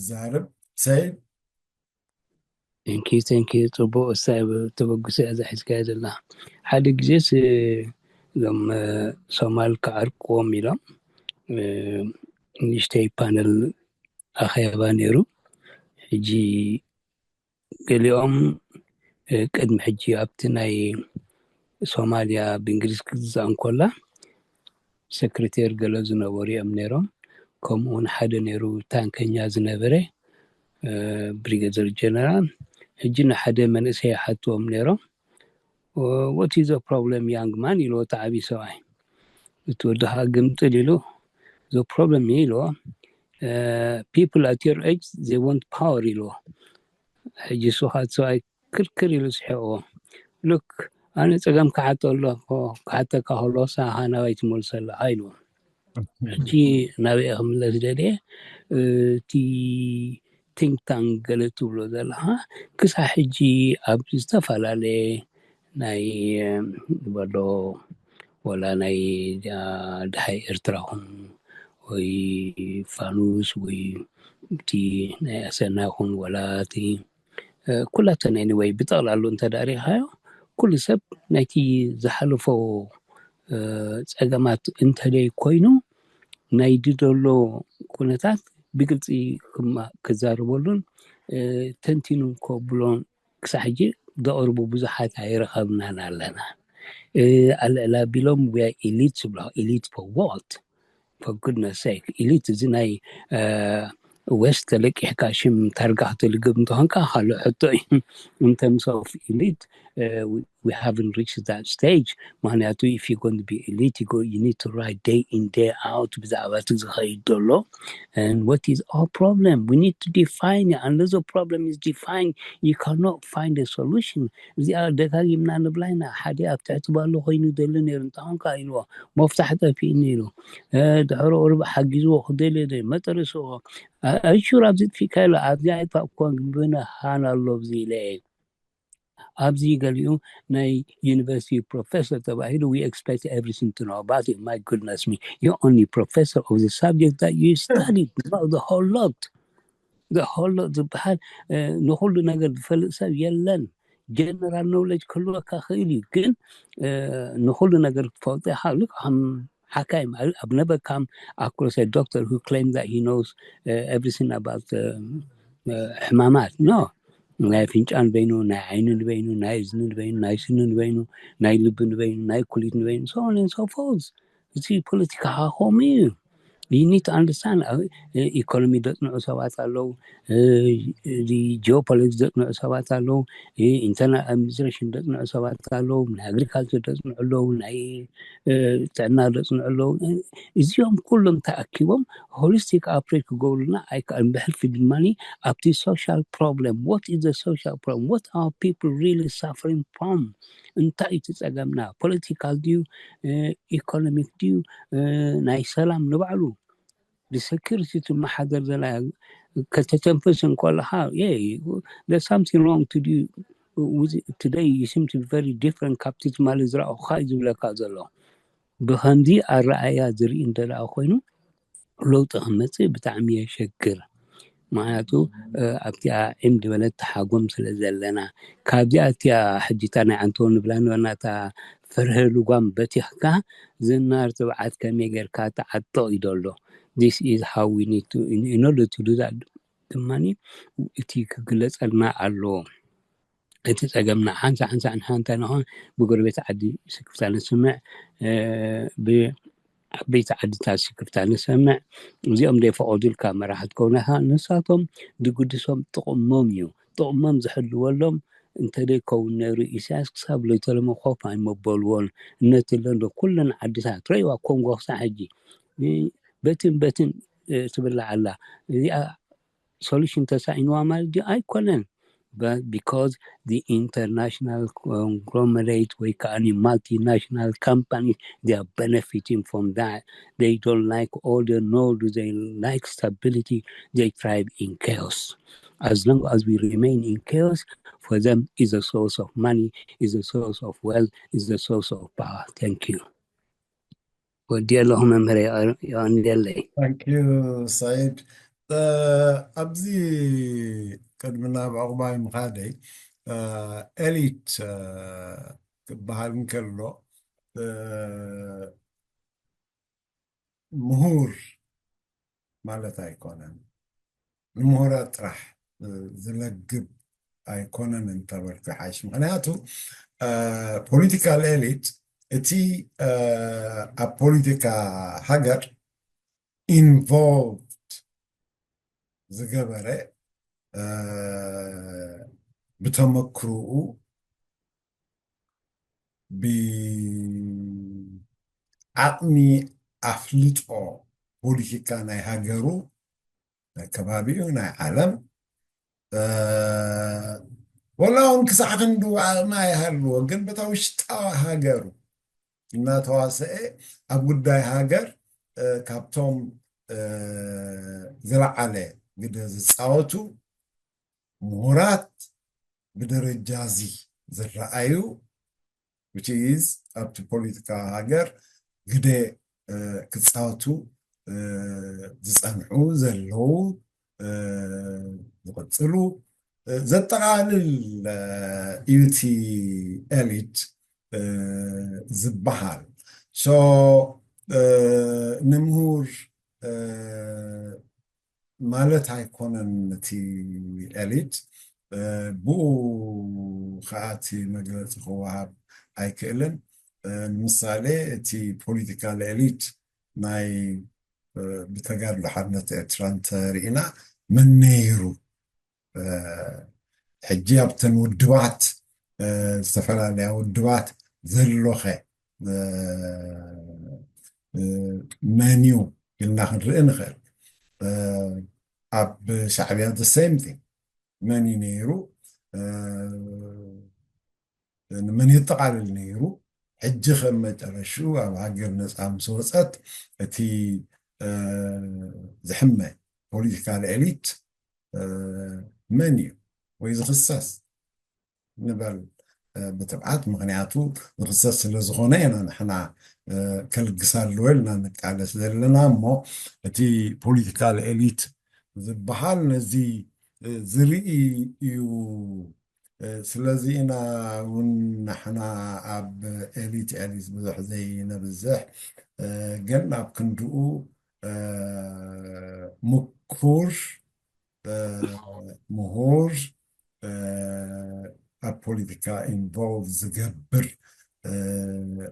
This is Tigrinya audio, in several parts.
ዛረብ ሰይድ Thank you, thank you። ጽቡቅ እሳይ ተበግሶ እያ ሒዝካያ ዘላ። ሓደ ግዜስ እዞም ሶማል ክዓርቅዎም ኢሎም ንእሽተይ ፓነል ኣኼባ ነይሩ። ሕጂ ገሊኦም ቅድሚ ሕጂ ኣብቲ ናይ ሶማልያ ብእንግሊዝ ክትግዛእ እንኮላ ሰክሬቴር ገለ ዝነበሩ እዮም ነይሮም። ከምኡውን ሓደ ነይሩ ታንከኛ ዝነበረ ብሪገደር ጀነራል። ሕጂ ንሓደ መንእሰይ ሓትዎም ነይሮም። What is the problem, young man? ኢልዎ እቲ ዓብዪ ሰብኣይ። እቲ ወዲ ከዓ ግምጥል ኢሉ፣ the problem ኢልዎ፣ people at your age, they want power ኢልዎ። ሕጂ እሱ ከዓ እቲ ሰብኣይ ክርክር ኢሉ ስሒቕዎ። ሉክ፣ ኣነ ጸገም ክሓቶ ኣለኹ፣ ክሓተካ ከሎ ሳኻ ናባይ ትመልሶ ኣለኻ ኢልዎ። ሕጂ ናበይ ክምለስ ደልየ፣ እቲ ቲንክ ታንክ ገለ ትብሎ ዘለኻ ክሳብ ሕጂ ኣብ ዝተፈላለየ ናይ ዝበሎ ወላ ናይ ድሃይ ኤርትራ ኹን ወይ ፋኑስ ወይ እቲ ናይ ኣሰና ኹን ወላ እቲ ኩላተን ኤኒወይ ብጠቕላሉ እንተ ዳሪኻዮ ኩሉ ሰብ ናይቲ ዝሓለፎ ጸገማት እንተደይ ኮይኑ ናይ ድደሎ ኩነታት ብግልፂ ክዛረበሉን ተንቲኑ ከብሎን ክሳብ ሕጂ ዘቕርቡ ብዙሓት ኣይረኸብናን ኣለና። ኣልዕል ኣቢሎም we are elite ዝብሎ elite for what? For goodness sake, elite እዚ ናይ ዌስት ተለቂሕካ ሽም ታርጋ ክትልግብ እንተኾንካ ካልእ ሕቶ እዩ። In terms of elite, we haven't reached that stage. ምክንያቱ if you going to be elite, you need to write day in day out ብዛዕባ እቲ ዝኸይድ ዘሎ and what is our problem. We need to define it. Unless the problem is defined, you cannot find a solution. እዚኣ ደጋጊምና ንብላ ኢና። ሓደ ኣብ ትሕቲ ባሎ ኮይኑ ዘሎ ነይሩ እንተኾንካ ኢልዎ መፍታሕ ጠፊእኒ ኢሉ ድሕሪ ቁርብ ሓጊዝዎ ክደልዮ ደ መጠርስዎ ኣይሹር ኣብዚ ጥፊካ ኢሉ ኣብዚ ኣይፋቅኳን ግንብነ ሃን ኣሎ ኣብዚ ኢለ ኣብዚ ገሊኡ ናይ ዩኒቨርሲቲ ፕሮፌሰር ተባሂሉ we expect everything to know about it. My goodness me, you only professor of the subject that you studied, not the whole lot. The whole lot ዝበሃል ንኩሉ ነገር ዝፈልጥ ሰብ የለን። ጀነራል ኖውለጅ ክህልወካ ክእል እዩ ግን ንኩሉ ነገር ክትፈልጦ ኢኻ ልክ ከም ሓካይም ኣብ ነበካም ኣኩረሰ ዶክተር who claim that he knows everything about ሕማማት no ናይ ኣፍንጫ ንበይኑ ናይ ዓይኒ ንበይኑ ናይ እዝኒ ንበይኑ ናይ ስኒ ንበይኑ ናይ ልቢ ንበይኑ ናይ ኩሊት ንበይኑ so on and so forth። እዚ ፖለቲካ ከምኡ እዩ። You need to understand ኢኮኖሚ ዘጽንዑ ሰባት ኣለዉ፣ ጂኦፖለቲክስ ዘጽንዑ ሰባት ኣለዉ፣ ኢንተርናል ኣድሚኒስትሬሽን ዘጽንዑ ሰባት ኣለዉ፣ ናይ ኣግሪካልቸር ዘጽንዑ ኣለዉ፣ ናይ ጥዕና ዘጽንዑ ኣለዉ። እዚኦም ኩሎም ተኣኪቦም ሆሊስቲክ ኣፕሮች ክገብሩልና ኣይከኣሉን። ብሕልፊ ድማ ኣብቲ social problem, what is the social problem, what are people really suffering from? እንታይ እቲ ጸገምና? ፖለቲካል ድዩ ኢኮኖሚክ ድዩ ናይ ሰላም ንባዕሉ ብሰኪሪቲ ትመሓደር ዘላ ከተተንፍስ እንከለኻ something wrong to do today, you seem to be very different ካብቲ ትማሊ ዝረኣኹኻ እዩ ዝብለካ ዘሎ። ብኸምዚ ኣረኣያ ዝርኢ እንተ ደኣ ኮይኑ ለውጢ ክመጽእ ብጣዕሚ የሸግር። ምክንያቱ ኣብቲኣ ዒም ዝበለት ተሓጎም ስለ ዘለና ካብዚኣ እቲኣ ሕጂታ ናይ ዓንተዎ ንብላ ንበናታ ፍርሒ ልጓም በቲኽካ ዝናር ትብዓት ከመይ ጌርካ ተዓጥቕ እዩ ዘሎ። This is how we need to in, in order to do that ድማ እቲ ክግለጸልና ኣለዎ። እቲ ጸገምና ሓንሳ ሓንሳ ንሓንታ ንኾን ብጎረቤት ዓዲ ስክፍታ ንስምዕ ብዓበይቲ ዓድታት ስክፍታ ንሰምዕ። እዚኦም ዘይፈቐዱልካ መራሕቲ ከውናኻ ንሳቶም ዝግድሶም ጥቕሞም እዩ። ጥቕሞም ዝሕልወሎም እንተደይከውን ነይሩ ኢሳያስ ክሳብ ለይተለመ ኮፍ ኣይመበልዎን። እነትለን ዶ ኩለን ዓድታት ረይዋ ኮንጎ ክሳብ ሕጂ በትን በትን ትብላዕ ኣላ። እዚኣ ሶሉሽን ተሳኢንዋ ማለት ድዩ? ኣይኮነን። But because the international conglomerate ወይ ከዓኒ multinational companies, they are benefiting from that. They don't like order, nor do they like stability. They thrive in chaos. As long as we remain in chaos, for them is a source of money, is a source of wealth, is a source of power. Thank you. ወዲ ኣለኹ መምህር የቐንደለይ። Thank you ሰይድ። ኣብዚ ቅድሚ ናብ ዕቑባይ ምኻደይ ኤሊት ክበሃል እንከሎ ምሁር ማለት ኣይኮነን። ንምሁራት ጥራሕ ዝለግብ ኣይኮነን እንተበልኩ ይሓይሽ። ምክንያቱ ፖለቲካል ኤሊት እቲ ኣብ ፖለቲካ ሃገር ኢንቮልቭድ ዝገበረ ብተመክርኡ ብዓቕሚ ኣፍልጦ ፖለቲካ ናይ ሃገሩ፣ ናይ ከባቢኡ፣ ናይ ዓለም ወላ እውን ክሳዕ ክንድኡ ዓቕሚ ኣይሃልዎ፣ ግን በታ ውሽጣዊ ሃገሩ እናተዋሰኤ ኣብ ጉዳይ ሃገር ካብቶም ዝለዓለ ግደ ዝፃወቱ ምሁራት ብደረጃ እዚ ዝረኣዩ፣ which is ኣብቲ ፖለቲካ ሃገር ግደ ክፃወቱ ዝፀንሑ፣ ዘለዉ፣ ዝቕፅሉ ዘጠቓልል እዩ እቲ ኤሊት ዝበሃል። So ንምሁር ማለት ኣይኮነን እቲ ኤሊት። ብኡ ከዓ እቲ መግለፂ ክወሃብ ኣይክእልን። ንምሳሌ እቲ ፖለቲካል ኤሊት ናይ ብተጋድሎ ሓርነት ኤርትራ እንተርኢና መን ነይሩ? ሕጂ ኣብተን ውድባት፣ ዝተፈላለያ ውድባት ዘሎኸ መን እዩ ኢልና ክንርኢ ንኽእል። ኣብ ሻዕብያ the same thing። መን እዩ ነይሩ? ንመን የጠቓልል ነይሩ? ሕጂ ከም መጨረሽኡ ኣብ ሃገር ነፃ ምስ ወፀት እቲ ዝሕመ ፖለቲካል ኤሊት መን እዩ ወይ ዝኽሰስ ንበል ብትብዓት፣ ምክንያቱ ዝኽሰስ ስለ ዝኾነ ኢና ንሕና ከልግስ ኣለዎ ኢልና ንቃለስ ዘለና። እሞ እቲ ፖለቲካል ኤሊት ዝበሃል ነዚ ዝርኢ እዩ። ስለዚ ኢና እውን ንሕና ኣብ ኤሊት ኤሊት ብዙሕ ዘይነብዝሕ፣ ግን ኣብ ክንድኡ ምኩር፣ ምሁር፣ ኣብ ፖለቲካ ኢንቮልቭ ዝገብር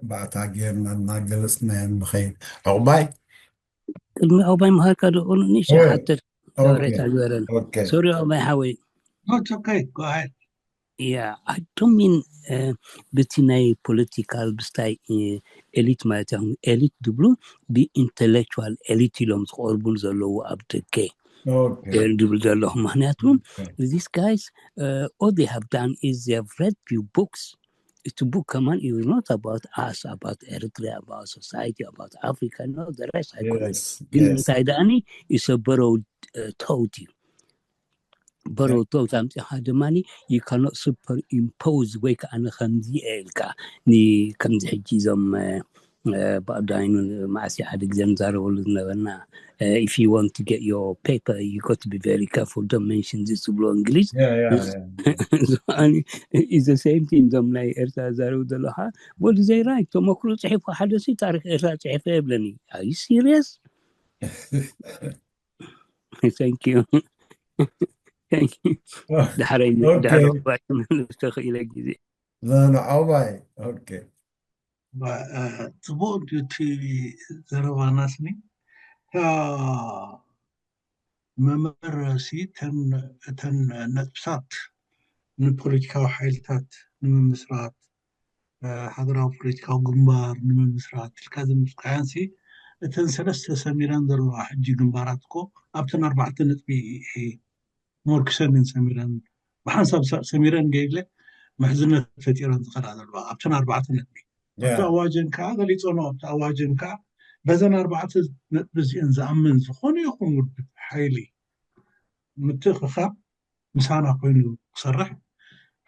ባእታ ጌርና እናገለፅናዮ ንኸይድ። ዕቑባይ፣ ቅድሚ ዕቑባይ ምሃርካ ዶ ንእሽተይ ሓተት ሬታ ዝበረን። ሶሪ ዕቑባይ ሓወይ። It's okay, go ahead. Yeah, I don't mean ብቲ ናይ ፖለቲካል ብስታይ ኤሊት ማለት እዮም። ኤሊት ዝብሉ ብኢንተሌክቹዋል ኤሊት ኢሎም ዝቐርቡ ዘለዉ ኣብ ደገ ድብል ዘለኹ። ምክንያቱ these guys all they have done is they have read few books. እቲ book ከማን is not about us, about Eritrea, about society, about Africa, no, the rest ኣይኮነን። ግን እንታይ ደኣኒ is a borrowed thought እዩ። Borrowed thought ኣምፂኻ ድማ you cannot superimpose ወይ ከዓ ንከምዚ ኢልካ ከምዚ ሕጂ እዞም ብኣዳይኑ መዓስ ሓደ ግዜ ንዛረበሉ ዝነበርና if you want to get your paper you got to be very careful, don't mention this ዝብሎ እንግሊዝ is the same thing። እዞም ናይ ኤርትራ ዛረቡ ዘለኻ what do they write? ተመክሮ ፅሒፉ ሓደ ሲ ታሪክ ኤርትራ ፅሒፈ የብለኒ። Are you serious? Thank you. Thank you. ዳሕረይ ዳሕረ ተኽኢለ ግዜ ንዕባይ ጽቡቕ ድዩ እቲ ዘረባና ስኒ? እታ መመረሲ እተን ነጥብታት ንፖለቲካዊ ሓይልታት ንምምስራት፣ ሃገራዊ ፖለቲካዊ ግንባር ንምምስራት ኢልካ ዘምጽካያን ሲ እተን ሰለስተ ሰሚረን ዘለዋ ሕጂ ግንባራት እኮ ኣብተን ኣርባዕተ ነጥቢ ሞርክሰንን ሰሚረን ብሓንሳብ ሰሚረን ገይለ ምሕዝነት ፈጢረን ዝኸዳ ዘለዋ ኣብተን ኣርባዕተ ነጥቢ ኣብቲ ኣዋጀን ከዓ ገሊፆኖ ኣብቲ ኣዋጀን ከዓ በዘን ኣርባዕተ ነጥቢ እዚአን ዝኣምን ዝኾነ ይኹን ውድብ ሓይሊ ምትእኽኻብ ምሳና ኮይኑ ክሰርሕ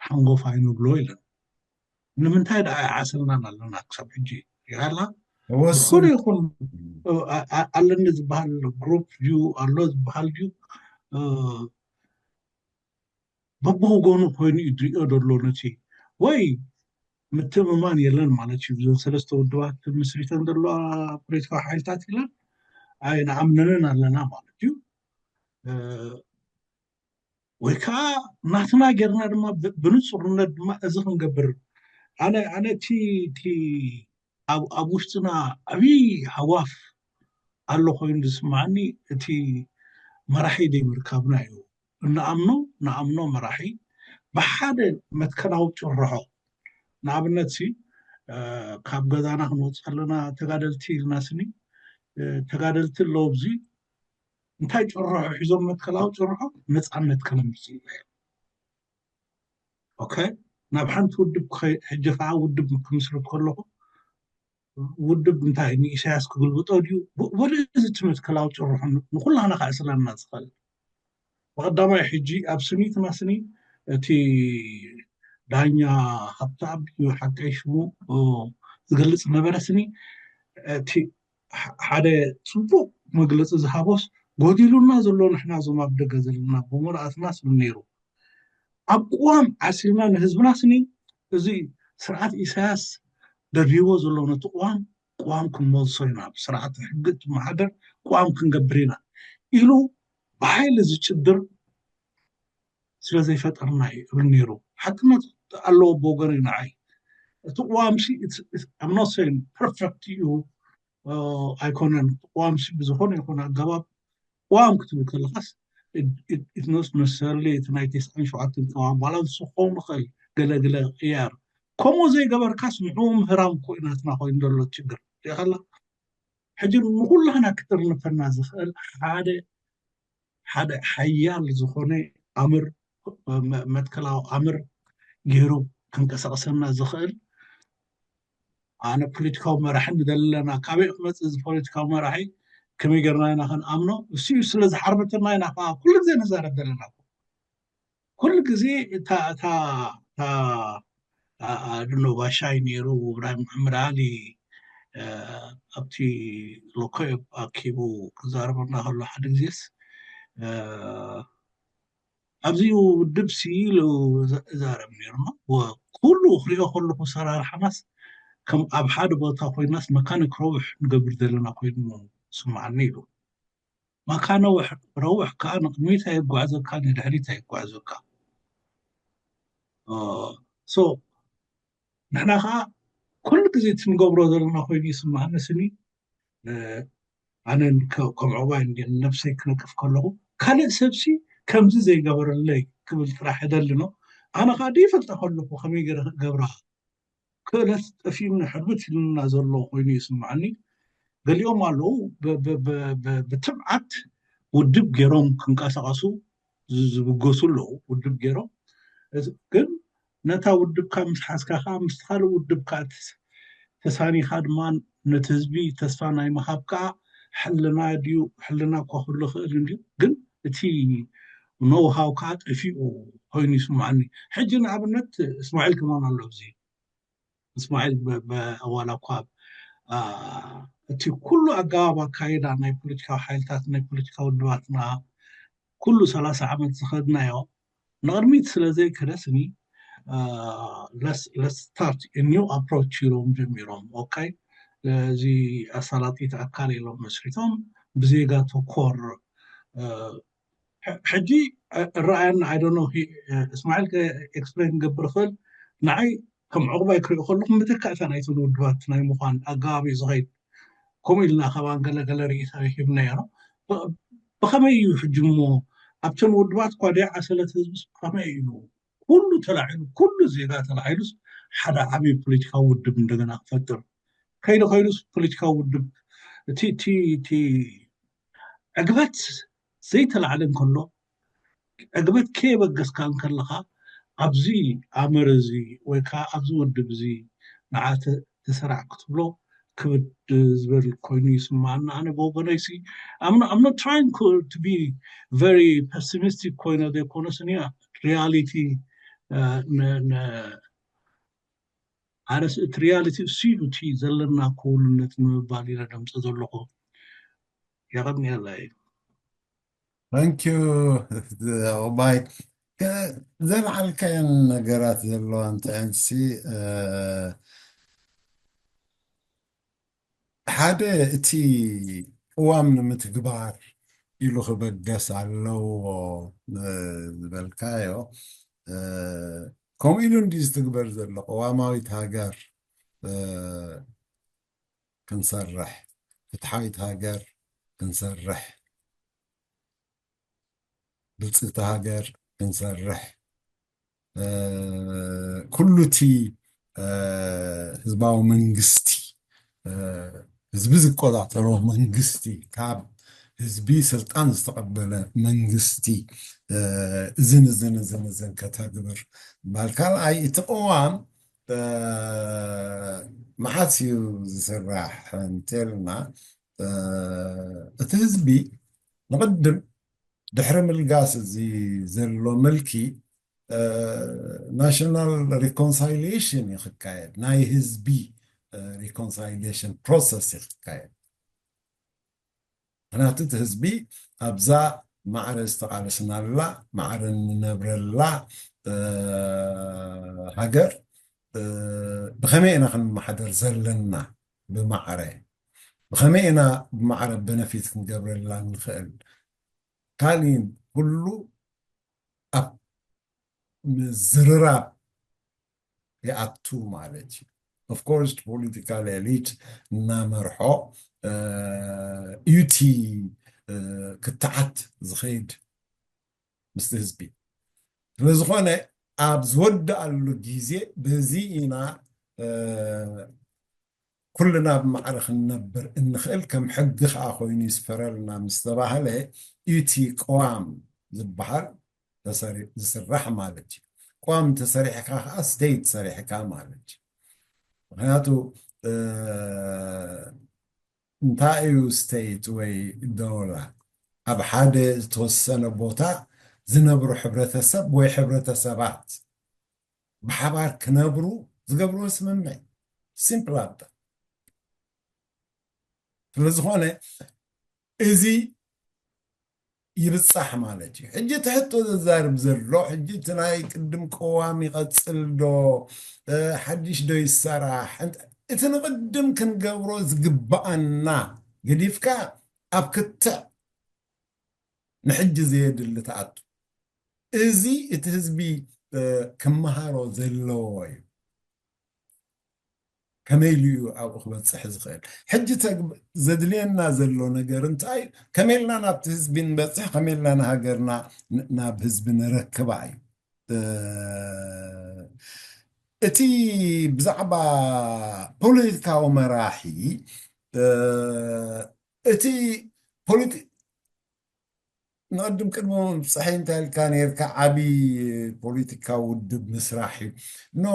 ሓንጎፋ ይንብሎ ኢለን። ንምንታይ ደኣ ይዓስልናን ኣለና ክሳብ ሕጂ ይሃላ ዝኾነ ይኹን ኣለኒ ዝበሃል ግሩፕ ድዩ ኣሎ ዝበሃል ድዩ በብወገኑ ኮይኑ እዩ ዝሪኦ ዘሎ ነቲ ወይ ምትእምማን የለን ማለት እዩ። እዞን ሰለስተ ውድባት ምስሪተን ዘለዋ ፖለቲካዊ ሓይልታት ኢለን ኣይንኣምነንን ኣለና ማለት እዩ። ወይ ከዓ ናትና ጌርና ድማ ብንፁርነት ድማ እዚ ክንገብር ኣነ ኣነ እቲ እቲ ኣብ ውሽጥና ዓብዪ ሃዋፍ ኣሎ ኮይኑ ዝስማዓኒ እቲ መራሒ ዘይምርካብና እዩ። እንኣምኖ ንኣምኖ መራሒ ብሓደ መትከላዊ ጭርሖ ንኣብነት ሲ ካብ ገዛና ክንወፅ ከለና ተጋደልቲ ኢልና ስኒ ተጋደልቲ ኣለዉ ኣብዚ እንታይ ጭርሖ ሒዞም መትከላዊ ጭርሖ ነፃነት ከነምፅእ ኢና ኦኬ ናብ ሓንቲ ውድብ ሕጂ ከዓ ውድብ ክምስርት ከለኹ ውድብ እንታይ ንኢሳያስ ክግልብጦ ድዩ ወደ እዚ ትምህርት ከላው ጭርሑ ንኩላና ከእስረና ዝኽእል ብቀዳማይ ሕጂ ኣብ ስኒትና ስኒ እቲ ዳኛ ሃብተኣብ እዩ ሓቀይ ሽሙ ዝገልፅ ነበረ ስኒ እቲ ሓደ ፅቡቅ መግለፂ ዝሃቦስ ጎዲሉና ዘሎ ንሕና እዞም ኣብ ደገ ዘለና ብምልኣትና ስሉ ነይሩ ኣብ ቅዋም ዓሲልና ንህዝብና ስኒ እዚ ስርዓት ኢሳያስ ደርቢዎ ዘሎ ነቲ ቅዋም ቅዋም ክንመልሶ ኢና ብስርዓት ሕጊ ትመሓደር ቅዋም ክንገብር ኢና ኢሉ ብሓይሊ ዝጭድር ስለ ዘይፈጠርና እዩ እብል ነይሩ ሓቅነት ኣለዎ ብወገን ንዓይ እቲ ቅዋም I'm not saying perfect እዩ ኣይኮነን ቅዋም ብዝኾነ ይኾነ ኣገባብ ቅዋም ክትብል ከለኻስ it's not necessarily እቲ ናይ ተስዓን ሸውዓተን ቅዋም ዋላ ዝስኾን ይኽእል ገለግለ ቅያር ከምኡ ዘይገበርካስ ንዕኡ ምህራም እኮ እዩ ናትና ኮይኑ ዘሎ ችግር ሪኢኻላ ሕጂ ንኩላና ክጥርንፈና ዝኽእል ሓደ ሓደ ሓያል ዝኾነ ኣምር መትከላዊ ኣምር ገይሩ ክንቀሳቀሰና ዝኽእል ኣነ ፖለቲካዊ መራሒ ንደሊ ኣለና ካበይ ክመፅእ እዚ ፖለቲካዊ መራሒ ከመይ ገርና ኢና ክንኣምኖ እሱ እዩ ስለ ዝሓርበተና ኢና ከዓ ኩሉ ግዜ ንዛረብ ዘለና ኩሉ ግዜ እታ እታ እታ ድኖ ባሻይ ነይሩ እብራሂም መሓመድ ዓሊ ኣብቲ ሎኮ ኣኪቡ ክዛረበና ከሎ ሓደ ግዜስ ኣብዚ ውድብ ሲ ኢሉ እዛረብ ነይሩ ኩሉ ክሪኦ ከለኩ ሰራርሓናስ ከም ኣብ ሓደ ቦታ ኮይናስ መካኒክ ረውሕ ንገብር ዘለና ኮይኑ ስማዓኒ ኢሉ መካነ ረውሕ ከዓ ንቅድሚት ኣይጓዓዘካ ንድሕሪት ኣይጓዓዘካ ንሕና ከዓ ኩሉ ግዜ እቲ ንገብሮ ዘለና ኮይኑ ይስማዓኒ ስኒ ኣነ ከም ዕባይ ነብሰይ ክነቅፍ ከለኹ ካልእ ሰብሲ ከምዚ ዘይገበረለይ ክብል ጥራሕ እደሊ ነው ኣነ ከዓ ደይፈልጠ ከለኹ ከመይ ገይረ ክገብራ ክእለት ጠፊኡኒ ሕርብት ኢሉና ዘሎ ኮይኑ ይስማዓኒ ገሊኦም ኣለዉ ብትብዓት ውድብ ገይሮም ክንቀሳቀሱ ዝብገሱ ኣለዉ ውድብ ገይሮም ግን ነታ ውድብካ ምስ ሓዝካ ከዓ ምስ ካልእ ውድብካ ተሳኒኻ ድማ ነቲ ህዝቢ ተስፋ ናይ ምሃብ ከዓ ሕልና ድዩ ሕልና እኳ ክህሉ ክእል እንድዩ ግን እቲ ኖውሃው ከዓ ጠፊኡ ኮይኑ ይስማዓኒ ሕጂ ንኣብነት እስማዒል ከማን ኣሎ ኣብዚ እስማዒል ዋላ እኳ እቲ ኩሉ ኣገባብ ኣካይዳ ናይ ፖለቲካዊ ሓይልታት ናይ ፖለቲካ ውድባትና ኩሉ ሰላሳ ዓመት ዝኸድናዮ ንቕድሚት ስለ ዘይከደ ስኒ let's start new approach ኢሎም ጀሚሮም okay እዚ ኣሳላጢት ኣካል ኢሎም መስሪቶም ብዜጋ ተኮር ሕጂ ረኣየና I don't know እስማዒል explain ክገብር ይኽእል ንዓይ ከም ዕቑባይ ክሪኦ ከለኹ መተካእታ ናይቶም ውድባት ናይ ምዃን ኣገባብ እዩ ዝኸይድ ከምኡ ኢልና ካባን ገለገለ ርእይታ ሂብናዮ ብኸመይ እዩ ሕጂ እሞ ኣብተን ውድባት እኳ ደይዓሰለት ህዝብስ ብኸመይ እዩ ኩሉ ተላዒሉ ኩሉ ዜጋ ተላዒሉስ ሓደ ዓብዪ ፖለቲካዊ ውድብ እንደገና ክፈጥር ከይሉ ከይሉስ ፖለቲካዊ ውድብ እቲ እቲ እቲ ዕግበት ዘይተላዕለ እንከሎ ዕግበት ከየበገስካ እንከለኻ ኣብዚ ኣመር እዚ ወይ ከዓ ኣብዚ ውድብ እዚ ንዓ ተሰራዕ ክትብሎ ክብድ ዝበል ኮይኑ ይስማዓና ኣነ ብወገነይ ሲ I'm not trying to be very pessimistic ኮይነ ዘይኮነስ እኒኣ reality ኣነስ እቲ reality እሱ እዩ እቲ ዘለና ክውንነት ንምባል ኢለ ደምፀ ዘለኹ የቐንየለይ። Thank you. ኦባይ፣ ዘልዓልካየን ነገራት ዘለዋ እንተንሲ ሓደ እቲ ቅዋም ንምትግባር ኢሉ ክበገስ ኣለዎ ዝበልካዮ፣ ከምኡ ኢሉ እንዲ ዝትግበር ዘሎ? ቅዋማዊት ሃገር ክንሰርሕ፣ ፍትሓዊት ሃገር ክንሰርሕ፣ ብልፅግቲ ሃገር ክንሰርሕ፣ ኩሉ እቲ ህዝባዊ መንግስቲ፣ ህዝቢ ዝቆፃፀሮ መንግስቲ፣ ካብ ህዝቢ ስልጣን ዝተቐበለ መንግስቲ፣ እዝን እዝን እዝን እዝን ከተግብር ምባል። ካልኣይ፣ እቲ ቅዋም መዓስ እዩ ዝስራሕ እንተልና፣ እቲ ህዝቢ ንቕድም ድሕሪ ምልጋስ እዚ ዘሎ ምልኪ ናሽናል ሪኮንሳይሌሽን እዩ ክካየድ፣ ናይ ህዝቢ ሪኮንሳይሌሽን ፕሮሰስ እዩ ክካየድ። ምክንያቱ እቲ ህዝቢ ኣብዛ ማዕረ ዝተቓለስናላ፣ ማዕረ እንነብረላ ሃገር ብኸመይ ኢና ክንመሓደር ዘለና? ብማዕረ ብኸመይ ኢና ብማዕረ በነፊት ክንገብረላ ንኽእል? ካልእ ኩሉ ኣብ ምዝርራብ ይኣቱ ማለት እዩ። ኦፍኮርስ ፖለቲካል ኤሊት እናመርሖ እዩ እቲ ክትዓት ዝኸይድ ምስቲ ህዝቢ። ስለዝኾነ ኣብ ዝወድኣሉ ግዜ በዚ ኢና ኩልና ብማዕረ ክንነብር እንኽእል፣ ከም ሕጊ ከዓ ኮይኑ ይስፈረልና ምስ ተባህለ እቲ ቅዋም ዝበሃል ዝስራሕ ማለት እዩ። ቅዋም እንተሰሪሕካ ከዓ ስቴት ሰሪሕካ ማለት እዩ። ምክንያቱ እንታይ እዩ ስቴት ወይ ዶላ? ኣብ ሓደ ዝተወሰነ ቦታ ዝነብሩ ሕብረተሰብ ወይ ሕብረተሰባት ብሓባር ክነብሩ ዝገብርዎ ስምምዕ። ሲምፕል ኣታ። ስለዝኾነ እዚ ይብጻሕ ማለት እዩ። ሕጂ እቲ ሕቶ ዘዛርብ ዘሎ፣ ሕጂ እቲ ናይ ቅድም ቅዋም ይቐጽል ዶ፣ ሓድሽ ዶ ይሰራሕ? እቲ ንቕድም ክንገብሮ ዝግብኣና ገዲፍካ ኣብ ክትዕ ንሕጂ ዘየድሊ ትኣቱ። እዚ እቲ ህዝቢ ክመሃሮ ዘለዎ እዩ። ከመይ ኢሉ እዩ ኣብኡ ክበፅሕ ዝኽእል? ሕጂ ዘድልየና ዘሎ ነገር እንታይ እዩ? ከመይ ኢልና ናብቲ ህዝቢ ንበፅሕ? ከመይ ኢልና ንሃገርና ናብ ህዝቢ ንረክባ እዩ። እቲ ብዛዕባ ፖለቲካዊ መራሒ፣ እቲ ፖለቲ ንቐድም ቅድሚ ምብፅሐይ እንታይ ኢልካ ነርካ? ዓቢ ፖለቲካዊ ውድብ ምስራሕ እዩ። ኖ፣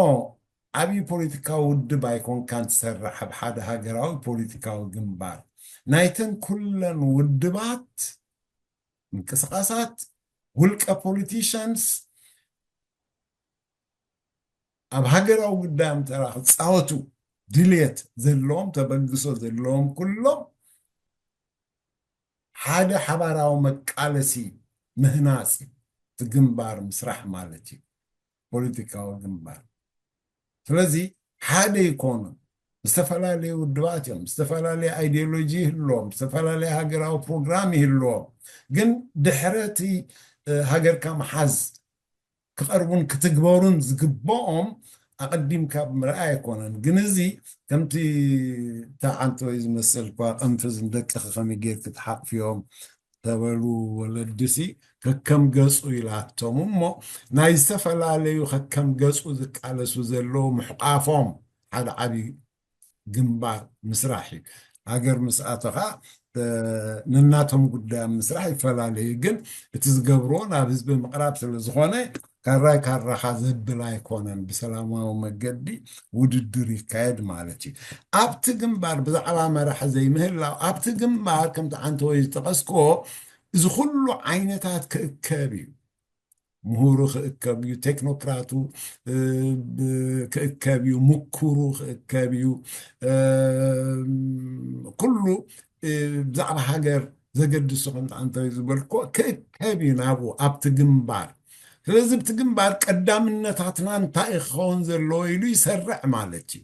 ዓቢ ፖለቲካዊ ውድብ ኣይኮንካን ትሰርሕ ኣብ ሓደ ሃገራዊ ፖለቲካዊ ግንባር። ናይተን ኩለን ውድባት ምንቅስቃሳት፣ ውልቀ ፖለቲሽንስ ኣብ ሃገራዊ ጉዳዮም ተራ ክፃወቱ ድልየት ዘለዎም፣ ተበግሶ ዘለዎም ኩሎም ሓደ ሓባራዊ መቃለሲ ምህናፅ እዩ። እቲ ግንባር ምስራሕ ማለት እዩ፣ ፖለቲካዊ ግንባር። ስለዚ ሓደ ይኮኑ፣ ዝተፈላለዩ ውድባት እዮም፣ ዝተፈላለየ ኣይዲዮሎጂ ይህልዎም፣ ዝተፈላለየ ሃገራዊ ፕሮግራም ይህልዎም። ግን ድሕረቲ ሃገርካ ምሓዝ ክቐርቡን ክትግበሩን ዝግብኦም ኣቐዲምካ ብምርኣይ ኣይኮነን። ግን እዚ ከምቲ እታ ዓንተወይ ዝመሰልኳ ቅንፍዝ ንደቅኺ ከመይ ጌርኪ ትሓቕፍዮም ተበሉ ወለድሲ ከከም ገጹ ኢላቶም እሞ ናይ ዝተፈላለዩ ከከም ገጹ ዝቃለሱ ዘለዉ ምሕቋፎም ሓደ ዓቢ ግንባር ምስራሕ እዩ። ሃገር ምስ ኣተኻ ነናቶም ጉዳይ ምስራሕ ይፈላለዩ፣ ግን እቲ ዝገብርዎ ናብ ህዝቢ ምቕራብ ስለ ዝኾነ ካራይ ካራኻ ዘብል ኣይኮነን። ብሰላማዊ መገዲ ውድድር ይካየድ ማለት እዩ። ኣብቲ ግንባር ብዛዕባ መራሒ ዘይምህላው ኣብቲ ግንባር ከምቲ ዓንተወይ ዝጠቐስክዎ እዚ ኩሉ ዓይነታት ክእከብ እዩ። ምሁሩ ክእከብ እዩ፣ ቴክኖክራቱ ክእከብ እዩ፣ ምኩሩ ክእከብ እዩ። ኩሉ ብዛዕባ ሃገር ዘገድሱ ከምቲ ኣንተ ዝበልኮ ክእከብ እዩ ናብኡ ኣብቲ ግንባር። ስለዚ ኣብቲ ግንባር ቀዳምነታትና እንታይ እዩ ክኸውን ዘለዎ ኢሉ ይሰርዕ ማለት እዩ።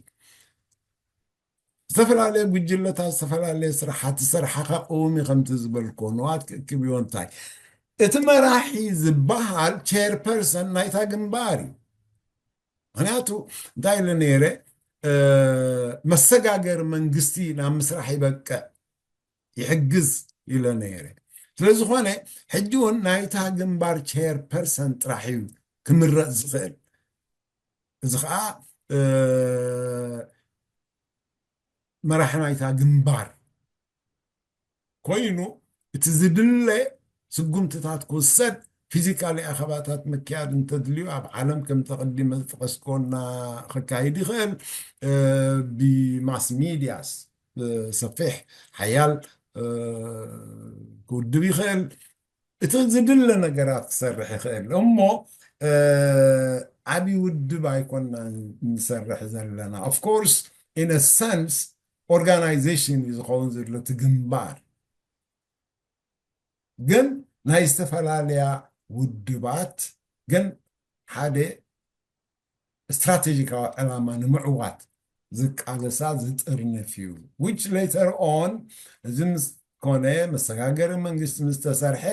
ዝተፈላለየ ጉጅለታት ዝተፈላለየ ስራሓት ዝሰርሓ ከቕውም እዩ። ከምቲ ዝበልኮ ንዋት ክእክብ እዩ። እንታይ እቲ መራሒ ዝበሃል ቸርፐርሰን ናይታ ግንባር እዩ። ምክንያቱ እንታይ ኢለ ነይረ፣ መሰጋገሪ መንግስቲ ናብ ምስራሕ ይበቅዕ ይሕግዝ ኢለ ነይረ። ስለዝኾነ ሕጂ እውን ናይታ ግንባር ቸርፐርሰን ጥራሕ እዩ ክምረፅ ዝኽእል። እዚ ከዓ መራሒ ናይታ ግንባር ኮይኑ እቲ ዝድለ ስጉምትታት ክውሰድ፣ ፊዚካሊ ኣኸባታት ምክያድ እንተድልዩ ኣብ ዓለም ከምቲ ቅዲመ ዝጠቀስኮና ክካይድ ይኽእል። ብማስ ሚዲያስ ሰፊሕ ሓያል ክውድብ ይኽእል። እቲ ዝድለ ነገራት ክሰርሕ ይኽእል እሞ ዓብዪ ውድብ ኣይኮና ንሰርሕ ዘለና። ኦፍኮርስ ኢን ሰንስ ኦርጋናይዜሽን እዩ ዝኸውን ዘሎ እቲ ግንባር፣ ግን ናይ ዝተፈላለያ ውድባት ግን ሓደ ስትራቴጂካዊ ዕላማ ንምዕዋት ዝቃለሳ ዝጥርንፍ እዩ። ዊች ሌተር ኦን እዚ ምስ ኮነ መሰጋገሪ መንግስቲ ምስ ተሰርሐ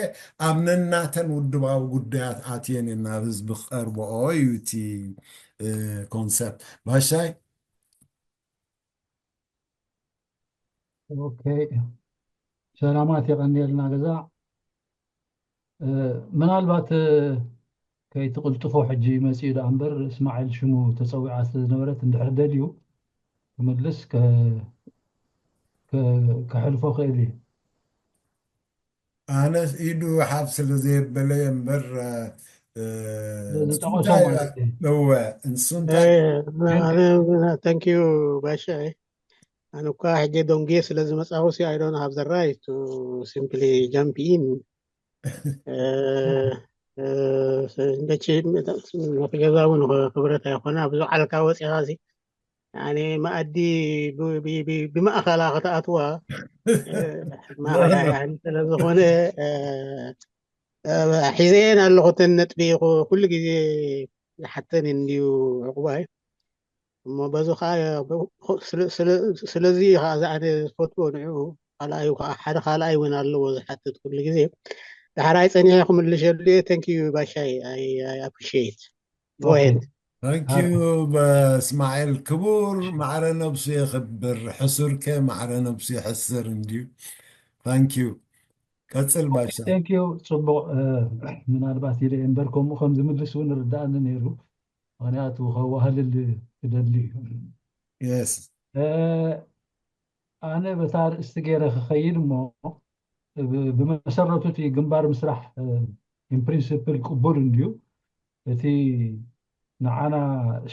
ኣብ ነናተን ውድባዊ ጉዳያት ኣትየን ናብ ህዝቢ ክቐርበኦ እዩ እቲ ኮንሰፕት። ባሻይ ኦኬ፣ ሰላማት የቐንየልና ገዛ። ምናልባት ከይትቕልጥፎ ሕጂ መፂኡ ደኣ እምበር እስማዒል ሽሙ ተፀዊዓ ስለዝነበረት እንድሕር ደልዩ ክምልስ ከሕልፎ ክእል እዩ። ኣነስ ኢዱ ሓፍ ስለ ዘየበለ እምበር ዝጠቐሶ ማለት እዩ። እወ እንሱ እንታይ thank you ባሻይ። ኣነ እኳ ሕጂ ደንጉየ ስለ ዝመጻኹ ሲ I don't have the right to simply jump in። ነቲ ገዛ እውን ክብረት ኣይኮና ብዝዓልካ ወፂኻ ሲ ያኒ መኣዲ ብማእኸላ ከተኣትዋ ማእኸላ ያኒ ስለዝኾነ ሒዘየን ኣለኹ ተን ነጥቢ ኩሉ ግዜ ዝሓተን እንድዩ ዕቁባይ እሞ በዚ ከዓ ስለዚ ከዓ እዚ ኣነ ዝፈትዎ ንዕኡ ካልኣዩ ከዓ ሓደ ካልኣይ እውን ኣለዎ ዝሓትት ኩሉ ግዜ ዳሕራይ ፀኒሐ ክምልሸሉ እየ thank you ባሻይ I appreciate go ahead ታንኪዩ በእስማኤል ክቡር ማዕረ ነብሱ የኽብር ሕሱር ከ ማዕረ ነብሱ የሕስር እንድዩ ታንኪዩ ቀፅል ባሻ thank you ፅቡቕ ምናልባት ኢለ እምበር ከምኡ ከም ዝምልስ እውን ርዳእኒ ነይሩ ምክንያቱ ከዋህልል ክደሊ እዩ yes ኣነ በታ ርእስቲ ገይረ ክኸይድ እሞ ብመሰረቱ እቲ ግንባር ምስራሕ in principle ቅቡል እንድዩ እቲ ንዓና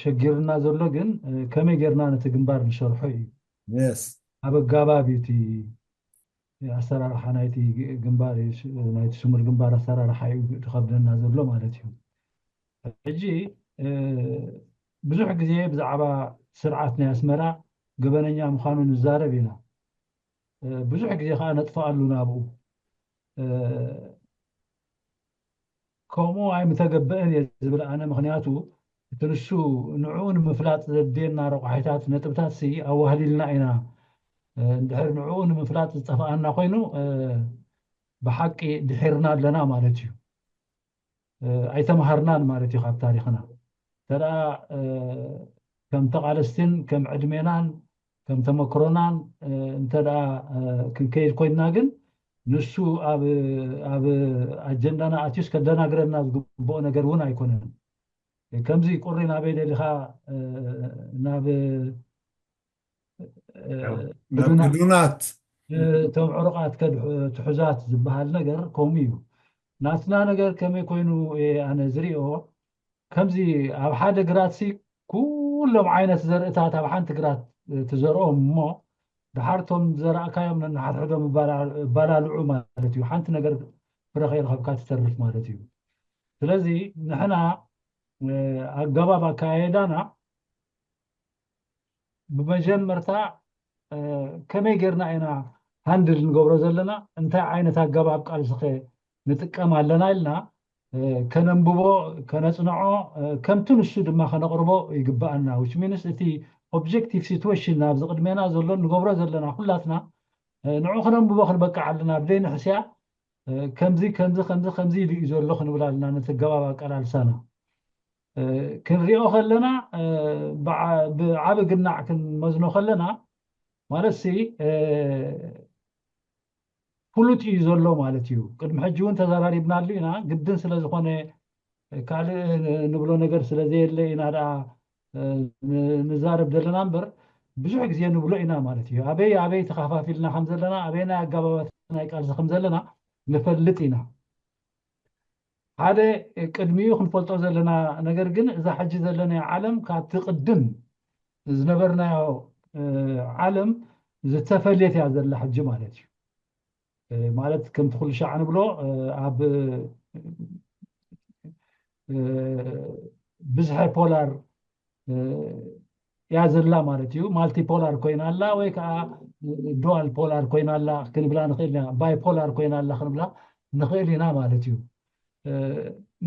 ሸጊርና ዘሎ ግን ከመይ ጌርና ነቲ ግንባር ንሰርሖ እዩ yes ኣብ ኣጋባብ እዩ እቲ ኣሰራርሓ ናይቲ ግንባር ናይቲ ስሙር ግንባር ኣሰራርሓ እዩ ዝኸብደና ዘሎ ማለት እዩ ሕጂ ብዙሕ ግዜ ብዛዕባ ስርዓት ናይ ኣስመራ ገበነኛ ምዃኑ ንዛረብ ኢና ብዙሕ ግዜ ከዓ ነጥፍኣሉ ናብኡ ከምኡ ኣይምተገብአን እየ ዝብል ኣነ ምክንያቱ እቲ ንሱ ንዕኡ ንምፍላጥ ዘድልየና ረቋሒታት ነጥብታት ሲ ኣዋህሊልና ኢና እንድሕር ንዕኡ ንምፍላጥ ዝጠፍኣና ኮይኑ ብሓቂ ድሒርና ኣለና ማለት እዩ ኣይተምሃርናን ማለት እዩ ካብ ታሪክና እንተ ከም ተቓለስትን ከም ዕድሜናን ከም ተመክሮናን እንተ ክንከይድ ኮይንና ግን ንሱ ኣብ ኣጀንዳና ኣትዩስ ከደናግረና ዝግብኦ ነገር እውን ኣይኮነን ከምዚ ቁሪ ናበይ ደሊኻ ናብ ዕዱናት እቶም ዕሩቃት ትሑዛት ዝበሃል ነገር ከምኡ እዩ ናትና ነገር ከመይ ኮይኑ ኣነ ዝሪኦ ከምዚ ኣብ ሓደ ግራት ሲ ኩሎም ዓይነት ዘርእታት ኣብ ሓንቲ ግራት ትዘርኦም እሞ ድሓርቶም ዘራእካዮም ነንሓድሕዶም እባላልዑ ማለት እዩ ሓንቲ ነገር ፍረ ከይረኸብካ ትተርፍ ማለት እዩ ስለዚ ንሕና ኣገባብ ኣካየዳና ብመጀመርታ ከመይ ጌርና ኢና ሃንድል ንገብሮ ዘለና እንታይ ዓይነት ኣገባብ ቃልሲ ከ ንጥቀም ኣለና ኢልና ከነንብቦ፣ ከነፅንዖ፣ ከምቲ ንሱ ድማ ከነቕርቦ ይግባኣና። Which means እቲ objective situation ኣብዚ ቅድሜና ዘሎ ንገብሮ ዘለና ኩላትና ንዑ ክነንብቦ ክንበቅዕ ኣለና። ብደይ ንሕስያ ከምዚ ከምዚ ከምዚ ከምዚ ኢሉ እዩ ዘሎ ክንብል ኣለና። ነቲ ኣገባብ ኣቀላልሳና ክንሪኦ ከለና ብዓቢ ግናዕ ክንመዝኖ ከለና ማለት ሲ ፍሉጥ እዩ ዘሎ ማለት እዩ። ቅድሚ ሕጂ እውን ተዘራሪብናሉ ኢና። ግድን ስለ ዝኾነ ካልእ ንብሎ ነገር ስለ ዘየለ ኢና ደኣ ንዛረብ ዘለና እምበር ብዙሕ ግዜ ንብሎ ኢና ማለት እዩ። ኣበይ ኣበይ ተኸፋፊልና ከም ዘለና፣ ኣበይ ናይ ኣጋባባት ናይ ቃልሲ ከም ዘለና ንፈልጥ ኢና። ሓደ ቅድሚኡ ክንፈልጦ ዘለና ነገር ግን እዛ ሕጂ ዘለናዮ ዓለም ካብቲ ቅድም ዝነበርናዮ ዓለም ዝተፈልየት እያ ዘላ ሕጂ ማለት እዩ። ማለት ከምቲ ኩሉ ሻዕ ንብሎ ኣብ ብዝሐ ፖላር እያ ዘላ ማለት እዩ። ማልቲፖላር ኮይና ኣላ ወይ ከዓ ዱዋል ፖላር ኮይና ኣላ ክንብላ ንኽእል ኢና። ባይፖላር ኮይና ኣላ ክንብላ ንኽእል ኢና ማለት እዩ።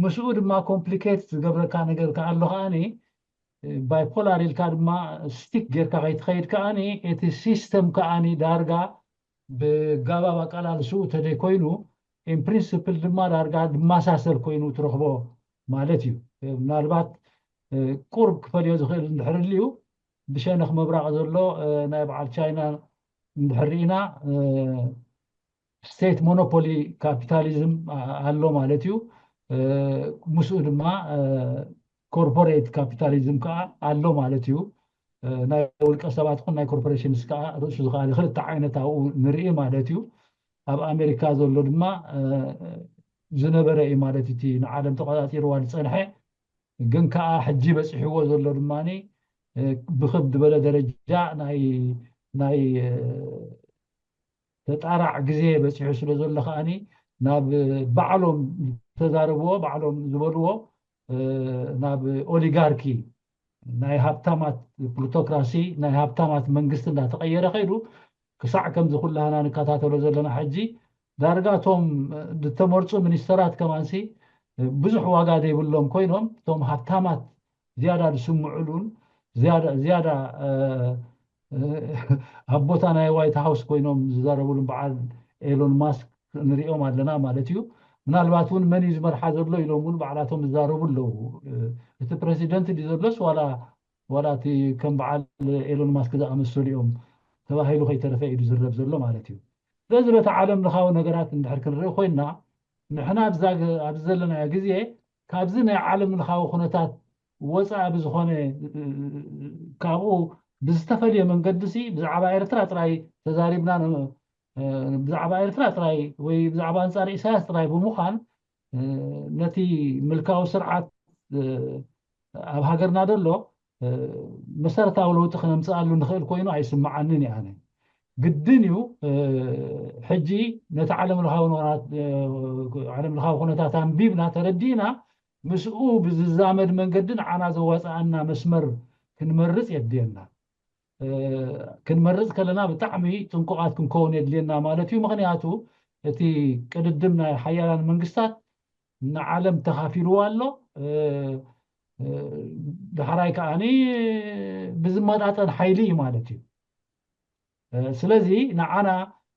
ምስኡ ድማ ኮምፕሊኬት ዝገብረካ ነገር ከኣ ኣሎ ከኣኒ ባይፖላር ኢልካ ድማ ስቲክ ጌርካ ከይትኸይድ ከኣኒ እቲ ሲስተም ከኣኒ ዳርጋ ብጋባብ ኣቀላልስኡ ተደይ ኮይኑ ኢን ፕሪንስፕል ድማ ዳርጋ ድመሳሰል ኮይኑ ትረኽቦ ማለት እዩ። ምናልባት ቁርብ ክፈልዮ ዝኽእል እንድሕር ልዩ ብሸነኽ ምብራቕ ዘሎ ናይ በዓል ቻይና እንድሕር ርኢና ስቴት ሞኖፖሊ ካፒታሊዝም ኣሎ ማለት እዩ። ምስኡ ድማ ኮርፖሬት ካፒታሊዝም ከዓ ኣሎ ማለት እዩ። ናይ ውልቀ ሰባት ኹን ናይ ኮርፖሬሽንስ ከዓ ርእሱ ዝኸኣለ ክልተ ዓይነት ኣብኡ ንርኢ ማለት እዩ። ኣብ ኣሜሪካ ዘሎ ድማ ዝነበረ እዩ ማለት እቲ ንዓለም ተቆፃፂርዋ ዝፀንሐ ግን ከዓ ሕጂ በፂሕዎ ዘሎ ድማ ብክብ ዝበለ ደረጃ ናይ ናይ ተጣራዕ ግዜ በፂሑ ስለ ዘሎ ከዓኒ ናብ ባዕሎም ዝተዛረብዎ ባዕሎም ዝበልዎ ናብ ኦሊጋርኪ ናይ ሃብታማት ፕሉቶክራሲ ናይ ሃብታማት መንግስቲ እንዳተቀየረ ከይዱ ክሳዕ ከምዚ ኩላህና ንከታተሎ ዘለና ሕጂ ዳርጋ እቶም ዝተመርፁ ሚኒስተራት ከማንሲ ብዙሕ ዋጋ ዘይብሎም ኮይኖም እቶም ሃብታማት ዝያዳ ዝስምዕሉን ዝያዳ ኣብ ቦታ ናይ ዋይት ሃውስ ኮይኖም ዝዛረብሉን በዓል ኤሎን ማስክ ንሪኦም ኣለና ማለት እዩ። ምናልባት እውን መን እዩ ዝመርሓ ዘሎ ኢሎም እውን ባዕላቶም ዝዛረቡ ኣለዉ። እቲ ፕረሲደንት ድዩ ዘሎስ ዋላ ዋላ እቲ ከም በዓል ኤሎን ማስክ ዝኣመሰሉ እዮም ተባሂሉ ከይተረፈ እዩ ዝዝረብ ዘሎ ማለት እዩ። ስለዚ በቲ ዓለም ለኻዊ ነገራት እንድሕር ክንርኢ ኮይንና ንሕና ኣብዚ ዘለናዮ ግዜ ካብዚ ናይ ዓለም ለኻዊ ኩነታት ወፃኢ ብዝኾነ ካብኡ ብዝተፈለየ መንገዲ ሲ ብዛዕባ ኤርትራ ጥራይ ተዛሪብና ብዛዕባ ኤርትራ ጥራይ ወይ ብዛዕባ ኣንፃር ኢሳያስ ጥራይ ብምዃን ነቲ ምልካዊ ስርዓት ኣብ ሃገርና ዘሎ መሰረታዊ ለውጢ ክነምፅኣሉ ንኽእል ኮይኑ ኣይስምዓንን እየ ኣነ። ግድን እዩ ሕጂ ነቲ ዓለም ለኻዊ ኩነታት ኣንቢብና ተረዲእና ምስኡ ብዝዛመድ መንገዲ ንዓና ዘዋፅኣና መስመር ክንመርፅ የድልየና። ክንመርፅ ከለና ብጣዕሚ ጥንቁቓት ክንከውን የድልየና ማለት እዩ። ምኽንያቱ እቲ ቅድድም ናይ ሓያላን መንግስታት ንዓለም ተኻፊልዋ ኣሎ። ዳሕራይ ከዓኒ ብዝመጣጠን ሓይሊ እዩ ማለት እዩ። ስለዚ ንዓና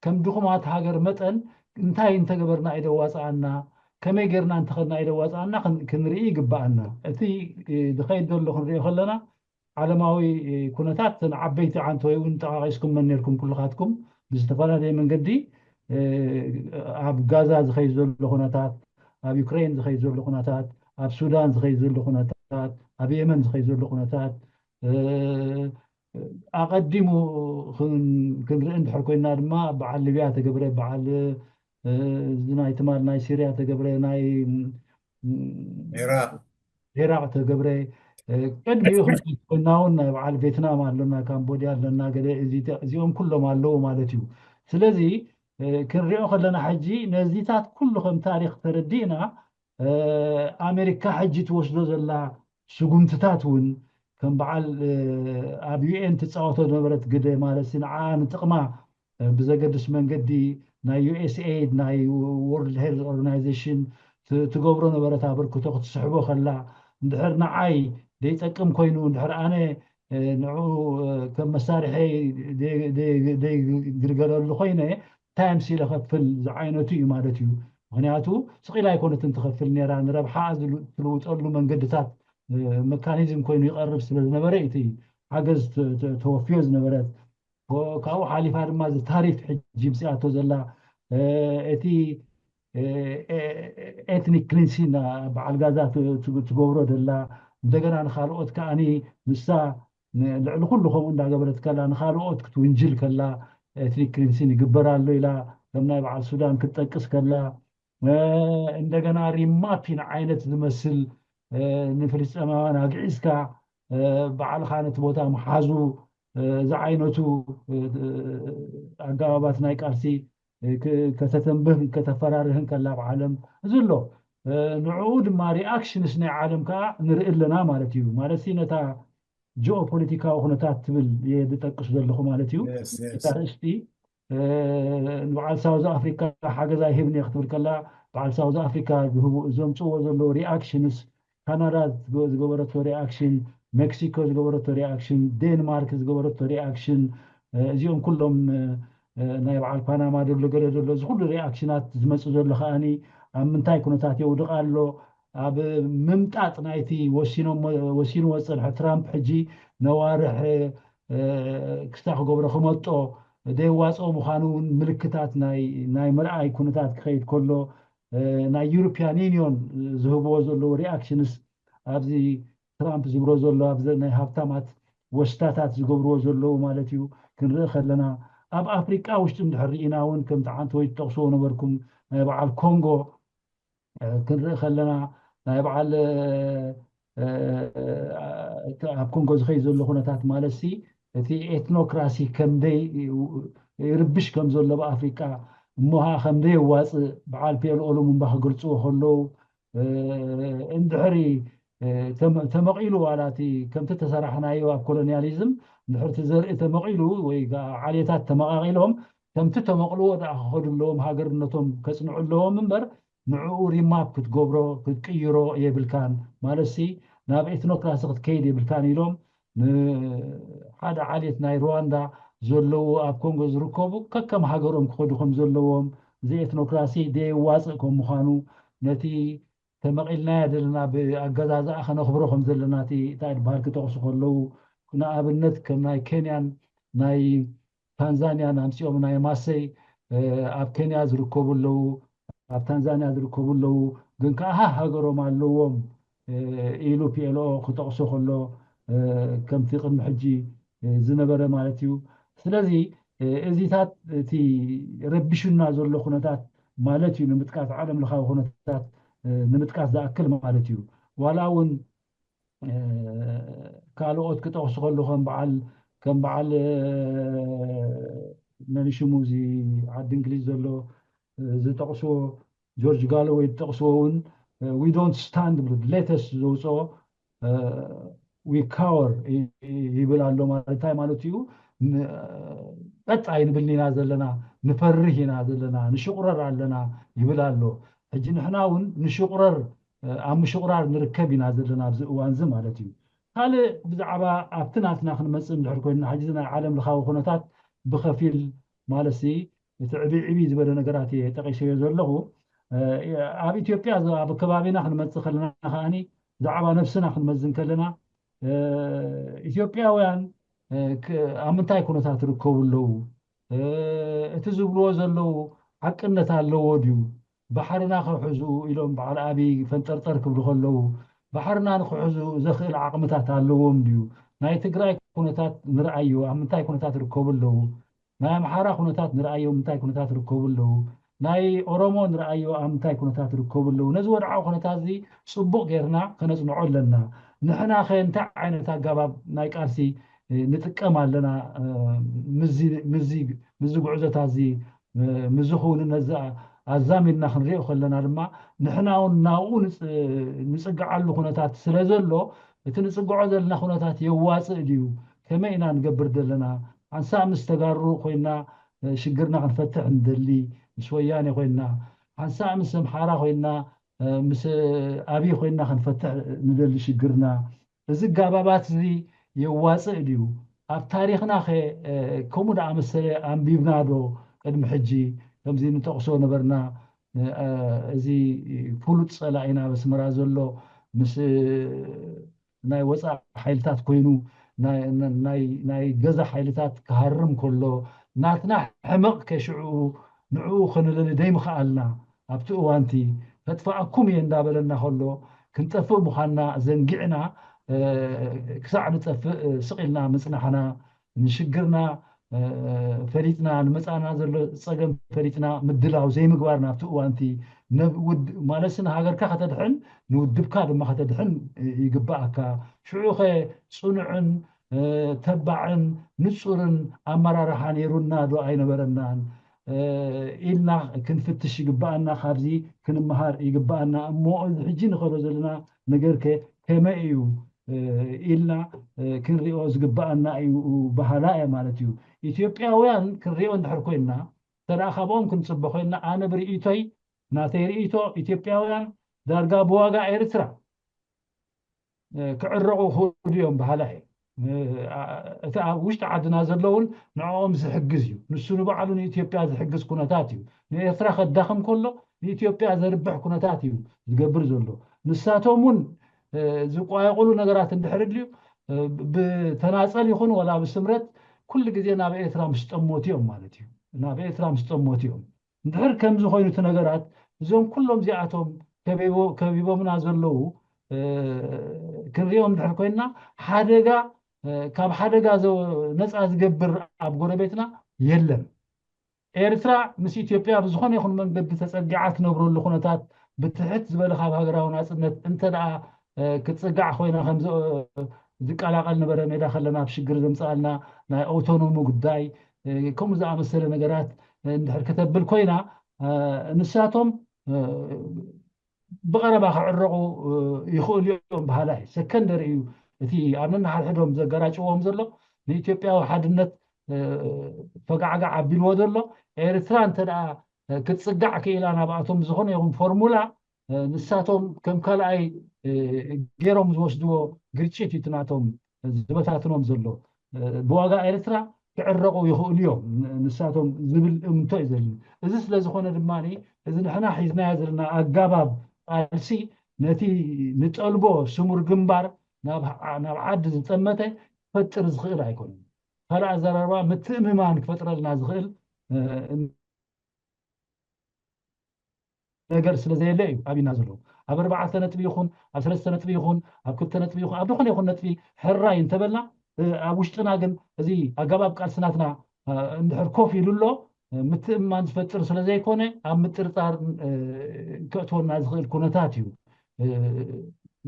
ከም ድኹማት ሃገር መጠን እንታይ እንተገበርና እዩ ደዋፅኣና፣ ከመይ ጌርና እንተኸድና እዩ ደዋፅኣና ክንርኢ ይግብኣና። እቲ ዝኸይድ ዘሎ ክንሪኦ ከለና ዓለማዊ ኩነታት እተን ዓበይቲ ዓንተ ወይ እውን ጠቓቒስኩመን ነርኩም ኩልኻትኩም ብዝተፈላለየ መንገዲ ኣብ ጋዛ ዝኸይድ ዘሎ ኩነታት፣ ኣብ ዩክሬን ዝኸይድ ዘሎ ኩነታት፣ ኣብ ሱዳን ዝኸይድ ዘሎ ኩነታት፣ ኣብ የመን ዝኸይድ ዘሎ ኩነታት ኣቐዲሙ ክንርኢ እንድሕር ኮይና ድማ በዓል ሊብያ ተገብረ በዓል እዚ ናይ ትማል ናይ ሲርያ ተገብረ ናይ ኢራቅ ዒራቅ ተገብረ ቅድሚኡ ኮይና እውን ናይ በዓል ቬትናም ኣለና ካምቦድያ ኣለና ገለ እዚኦም ኩሎም ኣለዉ ማለት እዩ። ስለዚ ክንሪኦ ከለና ሕጂ ነዚታት ኩሉ ከም ታሪክ ተረዲእና ኣሜሪካ ሕጂ ትወስዶ ዘላ ስጉምትታት እውን ከም በዓል ኣብ ዩኤን ትፃወቶ ዝነበረት ግደ ማለት ንዓ ንጥቕማ ብዘገድስ መንገዲ ናይ ዩ ኤስ ኤድ፣ ናይ ወርልድ ሄልት ኦርጋናይዜሽን ትገብሮ ነበረት ኣበርክቶ ክትስሕቦ ከላ፣ እንድሕር ንዓይ ደይጠቅም ኮይኑ፣ እንድሕር ኣነ ንዑ ከም መሳርሒ ደይግልገለሉ ኮይነ፣ እንታይ ኣምሲለ ከፍል ዝዓይነቱ እዩ ማለት እዩ። ምክንያቱ ስቂል ኣይኮነትን ትኸፍል ነይራ፣ ንረብሓ ትልውጠሉ መንገድታት መካኒዝም ኮይኑ ይቐርብ ስለ ዝነበረ እቲ ሓገዝ ተወፍዮ ዝነበረት። ካብኡ ሓሊፋ ድማ እዚ ታሪፍ ሕጂ ምፅኣቶ ዘላ እቲ ኤትኒክ ክሊንሲን በዓል ጋዛ ትገብሮ ዘላ፣ እንደገና ንካልኦት ከዓኒ ንሳ ልዕሊ ኩሉ ከምኡ እንዳገበረት ከላ ንካልኦት ክትውንጅል ከላ፣ ኤትኒክ ክሊንሲን ይግበር ኣሎ ኢላ ከም ናይ በዓል ሱዳን ክትጠቅስ ከላ፣ እንደገና ሪማፒን ዓይነት ዝመስል ንፍልስጤማውያን ኣግዒዝካ ባዕልኻ ነቲ ቦታ ምሓዙ ዝዓይነቱ ኣገባባት ናይ ቃልሲ ከተተንብህን ከተፈራርህን ከላ ኣብ ዓለም እዚ ኣሎ። ንዕኡ ድማ ሪኣክሽንስ ናይ ዓለም ከዓ ንርኢ ኣለና ማለት እዩ። ማለት ነታ ጂኦፖለቲካዊ ኩነታት ትብል እየ ዝጠቅስ ዘለኹ ማለት እዩ። እታ ርእስቲ ንበዓል ሳውዝ ኣፍሪካ ሓገዝ ኣይህብን እየ ክትብል ከላ፣ በዓል ሳውዝ ኣፍሪካ ዘምፅዎ ዘለዉ ሪኣክሽንስ፣ ካናዳ ዝገበረቶ ሪኣክሽን፣ ሜክሲኮ ዝገበረቶ ሪኣክሽን፣ ዴንማርክ ዝገበረቶ ሪኣክሽን፣ እዚኦም ኩሎም ናይ በዓል ፓናማ ደሎ ገለ ደሎ እዚ ኩሉ ሪኣክሽናት ዝመፅእ ዘሎ ከዓኒ ኣብ ምንታይ ኩነታት የውድቕ ኣሎ? ኣብ ምምጣጥ ናይቲ ወሲንዎ ዝፀንሐ ትራምፕ ሕጂ ነዋርሕ ክስታ ክገብሮ ክመጦ ደይዋፅኦ ምዃኑ እውን ምልክታት ናይ ምርኣይ ኩነታት ክኸይድ ከሎ፣ ናይ ዩሮፒያን ዩኒዮን ዝህብዎ ዘለዉ ሪኣክሽንስ ኣብዚ ትራምፕ ዝብሮ ዘሎ ኣብዚ ናይ ሃብታማት ወሽታታት ዝገብርዎ ዘለዉ ማለት እዩ። ክንርኢ ከለና ኣብ ኣፍሪቃ ውሽጢ እንድሕር ርኢና እውን ከምቲ ሓንቲ ወይ ትጠቕስዎ ነበርኩም ናይ በዓል ኮንጎ ክንርኢ ከለና ናይ በዓል ኣብ ኮንጎ ዝኸይ ዘሎ ኩነታት ማለት ሲ እቲ ኤትኖክራሲ ከምደይ ይርብሽ ከም ዘሎ ብኣፍሪቃ እሞ ኸዓ ከምደይ የዋፅእ በዓል ፒኤልኦ ሉሙምባ ክገልፅዎ ከለዉ እንድሕሪ ተመቒሉ ዋላ እቲ ከምቲ ተሰራሕናዮ ኣብ ኮሎኒያሊዝም እንድሕር እቲ ዘርኢ ተመቒሉ ወይ ዓሌታት ተመቓቒሎም ከምቲ ተመቕልዎ ደኣ ክኸዱ ኣለዎም፣ ሃገርነቶም ከፅንዑ ኣለዎም እምበር ንዕኡ ሪማፕ ክትገብሮ ክትቅይሮ የብልካን ማለት ሲ ናብ ኤትኖክራሲ ክትከይድ የብልካን ኢሎም ንሓደ ዓሌት ናይ ሩዋንዳ ዘለዉ ኣብ ኮንጎ ዝርከቡ ከከም ሃገሮም ክኸዱ ከም ዘለዎም እዚ ኤትኖክራሲ ደየዋፅእ ከም ምዃኑ ነቲ ተመቒልናያ ዘለና ብኣገዛዝኣ ከነኽብሮ ከም ዘለና እቲ እንታይ ዝበሃል ክጠቕሱ ከለዉ ንኣብነት ከም ናይ ኬንያን ናይ ታንዛንያን ኣምፂኦም ናይ ማሰይ ኣብ ኬንያ ዝርከቡ ኣለዉ፣ ኣብ ታንዛንያ ዝርከቡ ኣለዉ፣ ግን ከዓ ሃገሮም ኣለዎም ኢሉ ፒኤልኦ ክጠቕሶ ከሎ ከምቲ ቅድሚ ሕጂ ዝነበረ ማለት እዩ። ስለዚ እዚታት እቲ ረቢሹና ዘሎ ኩነታት ማለት እዩ ንምጥቃስ ዓለም ለኻዊ ኩነታት ንምጥቃስ ዝኣክል ማለት እዩ። ዋላ እውን ካልኦት ክጠቕሱ ከለዉ ከም በዓል ከም በዓል መን ሽሙ እዚ ዓዲ እንግሊዝ ዘሎ ዝጠቕስዎ ጆርጅ ጋሎወይ ዝጠቕስዎ እውን we don't stand ዝብሉ latest ዘውፅኦ we cower ይብል ኣሎ ማለት እንታይ ማለት እዩ? ቀጥ ኣይንብልን ኢና ዘለና፣ ንፈርህ ኢና ዘለና፣ ንሽቑረር ኣለና ይብል ኣሎ። ሕጂ ንሕና እውን ንሽቑረር ኣብ ምሽቑራር ንርከብ ኢና ዘለና ኣብዚ እዋን እዚ ማለት እዩ። ካልእ ብዛዕባ ኣብቲ ናትና ክንመፅእ እንድሕር ኮይንና ሕጂ ናይ ዓለም ለኻዊ ኩነታት ብኸፊል ማለት ሲ እቲ ዕብይ ዕብይ ዝበለ ነገራት እየ ጠቂሰዮ ዘለኹ። ኣብ ኢትዮጵያ ኣብ ከባቢና ክንመፅእ ከለና ከዓኒ ብዛዕባ ነብስና ክንመዝን ከለና ኢትዮጵያውያን ኣብ ምንታይ ኩነታት ይርከቡ ኣለዉ? እቲ ዝብልዎ ዘለዉ ሓቅነት ኣለዎ ድዩ? ባሕርና ክሕዙ ኢሎም በዓል ኣብይ ፈንጠርጠር ክብሉ ከለዉ ባሕርና ንክሕዙ ዘኽእል ዓቕምታት ኣለዎም ድዩ? ናይ ትግራይ ኩነታት ንርኣዮ ኣብ ምንታይ ኩነታት ይርከቡ ኣለዉ? ናይ ኣምሓራ ኩነታት ንርኣዮ ምንታይ ኩነታት ይርከቡ ኣለዉ? ናይ ኦሮሞ ንርኣዮ ኣብ ምንታይ ኩነታት ይርከቡ ኣለዉ? ነዚ ወድዓዊ ኩነታት እዚ ፅቡቕ ጌርና ከነፅንዖ ኣለና። ንሕና ከ እንታይ ዓይነት ኣገባብ ናይ ቃልሲ ንጥቀም ኣለና? ምዚ ጉዕዞታት እዚ ምዚ ክውንነት እዚ ኣዛሚድና ክንሪኦ ከለና ድማ ንሕና እውን ናብኡ ንፅግዓሉ ኩነታት ስለ ዘሎ እቲ ንፅግዖ ዘለና ኩነታት የዋፅእ ድዩ? ከመይ ኢና ንገብር ዘለና? ሓንሳብ ምስ ተጋሩ ኮይና ሽግርና ክንፈትሕ ንደሊ፣ ምስ ወያኔ ኮይና ሓንሳእ ምስ ኣምሓራ ኮይና፣ ምስ ኣብይ ኮይና ክንፈትሕ ንደሊ ሽግርና። እዚ ኣጋባባት እዚ የዋፅእ ድዩ? ኣብ ታሪኽና ከ ከምኡ ደኣ መሰለ ኣንቢብና ዶ? ቅድሚ ሕጂ ከምዚ ንጠቕሶ ነበርና። እዚ ፍሉጥ ፀላኢና ኣብ ኣስመራ ዘሎ ምስ ናይ ወፃኢ ሓይልታት ኮይኑ ናይ ገዛ ሓይልታት ክሃርም ከሎ ናትና ሕመቕ ከሽዕኡ ንዕኡ ክንልሊ ደይምኽኣልና ኣብቲ እዋንቲ ከጥፍኣኩም እየ እንዳበለና ከሎ ክንጠፍእ ምዃንና ዘንጊዕና ክሳዕ ንጠፍእ ስቕ ኢልና ምፅናሕና ንሽግርና ፈሊጥና ንመፃና ዘሎ ፀገም ፈሊጥና ምድላው ዘይምግባር ናብቲ እዋንቲ ማለትስ ንሃገርካ ከተድሕን ንውድብካ ድማ ከተድሕን ይግባኣካ። ሽዑኸ ፅኑዕን ተባዕን ንፁርን ኣመራርሓ ነይሩና ዶ ኣይነበረናን ኢልና ክንፍትሽ ይግባኣና። ካብዚ ክንመሃር ይግባኣና። እሞ እዚ ሕጂ ንኸዶ ዘለና ነገርከ ከመይ እዩ ኢልና ክንሪኦ ዝግባኣና እዩ በሃላ እየ ማለት እዩ። ኢትዮጵያውያን ክንሪኦ እንድሕር ኮይና ተደኣ ካብኦም ክንፅበ ኮይና ኣነ ብርእይቶይ ናተይ ርእይቶ ኢትዮጵያውያን ዳርጋ ብዋጋ ኤርትራ ክዕረቑ ክእሉ እዮም በሃላ እየ። እቲ ኣብ ውሽጢ ዓድና ዘለውን ንዕኦም ዝሕግዝ እዩ። ንሱ ንባዕሉ ንኢትዮጵያ ዝሕግዝ ኩነታት እዩ። ንኤርትራ ከዳኽም ከሎ ንኢትዮጵያ ዘርብሕ ኩነታት እዩ ዝገብር ዘሎ። ንሳቶም እውን ዝቋየቑሉ ነገራት እንድሕር ድልዩ ብተናፀል ይኹን ወላ ብስምረት ኩሉ ግዜ ናብ ኤርትራ ምስ ጠሞት እዮም ማለት እዩ። ናብ ኤርትራ ምስ ጠሞት እዮም። እንድሕር ከምዚ ኮይኑ እቲ ነገራት እዞም ኩሎም እዚኣቶም ከቢቦምና ዘለዉ ክንሪኦም እንድሕር ኮይና ሓደጋ ካብ ሓደጋ ነፃ ዝገብር ኣብ ጎረቤትና የለን። ኤርትራ ምስ ኢትዮጵያ ብዝኾነ ይኹን መንገዲ ተፀጊዓ ትነብረሉ ኩነታት ብትሕት ዝበለ ካብ ሃገራዊ ናፅነት እንተ ደኣ ክትፅጋዕ ኮይና ከም ዝቀላቀል ነበረ ሜዳ ከለና ኣብ ሽግር ዘምፅኣልና ናይ ኣውቶኖሚ ጉዳይ ከምኡ ዝኣመሰለ ነገራት እንድሕር ከተብል ኮይና ንሳቶም ብቐረባ ክዕረቑ ይኽእሉ እዮም በሃላይ። ሰከንደሪ እዩ እቲ ኣብ ነንሓድሕዶም ዘገራጭዎም ዘሎ ንኢትዮጵያዊ ሓድነት ፈጋዕጋዕ ኣቢልዎ ዘሎ። ኤርትራ እንተ ደኣ ክትፅጋዕ ክኢላ ናብኣቶም ዝኾነ ይኹን ፎርሙላ ንሳቶም ከም ካልኣይ ገይሮም ዝወስድዎ ግርጭት እዩ ናቶም ዝበታትኖም ዘሎ። ብዋጋ ኤርትራ ክዕረቑ ይኽእሉ እዮም ንሳቶም ዝብል እምንቶ እዩ ዘለኒ። እዚ ስለ ዝኾነ ድማ እዚ ንሕና ሒዝናዮ ዘለና ኣጋባብ ቃልሲ ነቲ ንጠልቦ ስሙር ግንባር ናብ ዓዲ ዝጠመተ ክፈጥር ዝኽእል ኣይኮነን። ካልእ ኣዘራርባ ምትእምማን ክፈጥረልና ዝኽእል ነገር ስለ ዘየለ እዩ ኣብና ዘሎ። ኣብ ኣርባዕተ ነጥቢ ይኹን ኣብ ሰለስተ ነጥቢ ይኹን ኣብ ክልተ ነጥቢ ይኹን ኣብ ዝኾነ ይኹን ነጥቢ ሕራይ እንተበልና ኣብ ውሽጥና ግን እዚ ኣገባብ ቃልሲ ናትና እንድሕር ኮፍ ኢሉ ኣሎ ምትእምማን ዝፈጥር ስለ ዘይኮነ ኣብ ምጥርጣር ከእትወና ዝኽእል ኩነታት እዩ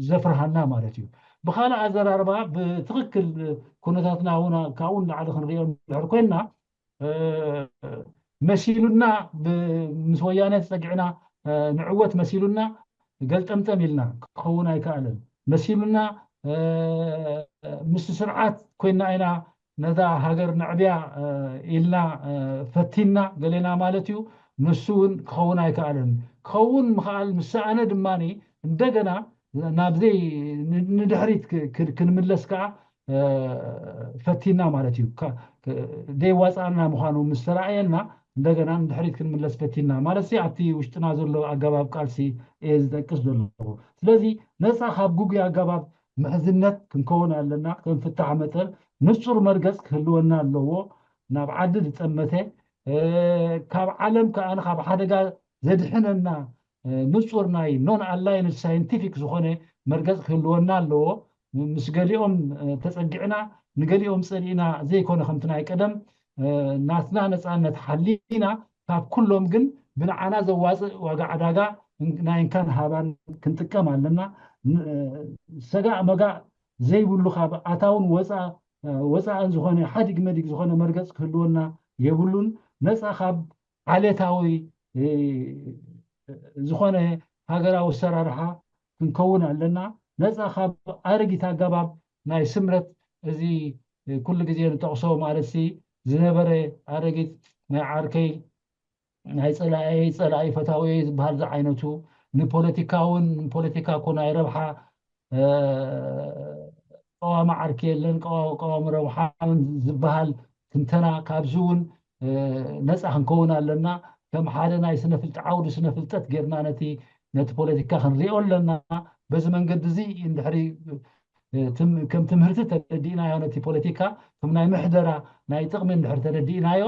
ዘፍርሃና ማለት እዩ። ብኻልእ ኣዘራርባ ብትኽክል ኩነታትና እውን ካብኡ ንላዕሊ ክንሪኦ እንድሕር ኮይንና መሲሉና ምስ ወያነ ተፀጊዕና ንዕወት መሲሉና ገልጠምጠም ኢልና ክኸውን ኣይከኣለን። መሲሉና ምስ ስርዓት ኮይና ኢና ነዛ ሃገር ነዕብያ ኢልና ፈቲና ገሌና ማለት እዩ። ንሱ እውን ክኸውን ኣይከኣለን። ክኸውን ምኽኣል ምስ ሰኣነ ድማ እንደገና ናብዘይ ንድሕሪት ክንምለስ ከዓ ፈቲና ማለት እዩ። ደይዋፃና ምዃኑ ምስ ተረኣየና እንደገና ንድሕሪት ክንምለስ ፈቲና ማለት ኣብቲ ውሽጥና ዘሎ ኣገባብ ቃልሲ እየ ዝጠቅስ ዘለኹ። ስለዚ ነፃ ካብ ጉጉይ ኣገባብ ምሕዝነት ክንከውን ኣለና። ከም ፍታሕ መጠን ንፁር መርገፅ ክህልወና ኣለዎ። ናብ ዓዲ ዝጠመተ ካብ ዓለም ከዓ ካብ ሓደጋ ዘድሕነና ንፁር ናይ ኖን ኣላይንድ ሳይንቲፊክ ዝኾነ መርገፅ ክህልወና ኣለዎ። ምስ ገሊኦም ተፀጊዕና ንገሊኦም ፀሊእና ዘይኮነ ከምቲ ናይ ቀደም ናትና ነፃነት ሓሊና ካብ ኩሎም ግን ብንዓና ዘዋፅእ ዋጋ ዕዳጋ ናይ እንካን ሃባን ክንጥቀም ኣለና። ሰጋእ መጋእ ዘይብሉ ካብ ኣታውን ወፃእን ዝኾነ ሓዲግ መዲግ ዝኾነ መርገፅ ክህልወና የብሉን። ነፃ ካብ ዓሌታዊ ዝኾነ ሃገራዊ ኣሰራርሓ ክንከውን ኣለና። ነፃ ካብ ኣረጊት ኣገባብ ናይ ስምረት እዚ ኩሉ ግዜ ንጠቕሶ ማለት ዝነበረ ኣረጊት ናይ ዓርከይ ናይ ጸላእየይ ጸላኢ ፈታውየይ ዝበሃል ዝዓይነቱ ንፖለቲካ እውን ንፖለቲካ እኮ ናይ ረብሓ ቀዋሚ ዓርኪ የለን ቀዋሚ ረብሓ ዝበሃል ትንተና ካብዚ እውን ነፃ ክንከውን ኣለና። ከም ሓደ ናይ ስነፍልጠት ዓውዲ ስነፍልጠት ጌርና ነቲ ነቲ ፖለቲካ ክንሪኦ ኣለና። በዚ መንገዲ እዚ እንድሕሪ ከም ትምህርቲ ተረዲእናዮ ነቲ ፖለቲካ ከም ናይ ምሕደራ ናይ ጥቕሚ እንድሕር ተረዲእናዮ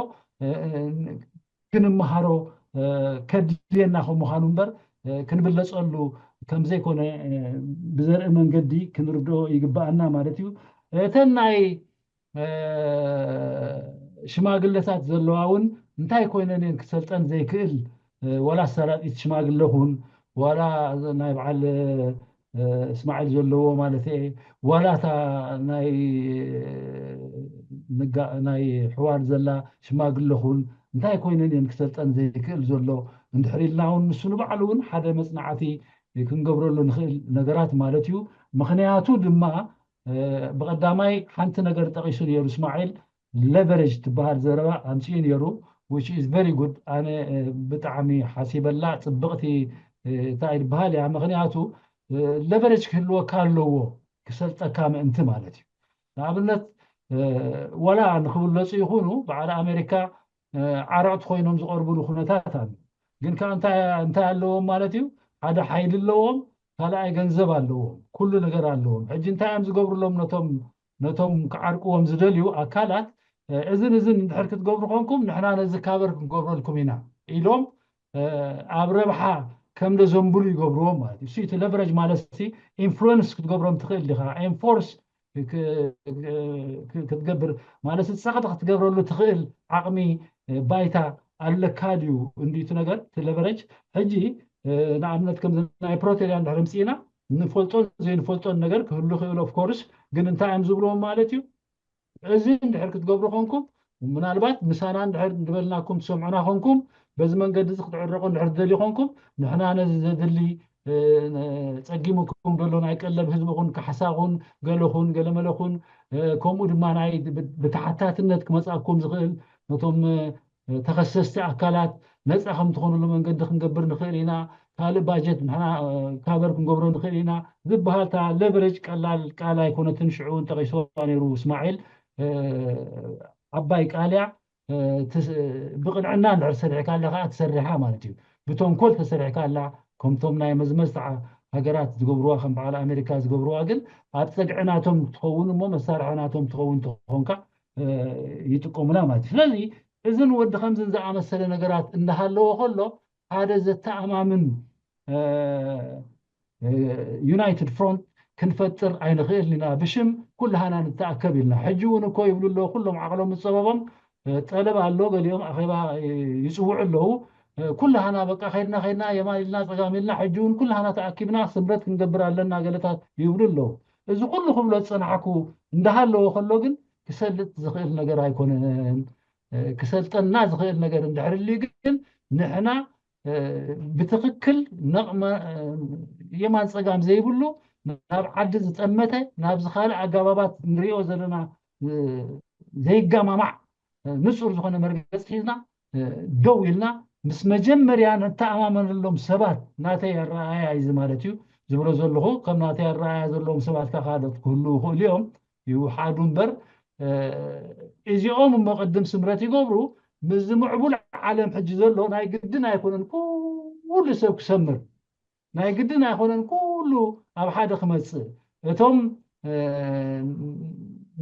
ክንመሃሮ ከድልየና ከም ምዃኑ እምበር ክንብለፀሉ ከም ዘይኮነ ብዘርኢ መንገዲ ክንርድኦ ይግባኣና ማለት እዩ። እተን ናይ ሽማግለታት ዘለዋ እውን እንታይ ኮይነን እየን ክሰልጠን ዘይክእል ዋላ ኣሳላጢት ሽማግለ ኹን ዋላ ናይ በዓል እስማዒል ዘለዎ ማለት ዋላ እታ ናይ ናይ ሕዋር ዘላ ሽማግለ ኹን እንታይ ኮይነን እየን ክሰልጠን ዘይክእል ዘሎ እንድሕር ኢልና እውን ንሱ ንባዕሉ እውን ሓደ መፅናዕቲ ክንገብረሉ ንኽእል ነገራት ማለት እዩ። ምኽንያቱ ድማ ብቐዳማይ ሓንቲ ነገር ጠቒሱ ነይሩ እስማዒል leverage ትበሃል ዘረባ ኣምፅኡ ነይሩ which is very good። ኣነ ብጣዕሚ ሓሲበላ ፅብቕቲ እንታይ ትበሃል እያ ምኽንያቱ leverage ክህልወካ ኣለዎ ክሰልጠካ ምእንቲ ማለት እዩ። ንኣብነት ዋላ ንክብለፁ ይኹኑ በዓል ኣሜሪካ ዓረቕቲ ኮይኖም ዝቐርብሉ ኩነታት ኣሎ። ግን ከዓ እንታይ ኣለዎም ማለት እዩ? ሓደ ሓይሊ ኣለዎም፣ ካልኣይ ገንዘብ ኣለዎም፣ ኩሉ ነገር ኣለዎም። ሕጂ እንታይ እዮም ዝገብሩሎም ነቶም ነቶም ክዓርቅዎም ዝደልዩ ኣካላት እዝን እዝን እንድሕር ክትገብሩ ኮንኩም ንሕና ነዚ ካበር ክንገብረልኩም ኢና ኢሎም ኣብ ረብሓ ከም ደዘንብሉ ይገብርዎም ማለት እዩ። እቲ leverage ማለት ኢንፍሉወንስ ክትገብሮም ትኽእል ዲኻ፣ ኤንፎርስ ክትገብር ማለት ፀቕጢ ክትገብረሉ ትኽእል ዓቕሚ ባይታ ኣለካ ድዩ እንዲቱ ነገር እቲ leverage። ሕጂ ንኣብነት ከም ናይ ፕሮቴርያ እንድሕር ምፅኢና ንፈልጦን ዘይንፈልጦን ነገር ክህሉ ይኽእል of course። ግን እንታይ እዮም ዝብልዎም ማለት እዩ? እዚ እንድሕር ክትገብሩ ኮንኩም ምናልባት ምሳና እንድሕር ዝበልናኩም ትሰምዑና ኮንኩም በዚ መንገዲ እዚ ክትዕረቁ እንድሕር ትደልዩ ኮንኩም ንሕና ነዚ ዘድሊ ፀጊሙኩም ዘሎ ናይ ቀለብ ህዝቢ ኹን ካሕሳ ኹን ገለ ኹን ገለመለ ኹን ከምኡ ድማ ናይ ብተሓታትነት ክመፃኩም ዝኽእል ነቶም ተኸሰስቲ ኣካላት ነፃ ከም ትኾኑሉ መንገዲ ክንገብር ንኽእል ኢና። ካልእ ባጀት ንሕና ካቨር ክንገብሮ ንኽእል ኢና ዝበሃል እታ leverage ቀላል ቃል ኣይኮነትን። ሽዑ እውን ጠቒስዋ ነይሩ እስማዒል ዓባይ ቃል እያ። ብቕንዕና እንድሕር ሰሪሕካ ኣለኻ ትሰርሓ ማለት እዩ። ብተንኮል ተሰሪሕካ ኣላ ከምቶም ናይ መዝመዝቲ ሃገራት ዝገብርዋ ከም በዓል ኣሜሪካ ዝገብርዋ ግን ኣብ ፀግዒ ናቶም ትኸውን እሞ መሳርሒ ናቶም ትኸውን ተኾንካ ይጥቀሙላ ማለት እዩ። ስለዚ እዝን ወዲ ከምዝን ዝኣመሰለ ነገራት እንዳሃለዎ ከሎ ሓደ ዘተኣማምን united front ክንፈጥር ኣይንኽእል ኢና። ብሽም ኩልሃና ንተኣከብ ኢልና ሕጂ እውን እኮ ይብሉ ኣለዉ ኩሎም ዓቕሎም ዝፀበቦም ጠለብ ኣሎ። ገሊኦም ኣኼባ ይፅውዑ ኣለዉ። ኩልሃና በቃ ከይድና ከይድና የማን ኢልና ፀጋም ኢልና ሕጂ እውን ኩልሃና ተኣኪብና ስምረት ክንገብር ኣለና ገለታት ይብሉ ኣለዉ። እዚ ኩሉ ክብሎ ዝፀናሕኩ እንዳሃለዎ ከሎ ግን ክሰልጥ ዝኽእል ነገር ኣይኮነን። ክሰልጠና ዝኽእል ነገር እንድሕር ልዩ ግን ንሕና ብትኽክል ነቕመ የማን ፀጋም ዘይብሉ ናብ ዓዲ ዝጠመተ ናብዚ ካልእ ኣገባባት ንሪኦ ዘለና ዘይገማማዕ ንፁር ዝኾነ መርገፂ ሒዝና ደው ኢልና ምስ መጀመርያ ንተኣማመነሎም ሰባት ናተይ ኣረኣያ እዩ ማለት እዩ ዝብሎ ዘለኹ። ከም ናተይ ኣረኣያ ዘለዎም ሰባት ካኻለት ክህሉ ይኽእሉ እዮም ይውሓዱ እምበር እዚኦም እሞ ቅድም ስምረት ይገብሩ ምስዚ ምዕቡል ዓለም ሕጂ ዘሎ ናይ ግድን ኣይኮነን ኩሉ ሰብ ክሰምር ናይ ግድን ኣይኮነን ኩሉ ኣብ ሓደ ክመፅእ እቶም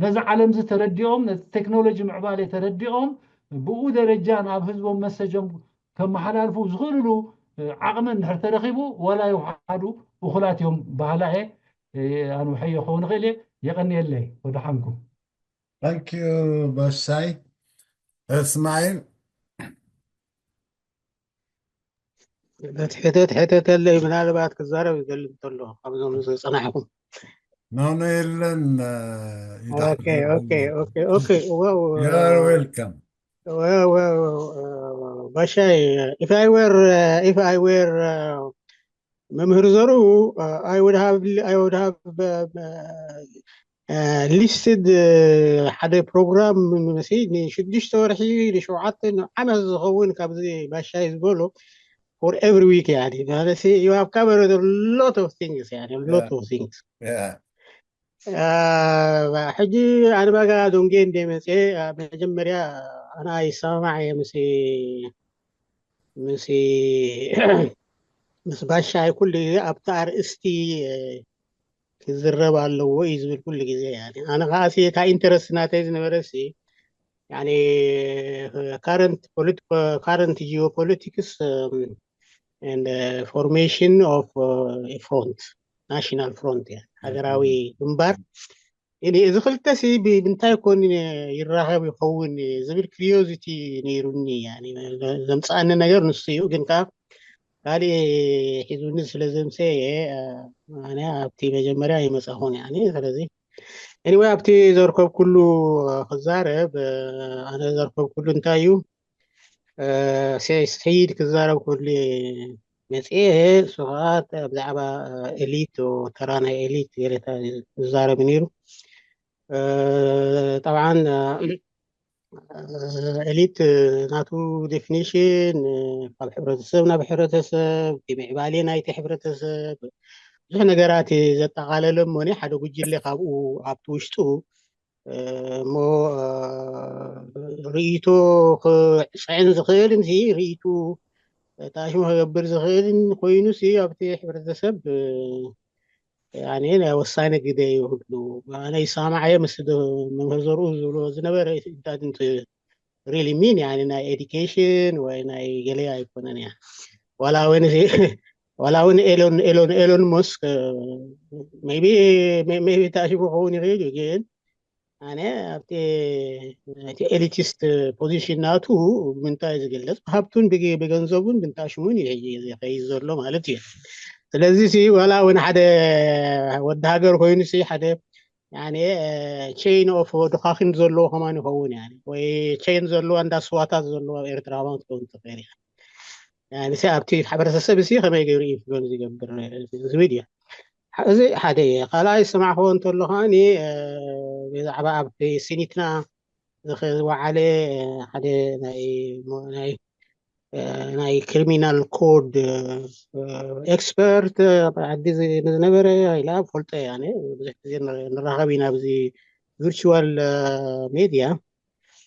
ነዚ ዓለም እዚ ተረዲኦም ነቲ ቴክኖሎጂ ምዕባለ ተረዲኦም ብኡ ደረጃ ናብ ህዝቦም መሰጆም ከመሓላልፉ ዝኽእልሉ ዓቕሚ እንድሕር ተረኺቡ ዋላ ይውሓዱ እኹላት እዮም በሃላ እየ። ኣንውሐዮ ክኸውን ይኽእል እየ። የቐንየለይ ወደሓንኩም። Thank you በሻይ እስማዒል። ሕተት ሕተተለይ ምናልባት ክዛረብ ይደሊ እንተሎ ካብዞም ዝፀናሕኩም ኖኖ የለን። Okay, okay, okay, okay. Well, You're welcome. Well, well, uh, Bashai, uh, if I were, uh, if I were uh, መምህር ዘርኡ, uh, I would have, I would have uh, uh, listed ሓደ ፕሮግራም ንሽዱሽተ ወርሒ ንሸውዓተ ዓመት ዝኸውን ካብዚ ባሻይ ዝበሎ for every week። You have covered a lot of things. Lot of things. ሕጂ ኣነ ባጋ ዶንጌ እንደ መፅኤ መጀመርያ ኣና ይሰማማዕ እየ ምስ ምስ ምስ ባሻይ ኩሉ ግዜ ኣብቲ ኣርእስቲ ክዝረብ ኣለዎ እዩ ዝብል ኩሉ ግዜ። ኣነ ከዓ እታ ኢንተረስት ናተይ ዝነበረ current geopolitics and formation of front, national front፣ ሃገራዊ ግንባር። እዚ ክልተ ሲ ብምንታይ ኮን ይራኸብ ይኸውን ዝብል ክሪዮዚቲ ነይሩኒ። ዘምፅኣኒ ነገር ንሱ እዩ። ግን ከዓ ካልእ ሒዙኒ ስለ ዘምሰየ ኣነ ኣብቲ መጀመርያ ይመፃኹን። ስለዚ anyway ኣብቲ ዘርከብ ኩሉ ክዛረብ፣ ኣነ ዘርከብ ኩሉ እንታይ እዩ፣ ሰይድ ክዛረብ ኩሉ መፅኤ፣ እሱ ከዓ ብዛዕባ ኤሊት፣ ተራ ናይ ኤሊት ገለታ ዝዛረብ ነይሩ። ጠብዓን ኤሊት ናቱ ዴፊኒሽን ካብ ሕብረተሰብ ናብ ሕብረተሰብ፣ እቲ ምዕባሌ ናይቲ ሕብረተሰብ፣ ብዙሕ ነገራት ዘጠቓለለ እሞ ሓደ ጉጅለ ካብኡ ኣብቲ ውሽጡ እሞ ርእይቶ ክፅዕን ዝኽእልን ርእይቱ ታሽሙ ክገብር ዝኽእልን ኮይኑ ኣብቲ ሕብረተሰብ ናይ ወሳኒ ግደ ይህሉ። ኣነ ይሰማማዕ እየ ምስ መምህር ዘርኡ ዝብሎ ዝነበረ። It doesn't really mean ናይ ኤዲኬሽን ወይ ናይ ገለ ኣይኮነን እያ። ዋላ እውን ዋላ እውን ኤሎን ኤሎን ኤሎን መስክ maybe ታሽሙ ክኸውን ይኽእል እዩ። ግን ኣነ ኣብቲ ኤሊቲስት ፖዚሽን ናቱ ምንታይ ዝግለጽ ብሃብቱን ብገንዘቡን ብንታሽሙን ይኸይድ ዘሎ ማለት እዩ። ስለዚ ዋላ እውን ሓደ ወዲ ሃገር ኮይኑ ሓደ chain of ዶኻኺን ዘለዎ ከማን ይኸውን ወይ ቼን ዘለዎ እንዳስዋታት ዘለዎ ኣብ ኤርትራ ከማን ክትከውን ትኽእል እያ። ንሰ ኣብቲ ሕብረተሰብ እዚ ከመይ ገይሩ ኢንፍሉወንስ ዝገብር ዝብል እዩ። እዚ ሓደ እዩ። ካልኣይ ዝሰማዕክዎ እንተሎ ከዓኒ ብዛዕባ ኣብ ሲኒትና ዝወዓለ ሓደ ናይ ናይ ክሪሚናል ኮድ ኤክስፐርት ዓዲ ዝነበረ ኢላ ፈልጦ እያ። ብዙሕ ግዜ ንራኸብ ኢና ኣብዚ ቪርቹዋል ሜድያ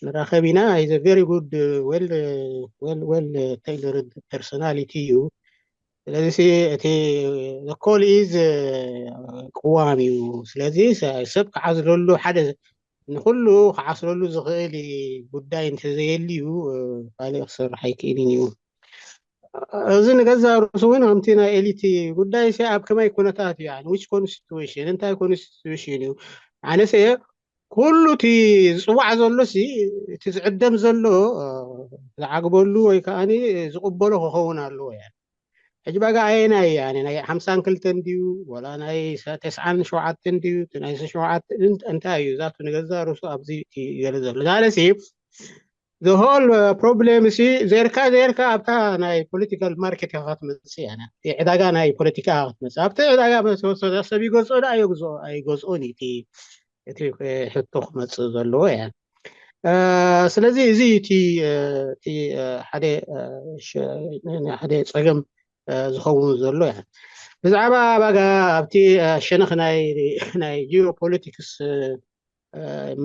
ንራኸብ ኢና። He's a very good well well well tailored personality እዩ። ስለዚ እቲ ኮል ኢዝ ቅዋም እዩ። ስለዚ ሰብ ክዓዝለሉ ሓደ ንኩሉ ክዓስለሉ ዝኽእል ጉዳይ እንተዘየልዩ ካልእ ክሰርሕ ኣይክእልን እዩ። እዚ ንገዛ ርእሱ እውን ከምቲ ናይ ኤሊት ጉዳይ ኣብ ከመይ ኩነታት እዩ፣ which constitution፣ እንታይ ኮንስቲቱሽን እዩ። ኣነሰ ኩሉ እቲ ዝፅዋዕ ዘሎ እቲ ዝዕደም ዘሎ ዝዓግበሉ ወይ ከዓ ዝቕበሎ ክኸውን ኣለዎ። ሕጂ ባጋ ኣየናይ ናይ ሓምሳን ክልተን ድዩ ወላ ናይ ተስዓን ሸውዓተን ድዩ ናይ ሸውዓተ እንታይ እዩ ዛቱ ንገዛ ርእሱ ኣብዚ ገለ ዘሎ ዛለሲ the whole problem ሲ ዘርካ ዘርካ ኣብታ ናይ ፖለቲካል ማርኬት ኢኻ ክትመፅእ እያ። ዕዳጋ ናይ ፖለቲካ ኢኻ ክትመፅእ። ኣብቲ ዕዳጋ ሰብ ይገዝኦ ዶ ኣይገዝኦን እዩ እቲ ሕቶ ክመፅእ ዘለዎ እያ። ስለዚ እዚ እቲ ሓደ ሓደ ፀገም ዝኸውን ዘሎ እያ። ብዛዕባ ባጋ ኣብቲ ሸነኽ ናይ ጂኦፖለቲክስ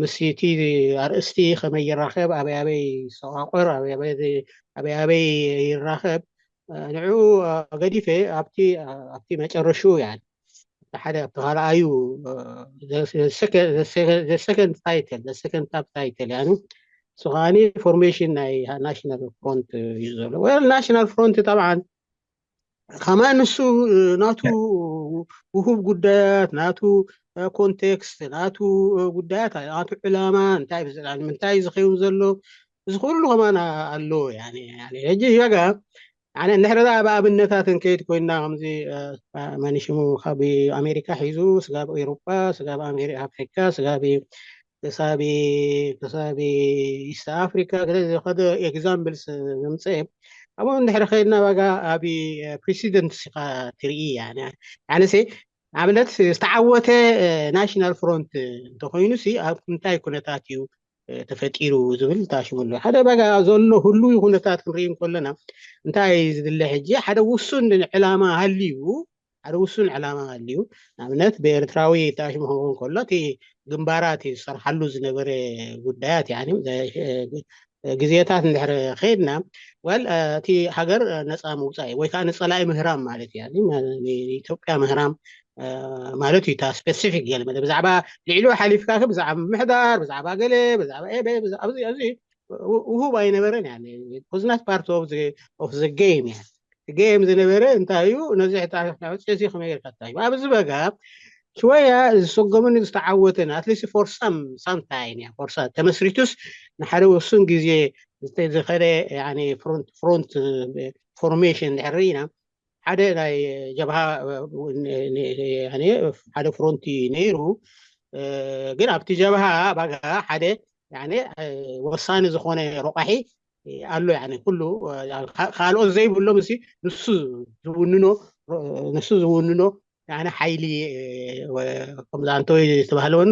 ምስ እቲ ኣርእስቲ ከመይ ይራኸብ፣ ኣበይ ኣበይ ይሰቋቆር፣ ኣበይ ኣበይ ይራኸብ፣ ንዕኡ ገዲፈ ኣብቲ ኣብቲ መጨረሽኡ እያ ሓደ ኣብቲ ካልኣዩ second title second sub title እያ። እሱ ከዓኒ ፎርሜሽን ናይ ናሽናል ፍሮንት እዩ ዘሎ። ናሽናል ፍሮንት ጠብዓን ከማን ንሱ ናቱ ውሁብ ጉዳያት ናቱ ኮንቴክስት ናቱ ጉዳያት ናቱ ዕላማ እንታይ ብዝላ ምንታይ ዝኸውን ዘሎ እዚ ኩሉ ከማን ኣሎ። ሕጂ ዮጋ ኣነ እንድሕር ዳ ብኣብነታት እንከይድ ኮይና ከምዚ መን ሽሙ ካብ ኣሜሪካ ሒዙ ስጋብ ኤውሮጳ ስጋብ ኣፍሪካ ስጋብ ክሳብ ክሳብ ኢስት ኣፍሪካ ገለ ዝኸደ ኤግዛምፕልስ ዘምፀ ኣብኡ እንድሕር ከይድና ዋጋ ኣብ ፕሬሲደንት ኢኻ ትርኢ። ኣነሰ ንኣብነት ዝተዓወተ ናሽናል ፍሮንት እንተኮይኑ ሲ ኣብ እንታይ ኩነታት እዩ ተፈጢሩ ዝብል ታሽሙ ኣሎ። ሓደ በጋ ዘሎ ህሉዊ ኩነታት ክንርኢ እንከለና እንታይ ዝድለ ሕጂ ሓደ ውሱን ዕላማ ሃልዩ ሓደ ውሱን ዕላማ ሃልዩ ንኣብነት ብኤርትራዊ ታሽሙ ክኸውን ከሎ እቲ ግንባራት ዝሰርሓሉ ዝነበረ ጉዳያት ግዜታት እንድሕር ከይድና ወል እቲ ሃገር ነፃ ምውፃእ ወይ ከዓ ንፀላኢ ምህራም ማለት እዩ። ኢትዮጵያ ምህራም ማለት እዩ። ስፔሲፊክ ገለ ብዛዕባ ልዕሊኡ ሓሊፍካ ብዛዕባ ምሕዳር ብዛዕባ ገለ ብዛዕባ ኣብዚ ውሁብ ኣይነበረን። ፖዝናት ፓርት ኦፍ ዘ ጌም ያ ጌም ዝነበረ እንታይ እዩ? ነዚ ሕታውፅሲ ከመይ ጌርካ እዩ ኣብዚ በጋ ሽወያ ዝሰጎምን ዝተዓወትን ኣትሊስት ፎር ሳም ሳም ታይም ያ ፎር ሳም ተመስሪቱስ ንሓደ ውሱን ግዜ ዝኸደ ፍሮንት ፎርሜሽን ድሕር ኢና ሓደ ናይ ጀብሃ ሓደ ፍሮንቲ ነይሩ። ግን ኣብቲ ጀብሃ ባጋ ሓደ ወሳኒ ዝኾነ ረቋሒ ኣሎ። ኩሉ ካልኦት ዘይብሎም እ ንሱ ዝውንኖ ንሱ ዝውንኖ ሓይሊ ከምዛንተወይ ዝተባህለወን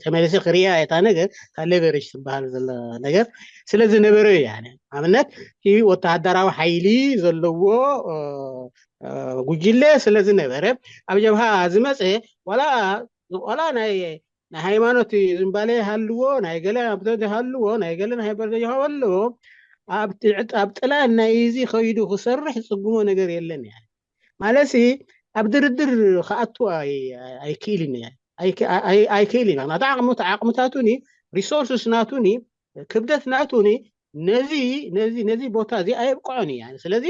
ተመለሰ ክሪያ የታ ነገር ካብ ሌቨሬጅ ትበሃል ዘሎ ነገር ስለ ዝነበረ እዩ። ኣብነት እቲ ወተሃደራዊ ሓይሊ ዘለዎ ጉጅለ ስለ ዝነበረ ኣብ ጀብሃ ዝመፀ ዋላ ዋላ ናይ ናይ ሃይማኖት ዝምባሌ ይሃልዎ ናይ ገለ ኣብተት ይሃልዎ ናይ ገለ ናይ በርደ ይሃበልዎ ኣብ ጥላ ናይ እዚ ከይዱ ክሰርሕ ዝፅግሞ ነገር የለን። ማለት ኣብ ድርድር ክኣቱ ኣይክእልን ኣይክእልን ናታ ዓቕምታቱኒ ሪሶርስስ ናቱኒ ክብደት ናቱኒ ነዚ ነዚ ነዚ ቦታ እዚ ኣየብቅዖን እዩ። ስለዚ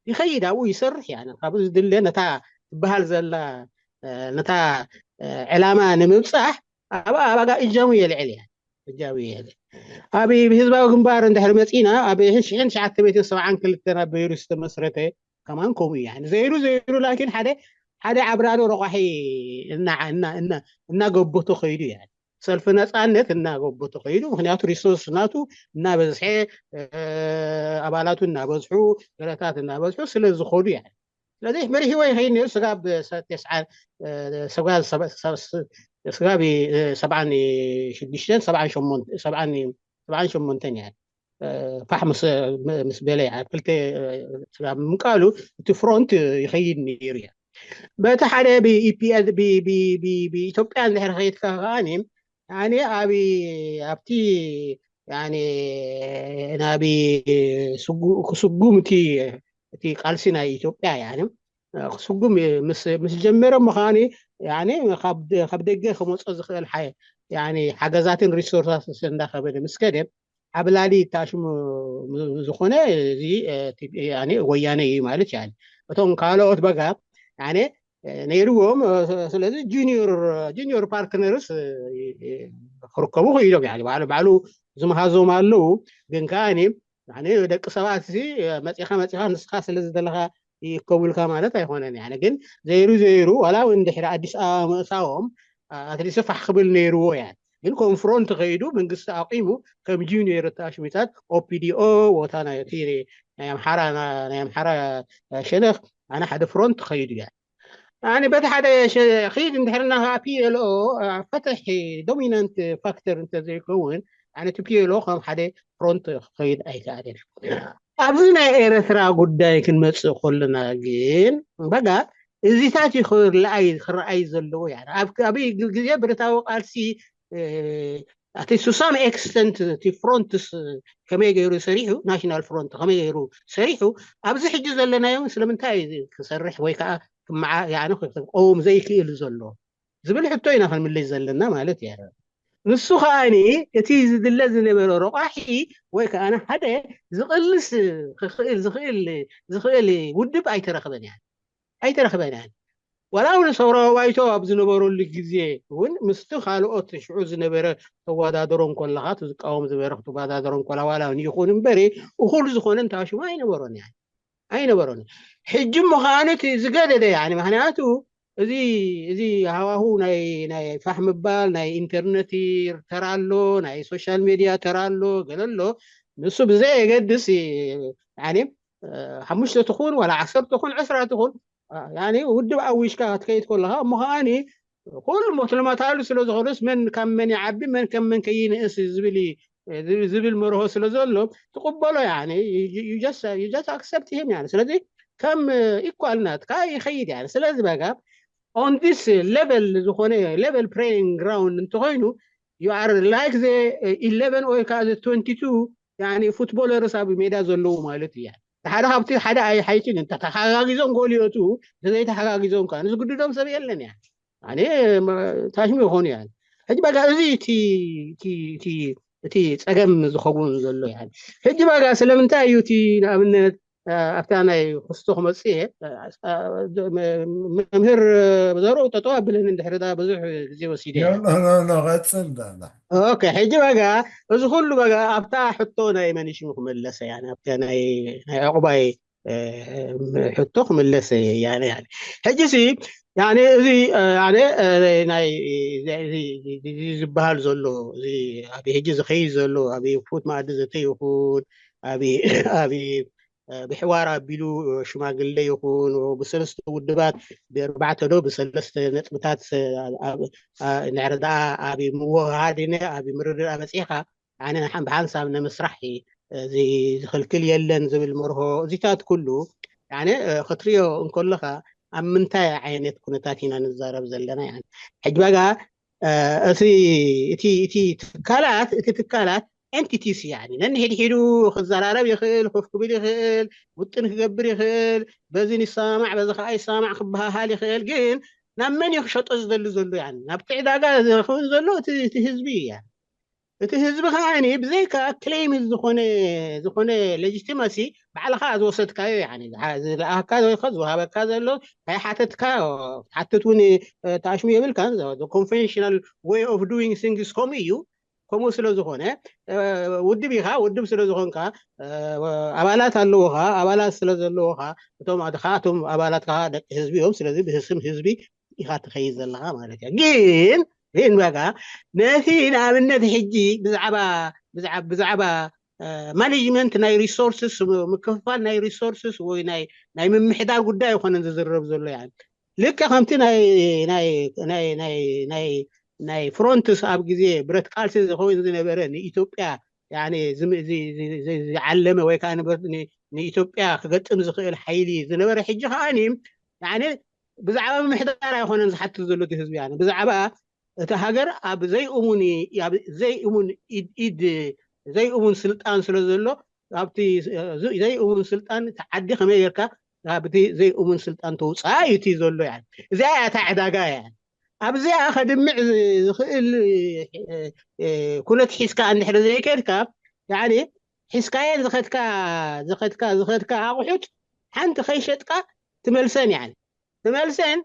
ይኸይድ ኣብኡ ይሰርሕ ያ ካብ ዝድለ ነታ ትበሃል ዘላ ነታ ዕላማ ንምብፃሕ ኣብኣ ኣባጋ እጃሙ የልዕል ያ እጃሙ የልዕል። ኣብ ህዝባዊ ግንባር እንድሕር መፂና ኣብ ሽሕን ትሽዓተ ሚእትን ሰብዓን ክልተን ኣብ በይሩ ዝተመስረተ ከማን ከምኡ እዩ። ዘይሩ ዘይሩ ላኪን ሓደ ሓደ ዓብራዶ ረቋሒ እናገበቶ ከይዱ ያ ሰልፊ ነፃነት እናገበቶ ከይዱ ምክንያቱ ሪሶርስ ናቱ እናበዝሐ ኣባላቱ እናበዝሑ ገለታት እናበዝሑ ስለ ዝኸዱ ያ ስለዚ መሪሕዎ ይኸይድ ነይሩ ስጋብ ስጋብ ሰብዓን ሽዱሽተን ሰብዓን ሸሞንተን እያ ፋሕ ምስ በለ ኣብ ክልተ ስጋብ ምቃሉ እቲ ፍሮንት ይኸይድ ነይሩ እያ በቲ ሓደ ብኢትዮጵያ እንድሕር ከይድካ ከዓኒ ኣነ ኣብ ኣብቲ ናብ ክስጉም እቲ እቲ ቃልሲ ናይ ኢትዮጵያ ክስጉም ምስ ጀመረ ምዃኒ ካብ ደገ ከመፆ ዝኽእል ሓገዛትን ሪሶርሳት እንዳኸበደ ምስ ከደ ዓብላሊ ታሽሙ ዝኾነ እዚ ወያነ እዩ ማለት ያ እቶም ካልኦት በጋ ነይርዎም ስለዚ ጁኒዮር ፓርትነርስ ክርከቡ ክኢሎም ባዕሉ ዝመሃዞም ኣለዉ ግን ከዓ ደቂ ሰባት መፂኻ መፂኻ ንስኻ ስለ ዝደለኻ ይከቡልካ ማለት ኣይኮነን ግን ዘይሩ ዘይሩ ዋላ እውን ድሕሪ ኣዲስ ኣበባ ምእታዎም ኣትሊስት ፋሕ ክብል ነይርዎ ያ ግን ኮንፍሮንት ከይዱ መንግስቲ ኣቂሙ ከም ጁኒየር ታሽሚታት ኦፒዲኦ ቦታ ናይ ኣምሓራ ሸነኽ ኣነ ሓደ ፍሮንት ከይዱ ያ ኣነ በቲ ሓደ ኺድ እንድሕርና ከዓ ፒኤልኦ ፈተሒ ዶሚናንት ፋክተር እንተዘይከውን ኣነ እቲ ፒኤልኦ ከም ሓደ ፍሮንት ክኸይድ ኣይከኣልን ኣብዚ ናይ ኤረትራ ጉዳይ ክንመፅእ ከለና ግን በጋ እዚታት እዩ ክርኣይ ክረኣይ ዘለዎ ያ ኣብ ግዜ ብረታዊ ቃልሲ እቲ ሱሳም ኤክስተንት እቲ ፍሮንትስ ከመይ ገይሩ ሰሪሑ ናሽናል ፍሮንት ከመይ ገይሩ ሰሪሑ ኣብዚ ሕጂ ዘለናዮ ስለምንታይ ክሰርሕ ወይ ከዓ ክመዓ ክቀውም ዘይክእል ዘሎ ዝብል ሕቶ ኢና ክንምልሽ ዘለና ማለት እያ ንሱ ከዓኒ እቲ ዝድለ ዝነበረ ረቋሒ ወይ ከዓ ሓደ ዝቕልስ ክኽእል ዝኽእል ዝኽእል ውድብ ኣይተረኽበን እያ ኣይተረኽበን እያ ዋላ እውን ሰውራዊ ባይቶ ኣብ ዝነበረሉ ግዜ እውን ምስቲ ካልኦት ሽዑ ዝነበረ ተወዳደሮ እንኮለኻ ዝቃወም ዝበረ ክትወዳደሮ እንኮላ ዋላ እውን ይኹን እምበሪ እኹል ዝኾነ እንታሽሙ ኣይነበሮን እያ ኣይነበሮን ሕጂ ምዃኑ እቲ ዝገደደ ያ ምክንያቱ እዚ እዚ ሃዋሁ ናይ ናይ ፋሕ ምባል ናይ ኢንተርነት ተራ ኣሎ ናይ ሶሻል ሜድያ ተራ ኣሎ ገለ ኣሎ ንሱ ብዘየገድስ ሓሙሽተ ትኹን ዋላ ዓሰርተ ትኹን ዕስራ ትኹን ውድብ ኣዊሽካ ክትከይድ ከለካ እሞ ከዓኒ ኩሉ ሞትለማታሉ ስለ ዝኾነስ መን ካብ መን ይዓቢ መን ከም መን ከይንእስ ዝብል ዝብል መርሆ ስለ ዘሎ ትቕበሎ። ኣክሰፕት ይህም ስለዚ ከም ኢኳል ናትካ ይኸይድ። ስለዚ በጋ on this level ዝኾነ level playing ground እንተኮይኑ you are like the eleven ወይ ከዓ the twenty two ፉትቦለርስ ኣብ ሜዳ ዘለዉ ማለት እዩ። ሓደ ካብቲ ሓደ ኣይሓይትን እንተ ተሓጋጊዞም ጎልዮቱ እንተዘይተሓጋጊዞም ከዓ ንዝግድዶም ሰብ የለን። እያ ኣነ ታሽሙ ይኾኑ እያ። ሕጂ በጋ እዚ እቲ ጸገም ዝኸውን ዘሎ። ሕጂ በጋ ስለምንታይ እዩ እቲ ንኣብነት ኣብታ ናይ ክስቶ ክመፅእ እየ። መምህር ዘርኡ ጠጠው ኣብለኒ እንድሕር ብዙሕ ግዜ ወሲደ። ቀፅል። ሕጂ በጋ እዚ ኩሉ በጋ ኣብታ ሕቶ ናይ መኒሽሙ ክመለሰ እያ ኣብታ ናይ ዕቁባይ ሕቶ ክምለስ እየ። ሕጂ ሲ እዚ ዝበሃል ዘሎ ኣብ ሕጂ ዝኸይድ ዘሎ ኣብ ፉት ማእዲ ዘተ ይኹን ኣብ ብሕዋር ኣቢሉ ሽማግለ ይኹን ብሰለስተ ውድባት ብኣርባዕተ ዶ ብሰለስተ ነጥብታት ንዕረዳ ኣብ ምወሃድ ኣብ ምርድዳ መፅኢኻ ብሓንሳብ ንምስራሕ ዝኽልክል የለን ዝብል መርሆ እዚታት ኩሉ ክትሪኦ እንከለኻ ኣብ ምንታይ ዓይነት ኩነታት ኢና ንዛረብ ዘለና። ሕጂ በጋ እቲ ትካላት እቲ ትካላት ኤንቲቲስ ነንሕድሒዱ ክዘራረብ ይኽእል፣ ኮፍ ክብል ይኽእል፣ ውጥን ክገብር ይኽእል፣ በዚ ይሰማማዕ በዚ ከዓ ይሰማማዕ ክበሃሃል ይኽእል። ግን ናብ መን እዩ ክሸጦ ዝደሊ ዘሎ? ናብቲ ዕዳጋ ዝኸውን ዘሎ እቲ ህዝቢ እዩ። እቲ ህዝቢ ከዓ ብዘይካ ክሌም ዝኾነ ዝኾነ ሌጂቲማሲ ባዕልኻ ዝወሰድካዮ ዝለኣካ ዝወሃበካ ዘሎ ኣይሓተትካ ሓተት እውን ተኣሽሙ የብልካ። ኮንቨንሽናል ወይ ኦፍ ዱዊንግ ሲንግስ ከምኡ እዩ። ከምኡ ስለ ዝኾነ ውድብ ኢኻ ውድብ ስለ ዝኾንካ ኣባላት ኣለውኻ ኣባላት ስለ ዘለውኻ እቶም ኣድኻ እቶም ኣባላት ከዓ ደቂ ህዝቢ እዮም። ስለዚ ብስም ህዝቢ ኢኻ ትኸይድ ዘለኻ ማለት እዩ። ግን ግን በጋ ነቲ ንኣብነት ሕጂ ብዛዕባ ብዛዕባ ማኔጅመንት ናይ ሪሶርስስ ምክፍፋል ናይ ሪሶርስስ ወይ ናይ ምምሕዳር ጉዳይ ይኮነን ዝዝረብ ዘሎ። ልክዕ ከምቲ ናይ ፍሮንትስ ኣብ ግዜ ብረት ቃልሲ ዝኸውን ዝነበረ ንኢትዮጵያ ዝዓለመ ወይ ከዓ ንኢትዮጵያ ክገጥም ዝኽእል ሓይሊ ዝነበረ ሕጂ ከዓ ብዛዕባ ምምሕዳር ኣይኮነን ዝሓትት ዘሎ ህዝቢ ብዛዕባ እቲ ሃገር ኣብ ዘይእሙን ኢድ ዘይእሙን ስልጣን ስለ ዘሎ ኣብቲ ዘይእሙን ስልጣን እቲ ዓዲ ከመይ ጌርካ ካብቲ ዘይእሙን ስልጣን ተውፅኣ እዩ እቲ ዘሎ። እዚኣ እያ እታ ዕዳጋ እያ። ኣብዚኣ ከድምዕ ዝኽእል ኩነት ሒዝካ እንድሕር ዘይከድካ ሒዝካየን ዝኸድካ ዝኸድካ ዝኸድካ ኣቑሑት ሓንቲ ከይሸጥካ ትመልሰን እያ። ትመልሰን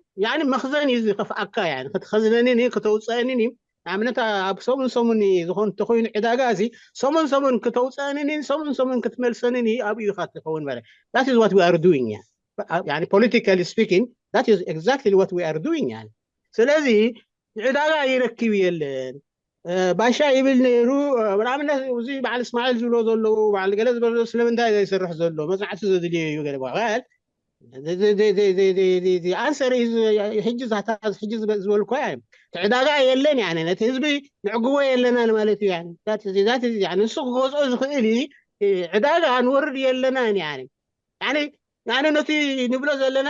መኽዘን እዩ ዝኸፍኣካ። ክትኸዝነንን ከተውፀአንን ንኣብነት ኣብ ሰሙን ሰሙን ዝኾን ተኮይኑ ዕዳጋ እዚ ሰሙን ሰሙን ክተውፀአንን ሰሙን ሰሙን ክትመልሰንን ኣብኡ ኢኻ ትኸውን ማለት that is what we are doing እያ። Politically speaking that is exactly what we are doing እያ። ስለዚ ዕዳጋ ይረክብ የለን። ባሻ ይብል ነይሩ። ንኣብነት እዚ በዓል እስማዒል ዝብሎ ዘለዉ በዓል ገለ ዝበሎ ስለምንታይ ዘይሰርሕ ዘሎ መፅናዕቲ ዘድልዮ እዩ ገለ በሃል። ኣንሰር ሕጂ ዛታ ሕጂ ዝበልኮ እያ። እቲ ዕዳጋ የለን እያ ነቲ ህዝቢ ንዕግቦ የለናን ማለት እዩ። ንሱ ክገዝኦ ዝኽእል ዕዳጋ ንወርድ የለናን እያ። ንዓነ ነቲ ንብሎ ዘለና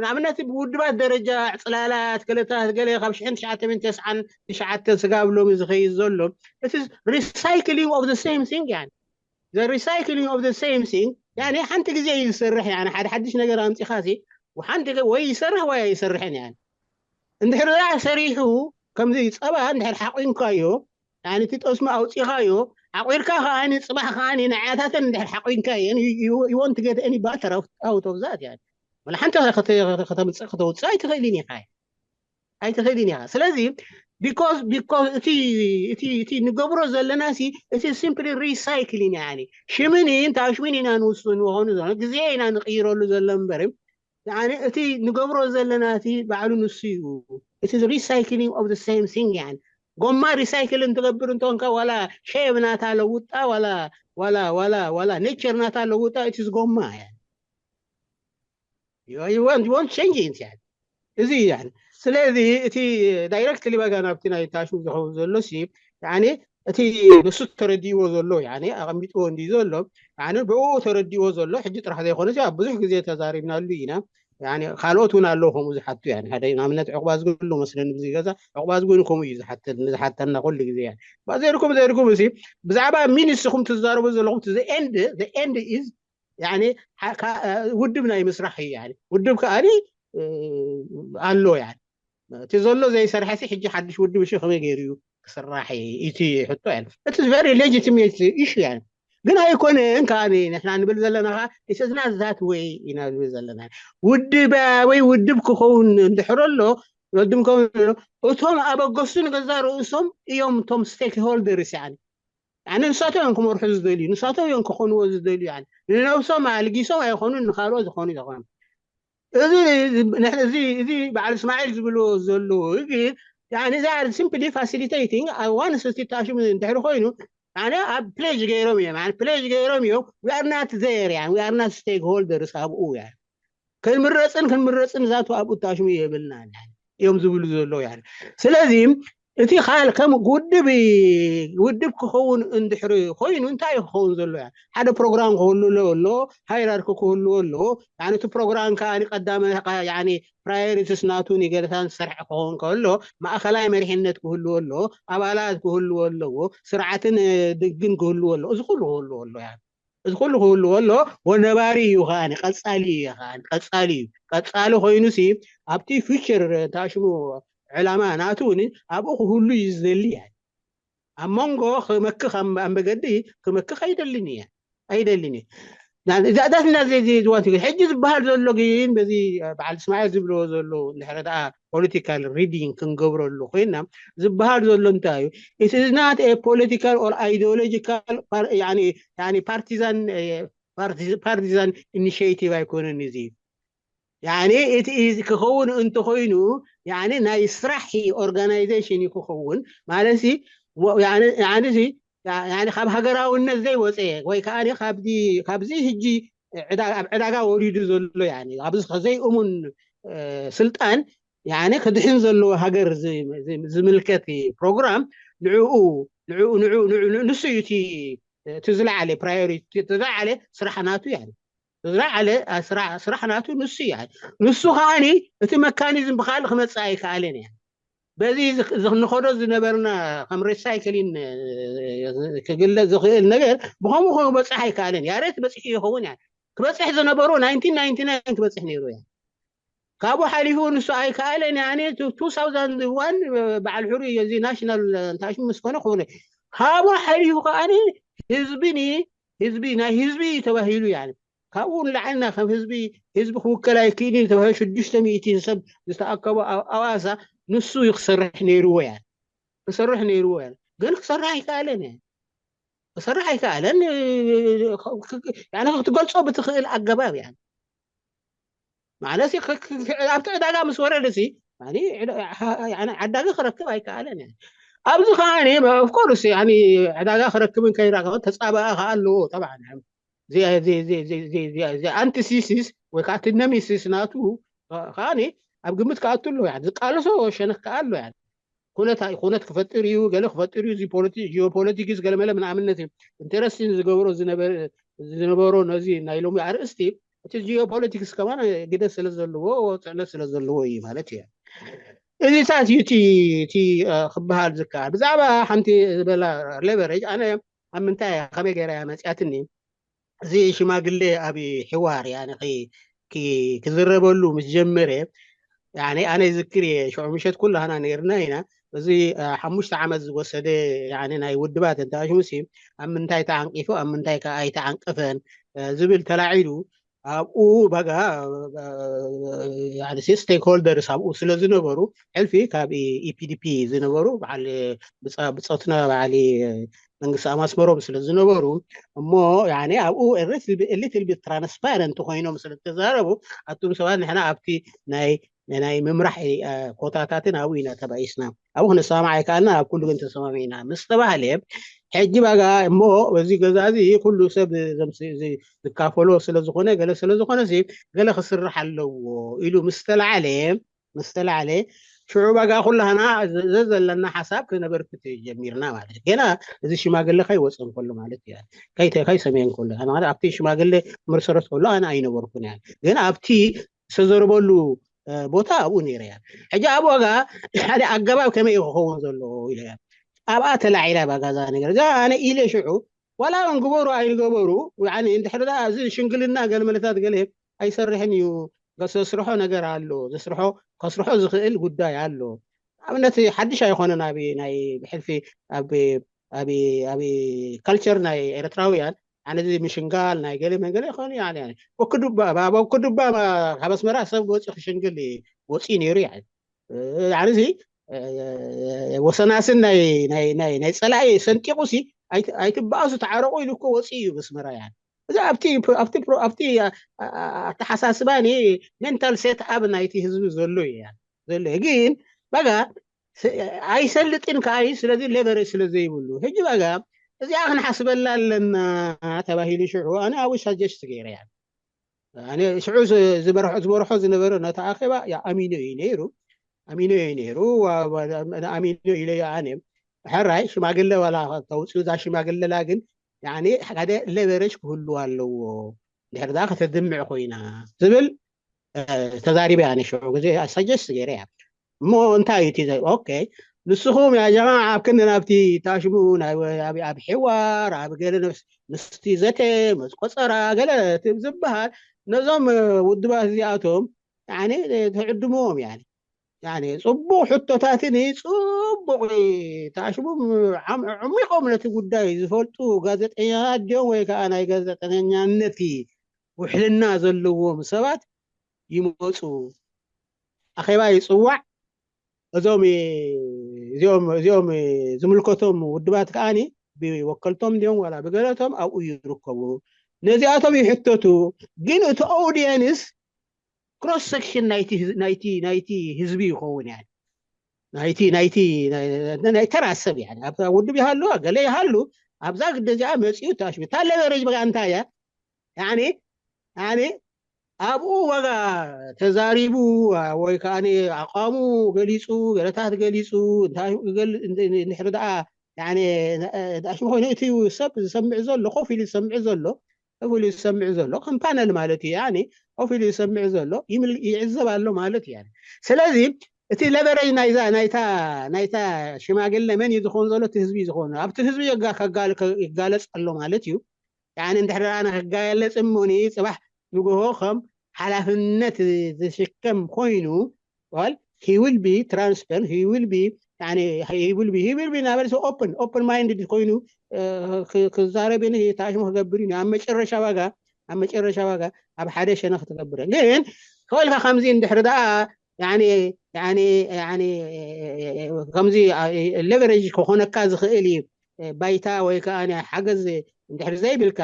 ንኣብነት ብውድባት ደረጃ ዕፅላላት ገለታት ገለ ካብ ሽሕን ትሽዓተ ሚእትን ተስዓን ትሽዓተን ስጋብ ሎሚ ዝኸይድ ዘሎ እቲ recycling of the same thing እያ። Recycling of the same thing ሓንቲ ግዜ እዩ ዝሰርሕ። ሓደ ሓድሽ ነገር ኣምፂኻ ሓንቲ ወይ ይሰርሕ ወይ ኣይሰርሕን እያ። እንድሕር ሰሪሑ ከምዚ ፀባ እንድሕር ሓቑንካዮ እቲ ጠስሚ ኣውፂኻዮ ሓቑርካ ከዓ ፅባሕ ከዓ ንዓያታተን እንድሕር ሓቑንካ እየን you want to get any butter out of that እያ። ሓንቲ ከተምፅእ ከተውፅእ ኣይትኽእልን ኢኻ ኣይትኽእልን ኢኻ። ስለዚ because because እቲ እቲ እቲ ንገብሮ ዘለና ሲ እቲ simply recycling እያ። ሽምን ታሽምን ኢና ንውስኑ ንኾኑ ዘሎ ግዜ ኢና ንቕይረሉ ዘሎ እምበር እቲ ንገብሮ ዘለና እቲ ባዕሉ ንሱ እዩ። It is recycling of the same thing እያ። ጎማ recycle እንትገብር እንተኾንካ ዋላ ሼብ ናታ ለውጣ ዋላ ዋላ ዋላ ዋላ nature ናታ ለውጣ it is ጎማ እያ። you want you want change it يعني እዚ እዩ يعني ስለዚ እቲ directly በጋ ናብቲ ናይ ታሹ ዝኸውን ዘሎ ሲ يعني እቲ ንሱ ተረዲእዎ ዘሎ يعني ኣቐሚጥዎ እንዲ ዘሎ يعني ብኡ ተረዲእዎ ዘሎ ሕጂ ጥራሕ ዘይኮነ ኣብ ብዙሕ ግዜ ተዛሪብናሉ ኢና يعني ካልኦት እውን ኣለዉ ከምኡ ዝሓቱ يعني ሓደ ንኣብነት ዕቑባ ዝግሉ መስለኒ ብዙ ገዛ ዕቑባ ዝግሉ ከምኡ እዩ ዝሓተና ኩሉ ግዜ يعني ዘይርኩም ዘይርኩም እዚ ብዛዕባ ሚኒስ ኢኹም ትዛረቡ ዘለኹም end end is يعني ውድብ ናይ ምስራሕ እዩ يعني ውድብ ከኣኒ ኣሎ يعني እቲ ዘሎ ዘይሰርሐ ሕጂ ሓድሽ ውድብ ሽ ከመይ ገይሩ እዩ ክስራሕ እቲ ሕቶ يعني እቲ very legitimate issue يعني ግን ኣይኮነን ከኣ ንሕና ንብል ዘለና ከዓ it's not that way ኢና ንብል ዘለና ውድብ ወይ ውድብ ክኸውን እንድሕር ኣሎ ወድም ከውን እቶም ኣበገሱ ንገዛ ርእሶም እዮም እቶም stakeholders يعني يعني ንሳቶም እዮም ክመርሑ ዝደልዩ ንሳቶም እዮም ክኾንዎ ዝደልዩ يعني ንነብሶም ኣልጊሶም ኣይኾኑን ንካልኦ ዝኾኑ ዝኾኑ እዚ እዚ በዓል እስማዒል ዝብልዎ ዘለዉ ግን يعني they are simply facilitating one ስቲታሽም እንድሕሪ ኮይኑ يعني ኣብ pledge ገይሮም እዮም يعني pledge ገይሮም እዮም we are not there يعني we are not stakeholders ኣብኡ يعني ክንምረፅን ክንምረፅን ዛቱ ኣብኡ ታሽሙ የብልና እዮም ዝብሉ ዘለዉ يعني ስለዚ እቲ ካል ከም ውድብ ውድብ ክኸውን እንድሕሪ ኮይኑ እንታይ እዩ ክኸውን ዘሎ ያ ሓደ ፕሮግራም ክህሉ ኣሎ hierarchy ክህልዎ ኣለዎ እቲ ፕሮግራም ከዓ ቀዳመ priorities ናቱ ንገለታን ዝሰርሐ ክኸውን ከሎ ማእኸላይ መሪሕነት ክህልዎ ኣለዎ ኣባላት ክህልዎ ኣለዎ ስርዓትን ድግን ክህልዎ ኣለዎ እዚ ኩሉ ክህልዎ ኣሎ እዚ ኩሉ ክህልዎ ኣሎ ወነባሪ እዩ ከዓ ቀፃሊ እዩ ከዓ ቀፃሊ እዩ ቀፃሊ ኮይኑ ሲ ኣብቲ future ታሽሙ ዕላማ ናቱ እውን ኣብኡ ክህሉ እዩ ዝደሊ እያ ኣብ መንጎ ክመክኽ ኣብ መገዲ ክመክኽ ኣይደልን እየ ኣይደልን እየ ዛእዳትና ዝዋት ሕጂ ዝበሃል ዘሎ ግን በዚ በዓል እስማኤል ዝብልዎ ዘሎ እንድሕረ ደኣ political reading ክንገብረሉ ኮይና ዝበሃል ዘሎ እንታይ እዩ it is not a political or ideological partisan partisan initiative ኣይኮነን እዚ يعني እቲ ክኸውን እንተኮይኑ يعني ናይ ስራሕ organization እዩ ክኸውን ማለት يعني ካብ ሃገራውነት ዘይወፀ ወይ ከዓ ካብዚ ሕጂ ኣብ ዕዳጋ ወሪዱ ዘሎ ኣብዚ ዘይእሙን ስልጣን يعني ክድሕን ዘለዎ ሃገር ዝምልከት ፕሮግራም ንዕኡ ንሱ እዩ እቲ ዝለዓለ priority ዝለዓለ ስራሕ ናቱ يعني ዝለዓለ ስራሕ ናቱ ንሱ እዩ ንሱ ከዓኒ እቲ mechanism ብካልእ ክመፅእ ኣይከኣለን እያ በዚ ንኸዶ ዝነበርና ከም recycling ክግለፅ ዝኽእል ነገር ብኸምኡ ክበፅሕ ኣይከኣለን ያሬት በፂሑ ይኸውን እያ ክበፅሕ ዝነበሮ nineteen ninety nine ክበፅሕ ነይሩ እያ ካብኡ ሓሊፉ ንሱ ኣይከኣለን ያኔ two thousand one በዓል ሕሩይ እዚ national እንታይ ምስ ኮነ ክኾነ ካብኡ ሓሊፉ ከዓኒ ህዝቢ ህዝቢ ናይ ህዝቢ ተባሂሉ ያኔ ካብኡ ንላዕልና ከም ህዝቢ ህዝቢ ክውከል ኣይክእልን ተባሂሉ ሽዱሽተ ሚእቲ ሰብ ዝተኣከቦ ኣብ ኣዋሳ ንሱ እዩ ክሰርሕ ነይርዎ ያ ክሰርሕ ነይርዎ ያ ግን ክሰርሕ ኣይከኣለን ያ ክሰርሕ ኣይከኣለን ክትገልፆ ብትኽእል ኣገባብ ያ ማለት ኣብቲ ዕዳጋ ምስ ወረደ ዓዳጊ ክረክብ ኣይከኣለን ኣብዚ ከዓ of course ዕዳጋ ክረክብን ከይራከበ ተፃበኣ ከዓ ኣለዎ ጠብዓ antithesis ወይ ከዓ እቲ nemesis ናቱ ከዓ ኣብ ግምት ክኣቱ ኣሎ ዝቃለሶ ሸነክ ከዓ ኣሎ ኩነት ኩነት ክፈጥር እዩ ገለ ክፈጥር እዩ geopolitics ገለመለ ንኣብነት interesting ዝገብሮ ዝነበሮ ነዚ ናይ ሎሚ ኣርእስቲ እቲ geopolitics ከማን ግደ ስለ ዘለዎ ፅዕነት ስለ ዘለዎ እዩ ማለት እዩ እዚታት እዩ እቲ ክበሃል ዝከኣል ብዛዕባ ሓንቲ ዝበላ leverage ኣነ ኣብ ምንታይ ከመይ ገይራ እያ መፅያትኒ እዚ ሽማግሌ ኣብ ሕዋር ክዝረበሉ ምስ ጀመረ ኣነ ይዝክር እየ ሽዑ ምሸት ኩላህና ነይርና ኢና እዚ ሓሙሽተ ዓመት ዝወሰደ ናይ ውድባት እንተሽሙሲ ኣብ ምንታይ ተዓንቂፉ ኣብ ምንታይ ኣይተዓንቀፈን ዝብል ተላዒሉ ኣብኡ በጋ stakeholders ኣብኡ ስለ ዝነበሩ ሕልፊ ካብ ኢፒዲፒ ዝነበሩ በዓል ብፆትና በዓል መንግስቲ ኣማስመሮም ስለ ዝነበሩ እሞ ኣብኡ little bit transparent ኮይኖም ስለ ዝተዛረቡ ኣቱም ሰባት ንሕና ኣብቲ ናይ ናይ ምምራሕ ኮታታትን ኣብኡ ኢና ተባኢስና ኣብኡ ክንሰማማዕ ኣይከኣልና ኣብ ኩሉ ግን ተሰማሚዕና ምስ ተባህለ ሕጂ ባጋ እሞ በዚ ገዛ እዚ ኩሉ ሰብ ዝካፈሎ ስለዝኾነ፣ ገለ ስለዝኾነ ገለ ክስራሕ ኣለዎ ኢሉ ምስ ተላዓለ ምስ ተላዓለ ሽዑ ባጋ ኩላህና ዘዘለና ሓሳብ ክነበርክት ጀሚርና ማለት ገና እዚ ሽማግለ ከይወፀ እንከሎ ማለት እዩ። ከይሰመየ እንከሎ ኣብቲ ሽማግለ መሰረት ከሎ ኣነ ኣይነበርኩን እያ። ግን ኣብቲ ዝተዘረበሉ ቦታ ኣብኡ ነይረ እያ። ሕጂ ኣብ ዋጋ ሓደ ኣገባብ ከመይ ክኸውን ዘለዎ ኢለ እያ ኣብኣ ተላዒላ ባጋዛ ነገር እዛ ኣነ ኢለ ሽዑ ዋላ እንግበሩ ኣይንገበሩ እንድሕር እዚ ሽንግልና ገለመለታት ገለ ኣይሰርሕን እዩ። ዘስርሖ ነገር ኣሎ። ዘስርሖ ከስርሖ ዝኽእል ጉዳይ ኣሎ። ኣብነት ሓድሽ ኣይኮነን። ኣብ ናይ ብሕልፊ ኣብ ኣብ ካልቸር ናይ ኤርትራውያን ኣነ እዚ ምሽንጋል ናይ ገለ መንገለ ይኮኑ ወክዱባ ወክዱባ ካብ ኣስመራ ሰብ ወፂ ክሽንግል ወፂ ነይሩ። እዚ ወሰናስን ናይ ፀላኢ ሰንጢቁ ኣይትበኣሱ ተዓረቁ ኢሉ እኮ ወፂ እዩ ኣስመራ። እዚ ኣብቲ ኣተሓሳስባ ሜንታል ሴት ኣብ ናይቲ ህዝቢ ዘሎ እዩ ዘሎ ግን በጋ ኣይሰልጥን ከኣ እዩ። ስለዚ ሌቨሬጅ ስለ ዘይብሉ ሕጂ በጋ እዚኣ ክንሓስበላ ኣለና ተባሂሉ ሽዑ ኣነ ኣብኡ ሳጀስት ገይረ እያ። ኣነ ሽዑ ዝመርሖ ዝነበረ ነታ ኣኼባ ኣሚኖ እዩ ነይሩ ኣሚኖ እዩ ነይሩ ኣሚኖ ኢለ ኣነ ሕራይ ሽማግለ ዋላ ተውፅኡ እዛ ሽማግለላ ግን ሓደ ሌቨሬጅ ክህልዋ ኣለዎ ድሕር ከተድምዕ ኮይና ዝብል ተዛሪበ ኣነ ሽዑ ግዜ ሳጀስት ገይረ እያ። እሞ እንታይ እዩ እቲ ኦኬ ንስኹም ያ ጀማዓ ኣብ ክንዲ ናብቲ ታሽሙ ኣብ ሕዋር ኣብ ገለ ምስቲ ዘተ መዝቆፀራ ገለ ዝበሃል ነዞም ውድባት እዚኣቶም ትዕድምዎም እያ። ፅቡቅ ሕቶታትን ፅቡቅ ታሽሙ ዕሚቆም ነቲ ጉዳይ ዝፈልጡ ጋዜጠኛታት ድዮም ወይ ከዓ ናይ ጋዜጠኛነት ውሕልና ዘለዎም ሰባት ይመፁ። ኣኼባ ይፅዋዕ። እዞም እዚኦም እዚኦም ዝምልከቶም ውድባት ከዓኒ ብወከልቶም ድዮም ዋላ ብገለቶም ኣብኡ ይርከቡ። ነዚኣቶም ይሕተቱ። ግን እቲ ኦውዲየንስ ክሮስ ሰክሽን ናይቲ ህዝቢ ይኸውን ያ ናይቲ ናይቲ ናይ ተራ ሰብ ያ ኣብ ውድብ ይሃሉ ገለ ይሃሉ ኣብዛ ግደ እዚኣ መፅኡ ታሽሙ እታ ሌቨሬጅ በቃ እንታይ እያ ያኒ ያኒ ኣብኡ ዋጋ ተዛሪቡ ወይ ከዓ ኣቋሙ ገሊፁ ገለታት ገሊፁ እንታይ እንድሕር ደኣ ሽሙ ኮይኑ እቲ ሰብ ዝሰምዕ ዘሎ ኮፍ ኢሉ ዝሰምዕ ዘሎ ኮፍ ኢሉ ዝሰምዕ ዘሎ ከም ፓነል ማለት እዩ ያኒ ኮፍ ኢሉ ዝሰምዕ ዘሎ ይዕዘብ ኣሎ ማለት እዩ። ስለዚ እቲ ሌቨሬጅ ናይዛ ናይታ ናይታ ሽማግለ መን እዩ ዝኸውን ዘሎ እቲ ህዝቢ እዩ ዝኸውን ኣብቲ ህዝቢ ይጋለፅ ኣሎ ማለት እዩ። እንድሕር ደኣ ንክጋለፅ እሞኒ ፅባሕ ንግሆ ከም ሓላፍነት ዝሽከም ኮይኑ ል he will be transparent he will be he will be he will be ናበል open open minded ኮይኑ ክዛረብ ታሽሙ ክገብር እዩ ኣብ መጨረሻ ዋጋ ኣብ መጨረሻ ዋጋ ኣብ ሓደ ሸነኽ ትገብር ግን ከልካ ከምዚ እንድሕር ደኣ ከምዚ ሌቨሬጅ ክኾነካ ዝኽእል እዩ ባይታ ወይ ከዓ ሓገዝ እንድሕር ዘይብልካ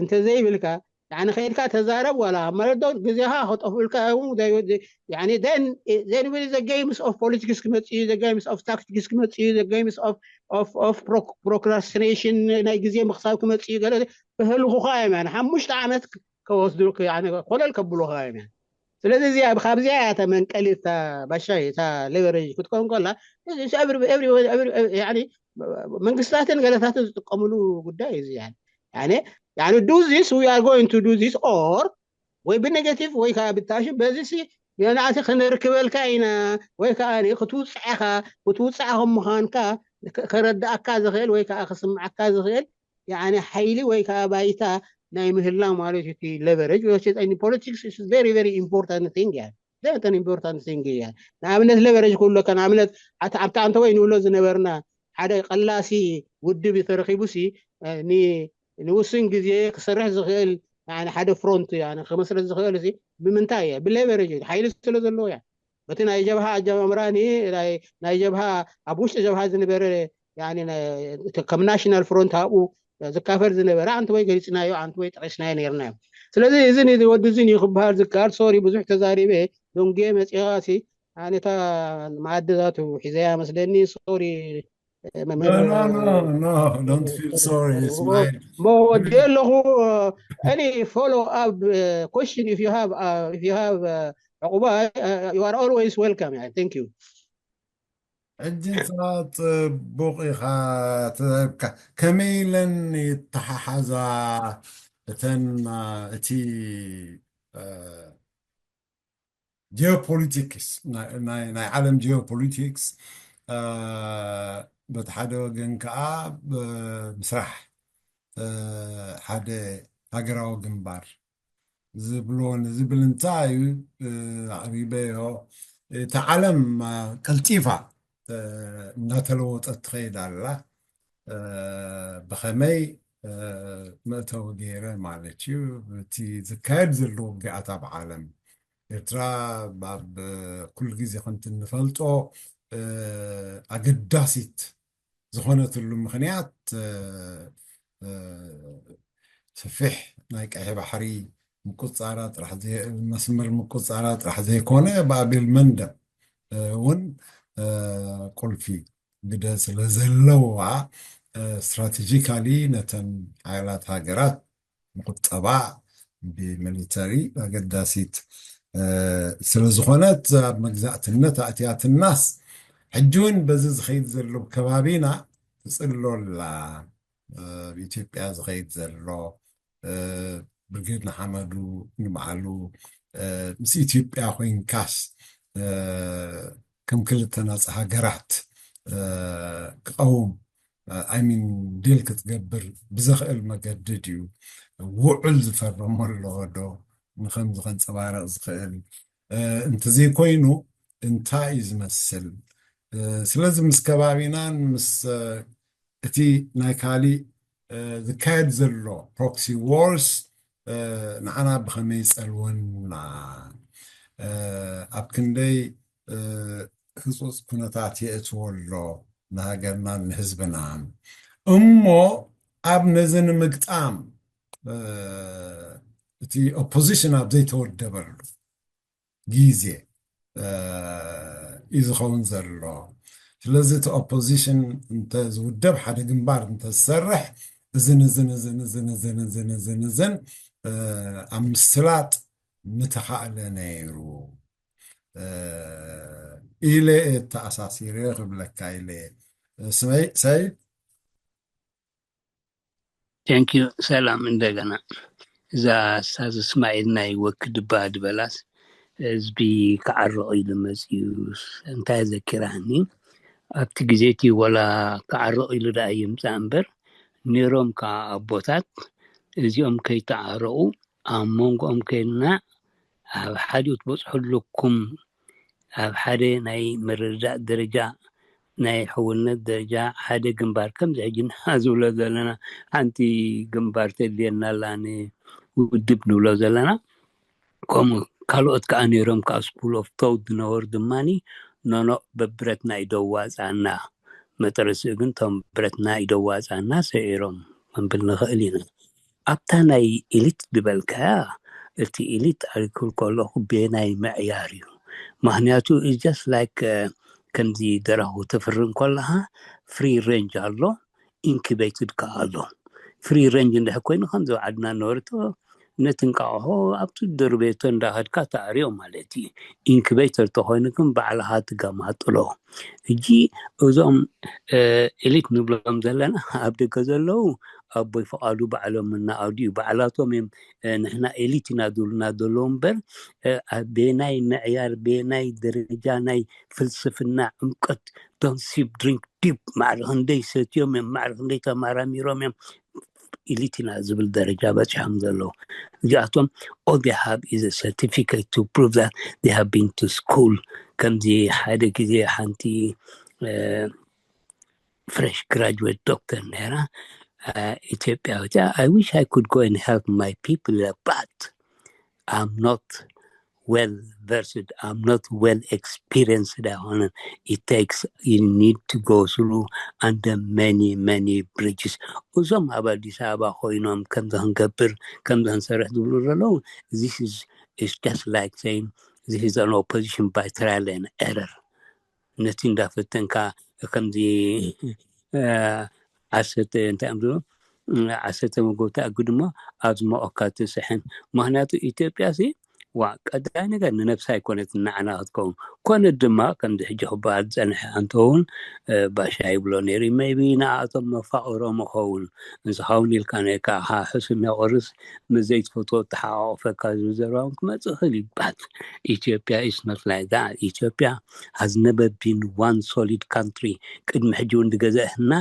እንተዘይብልካ ንኸድካ ተዛረብ ዋላ ኣብ መረዶ ግዜኻ ክጠፍኡልካ ዘጋይምስ ኦፍ ፖለቲክስ ክመፅእ እዩ ዘጋይምስ ኦፍ ታክቲክስ ክመፅእ እዩ ዘጋይምስ ኦፍ ፕሮክራስቲኔሽን ናይ ግዜ ምክሳብ ክመፅእ እዩ ገለ ክህልኩኻ እዮም ሓሙሽተ ዓመት ከወስዱ ኮለል ከብሉኻ እዮም ስለዚ እዚኣ ካብዚኣ እያ ተመንቀሊ እታ ባሻይ እታ ሌቨሬጅ ክትከውን ከላ መንግስታትን ገለታትን ዝጥቀምሉ ጉዳይ እዚ do this we are going to do this or ወይ ብኔጌቲቭ ወይ ከዓ ብታሽም በዚ ንኣቲ ክንርክበልካ ኢና ወይ ከዓ ክትውፅዕ ኢኻ ክትውፅዕ ከም ምዃንካ ከረዳእካ ዝኽእል ወይ ከዓ ክስምዓካ ዝኽእል ሓይሊ ወይ ከዓ ባይታ ናይ ምህላ ማለት እዩ ሌቨሬጅ politics is very very important thing እያ important thing እያ ንኣብነት ሌቨሬጅ ክብለካ ንኣብነት ኣብታ ኣንተ ወይ ንብሎ ዝነበርና ሓደ ቀላሲ ውድብ ተረኪቡ ሲ ንውስን ግዜ ክሰርሕ ዝኽእል ሓደ ፍሮንት ክመስረት ዝኽእል ብምንታይ እየ ብሌቨሬጅ ሓይሊ ስለ ዘለዎ እያ በቲ ናይ ጀብሃ ኣጀማምራ ናይ ጀብሃ ኣብ ውሽጢ ጀብሃ ዝነበረ ከም ናሽናል ፍሮንት ኣብኡ ዝካፈል ዝነበረ ኣንቲ ወይ ገሊፅናዮ ኣንቲ ወይ ጠቂስናዮ ነርና እዮም ስለዚ እዚ ወዲ እዚ ክበሃል ዝከኣል ሶሪ ብዙሕ ተዛሪበ ዶንጌ መፂኻሲ ኣነታ መኣድዛቱ ሒዘያ መስለኒ ሶሪ No, no, no, no, don't feel sorry. It's my... መወዲ ኣለኹ። Any follow up question if you have, if you have ዕቁባ? You are always welcome. Thank you. ሕጂ ጽቡቕ ኢኻ ተዘርካ። ከመይ ኢለን ይተሓሓዛ እተን እቲ ጂኦፖሊቲክስ፣ ናይ ዓለም ጂኦፖሊቲክስ በቲ ሓደ ወገን ከዓ ምስራሕ ሓደ ሃገራዊ ግንባር ዝብሎ ንዝብል እንታይ እዩ ኣዕሪበዮ? እታ ዓለም ቀልጢፋ እናተለወጠት ትኸይድ ኣላ። ብኸመይ መእተዊ ገይረ ማለት እዩ። እቲ ዝካየድ ዘሎ ውግኣት ኣብ ዓለም ኤርትራ ኣብ ኩሉ ግዜ ከምቲ እንፈልጦ ኣገዳሲት ዝኾነትሉ ምኽንያት ሰፊሕ ናይ ቀይሕ ባሕሪ ምቁፃራ ጥራሕ መስመር ምቁፃራ ጥራሕ ዘይኮነ ብኣቤል መንደብ እውን ቁልፊ ግደ ስለ ዘለዋ ስትራቴጂካሊ ነተን ሓያላት ሃገራት ምቁጠባ ብሚሊተሪ ኣገዳሲት ስለ ዝኾነት ኣብ መግዛእትነት ኣእትያትናስ ሕጂ እውን በዚ ዝኸይድ ዘሎ ከባቢና ትፅሎ ኣላ። ኣብ ኢትዮጵያ ዝኸይድ ዘሎ ብርጌድ ንሓመዱ ንባዕሉ ምስ ኢትዮጵያ ኮይንካስ ከም ክልተ ናፃ ሃገራት ክቐውም ኣይሚን ዲል ክትገብር ብዘኽእል መገዲ ድዩ ውዕል ዝፈረሞ ኣለዎ ዶ ንከምዚ ከንፀባረቕ ዝኽእል? እንተዘይኮይኑ እንታይ እዩ ዝመስል? ስለዚ ምስ ከባቢናን ምስ እቲ ናይ ካሊእ ዝካየድ ዘሎ ፕሮክሲ ዋርስ ንዓና ብኸመይ ይፀልወና? ኣብ ክንደይ ህፁፅ ኩነታት የእትዎ ኣሎ ንሃገርናን ንህዝብናን? እሞ ኣብ ነዚ ንምግጣም እቲ ኦፖዚሽን ኣብ ዘይተወደበሉ ግዜ እዩ ዝኸውን ዘሎ። ስለዚ እቲ ኦፖዚሽን እንተዝውደብ ሓደ ግንባር እንተዝሰርሕ እዝን እዝን እዝን እዝን እዝን እዝን እዝን እዝን ኣብ ምስላጥ ምተኻእለ ነይሩ ኢለ እየ ተኣሳሲረ ክብለካ ኢለ እየ። ሰይድ Thank you። ሰላም እንደገና። እዛ ስታዝ እስማኤል ናይ ወክድባ ድበላስ ህዝቢ ክዓርቕ ኢሉ መፅዩ እንታይ ዘኪራኒ ኣብቲ ግዜ እቲ ወላ ክዓርቕ ኢሉ ደኣ ይምፃእ እምበር ነይሮም ከዓ ኣቦታት እዚኦም ከይተዓረቑ ኣብ መንጎኦም ከይድና ኣብ ሓዲኡ ትበፅሑ ኣለኩም ኣብ ሓደ ናይ ምርድዳእ ደረጃ ናይ ሕውነት ደረጃ ሓደ ግንባር ከምዚ ሕጂ ንሕና ዝብሎ ዘለና ሓንቲ ግንባር ተድልየና ኣላ ንውድብ ንብሎ ዘለና ከምኡ ካልኦት ከዓ ነይሮም ከዓ ስኩል ኦፍ ቶውት ዝነበሩ ድማ ኖኖ በብረትና እዩ ደዋፃና መጠረሲኡ ግን ቶም ብረትና እዩ ደዋፃና ሰዒሮም ክንብል ንኽእል ኢና ኣብታ ናይ ኢሊት ዝበልካያ እቲ ኢሊት ኣልክል ከለኹ ቤናይ ምዕያር እዩ ምክንያቱ is just like ከምዚ ደራሁ ተፍሪ እንከለኻ ፍሪ ሬንጅ ኣሎ ኢንኩቤትድ ከዓ ኣሎ ፍሪ ሬንጅ እንድሕ ኮይኑ ከምዚ ዓድና ነበርቶ ነቲ እንቃቕሖ ኣብቲ ደርቤቶ እንዳኸድካ ተኣርዮ ማለት እዩ ኢንኩቤተር ተኮይኑ ግን ባዕልኻ ትገማጥሎ እጂ እዞም ኤሊት ንብሎም ዘለና ኣብ ደገ ዘለዉ ኣቦይ ፍቓዱ ባዕሎም እናኣዱ እዩ ባዕላቶም እዮም ንሕና ኤሊት ኢና ዝብሉና ዘለዉ እምበር ቤናይ ምዕያር ቤናይ ደረጃ ናይ ፍልስፍና ዕምቀት don't sip drink deep ማዕረ ክንደይ ሰትዮም እዮም ማዕረ ክንደይ ተማራሚሮም እዮም ኢሊት ኢና ዝብል ደረጃ በፂሖም ዘለዉ እዚኣቶም all they have is a certificate to prove that they have been to school ከምዚ ሓደ ግዜ ሓንቲ fresh graduate doctor ነይራ ኢትዮጵያዊት I wish I could go and help my people but I'm not well versed I'm not well experienced ኣይኮነን it takes you need to go through under many many bridges እዞም ኣብ ኣዲስ ኣበባ ኮይኖም ከምዚ ክንገብር ከምዚ ክንሰርሕ ዝብሉ ዘለዉ this is it's just like saying this is an opposition by trial and error ነቲ እንዳፈተንካ ከምዚ ዓሰርተ እንታይ እዮም ዝብሉ፣ ዓሰርተ መጎብቲ ኣግድሞ ኣብ ዝመቐካ ትስሕን። ምክንያቱ ኢትዮጵያ ሲ ዋ ቀዳይ ነገር ንነብሳ ኣይኮነት ንዓና ክትከውን ኮነ ድማ ከምዚ ሕጂ ክበሃል ዝፀንሐ ኣንተውን ባሻ ይብሎ ነይሩ maybe ንኣቶም መፋቕሮ መኸውን እንስኻውን ኢልካ ነካ ሓሱም ያቆርስ ምስ ዘይትፈትዎ ተሓቋቑፈካ ዝዘረባውን ክመፅእ ይኽእል እዩ but ኢትዮጵያ is not like that ኢትዮጵያ has never been one solid country ቅድሚ ሕጂ እውን ዝገዘእህና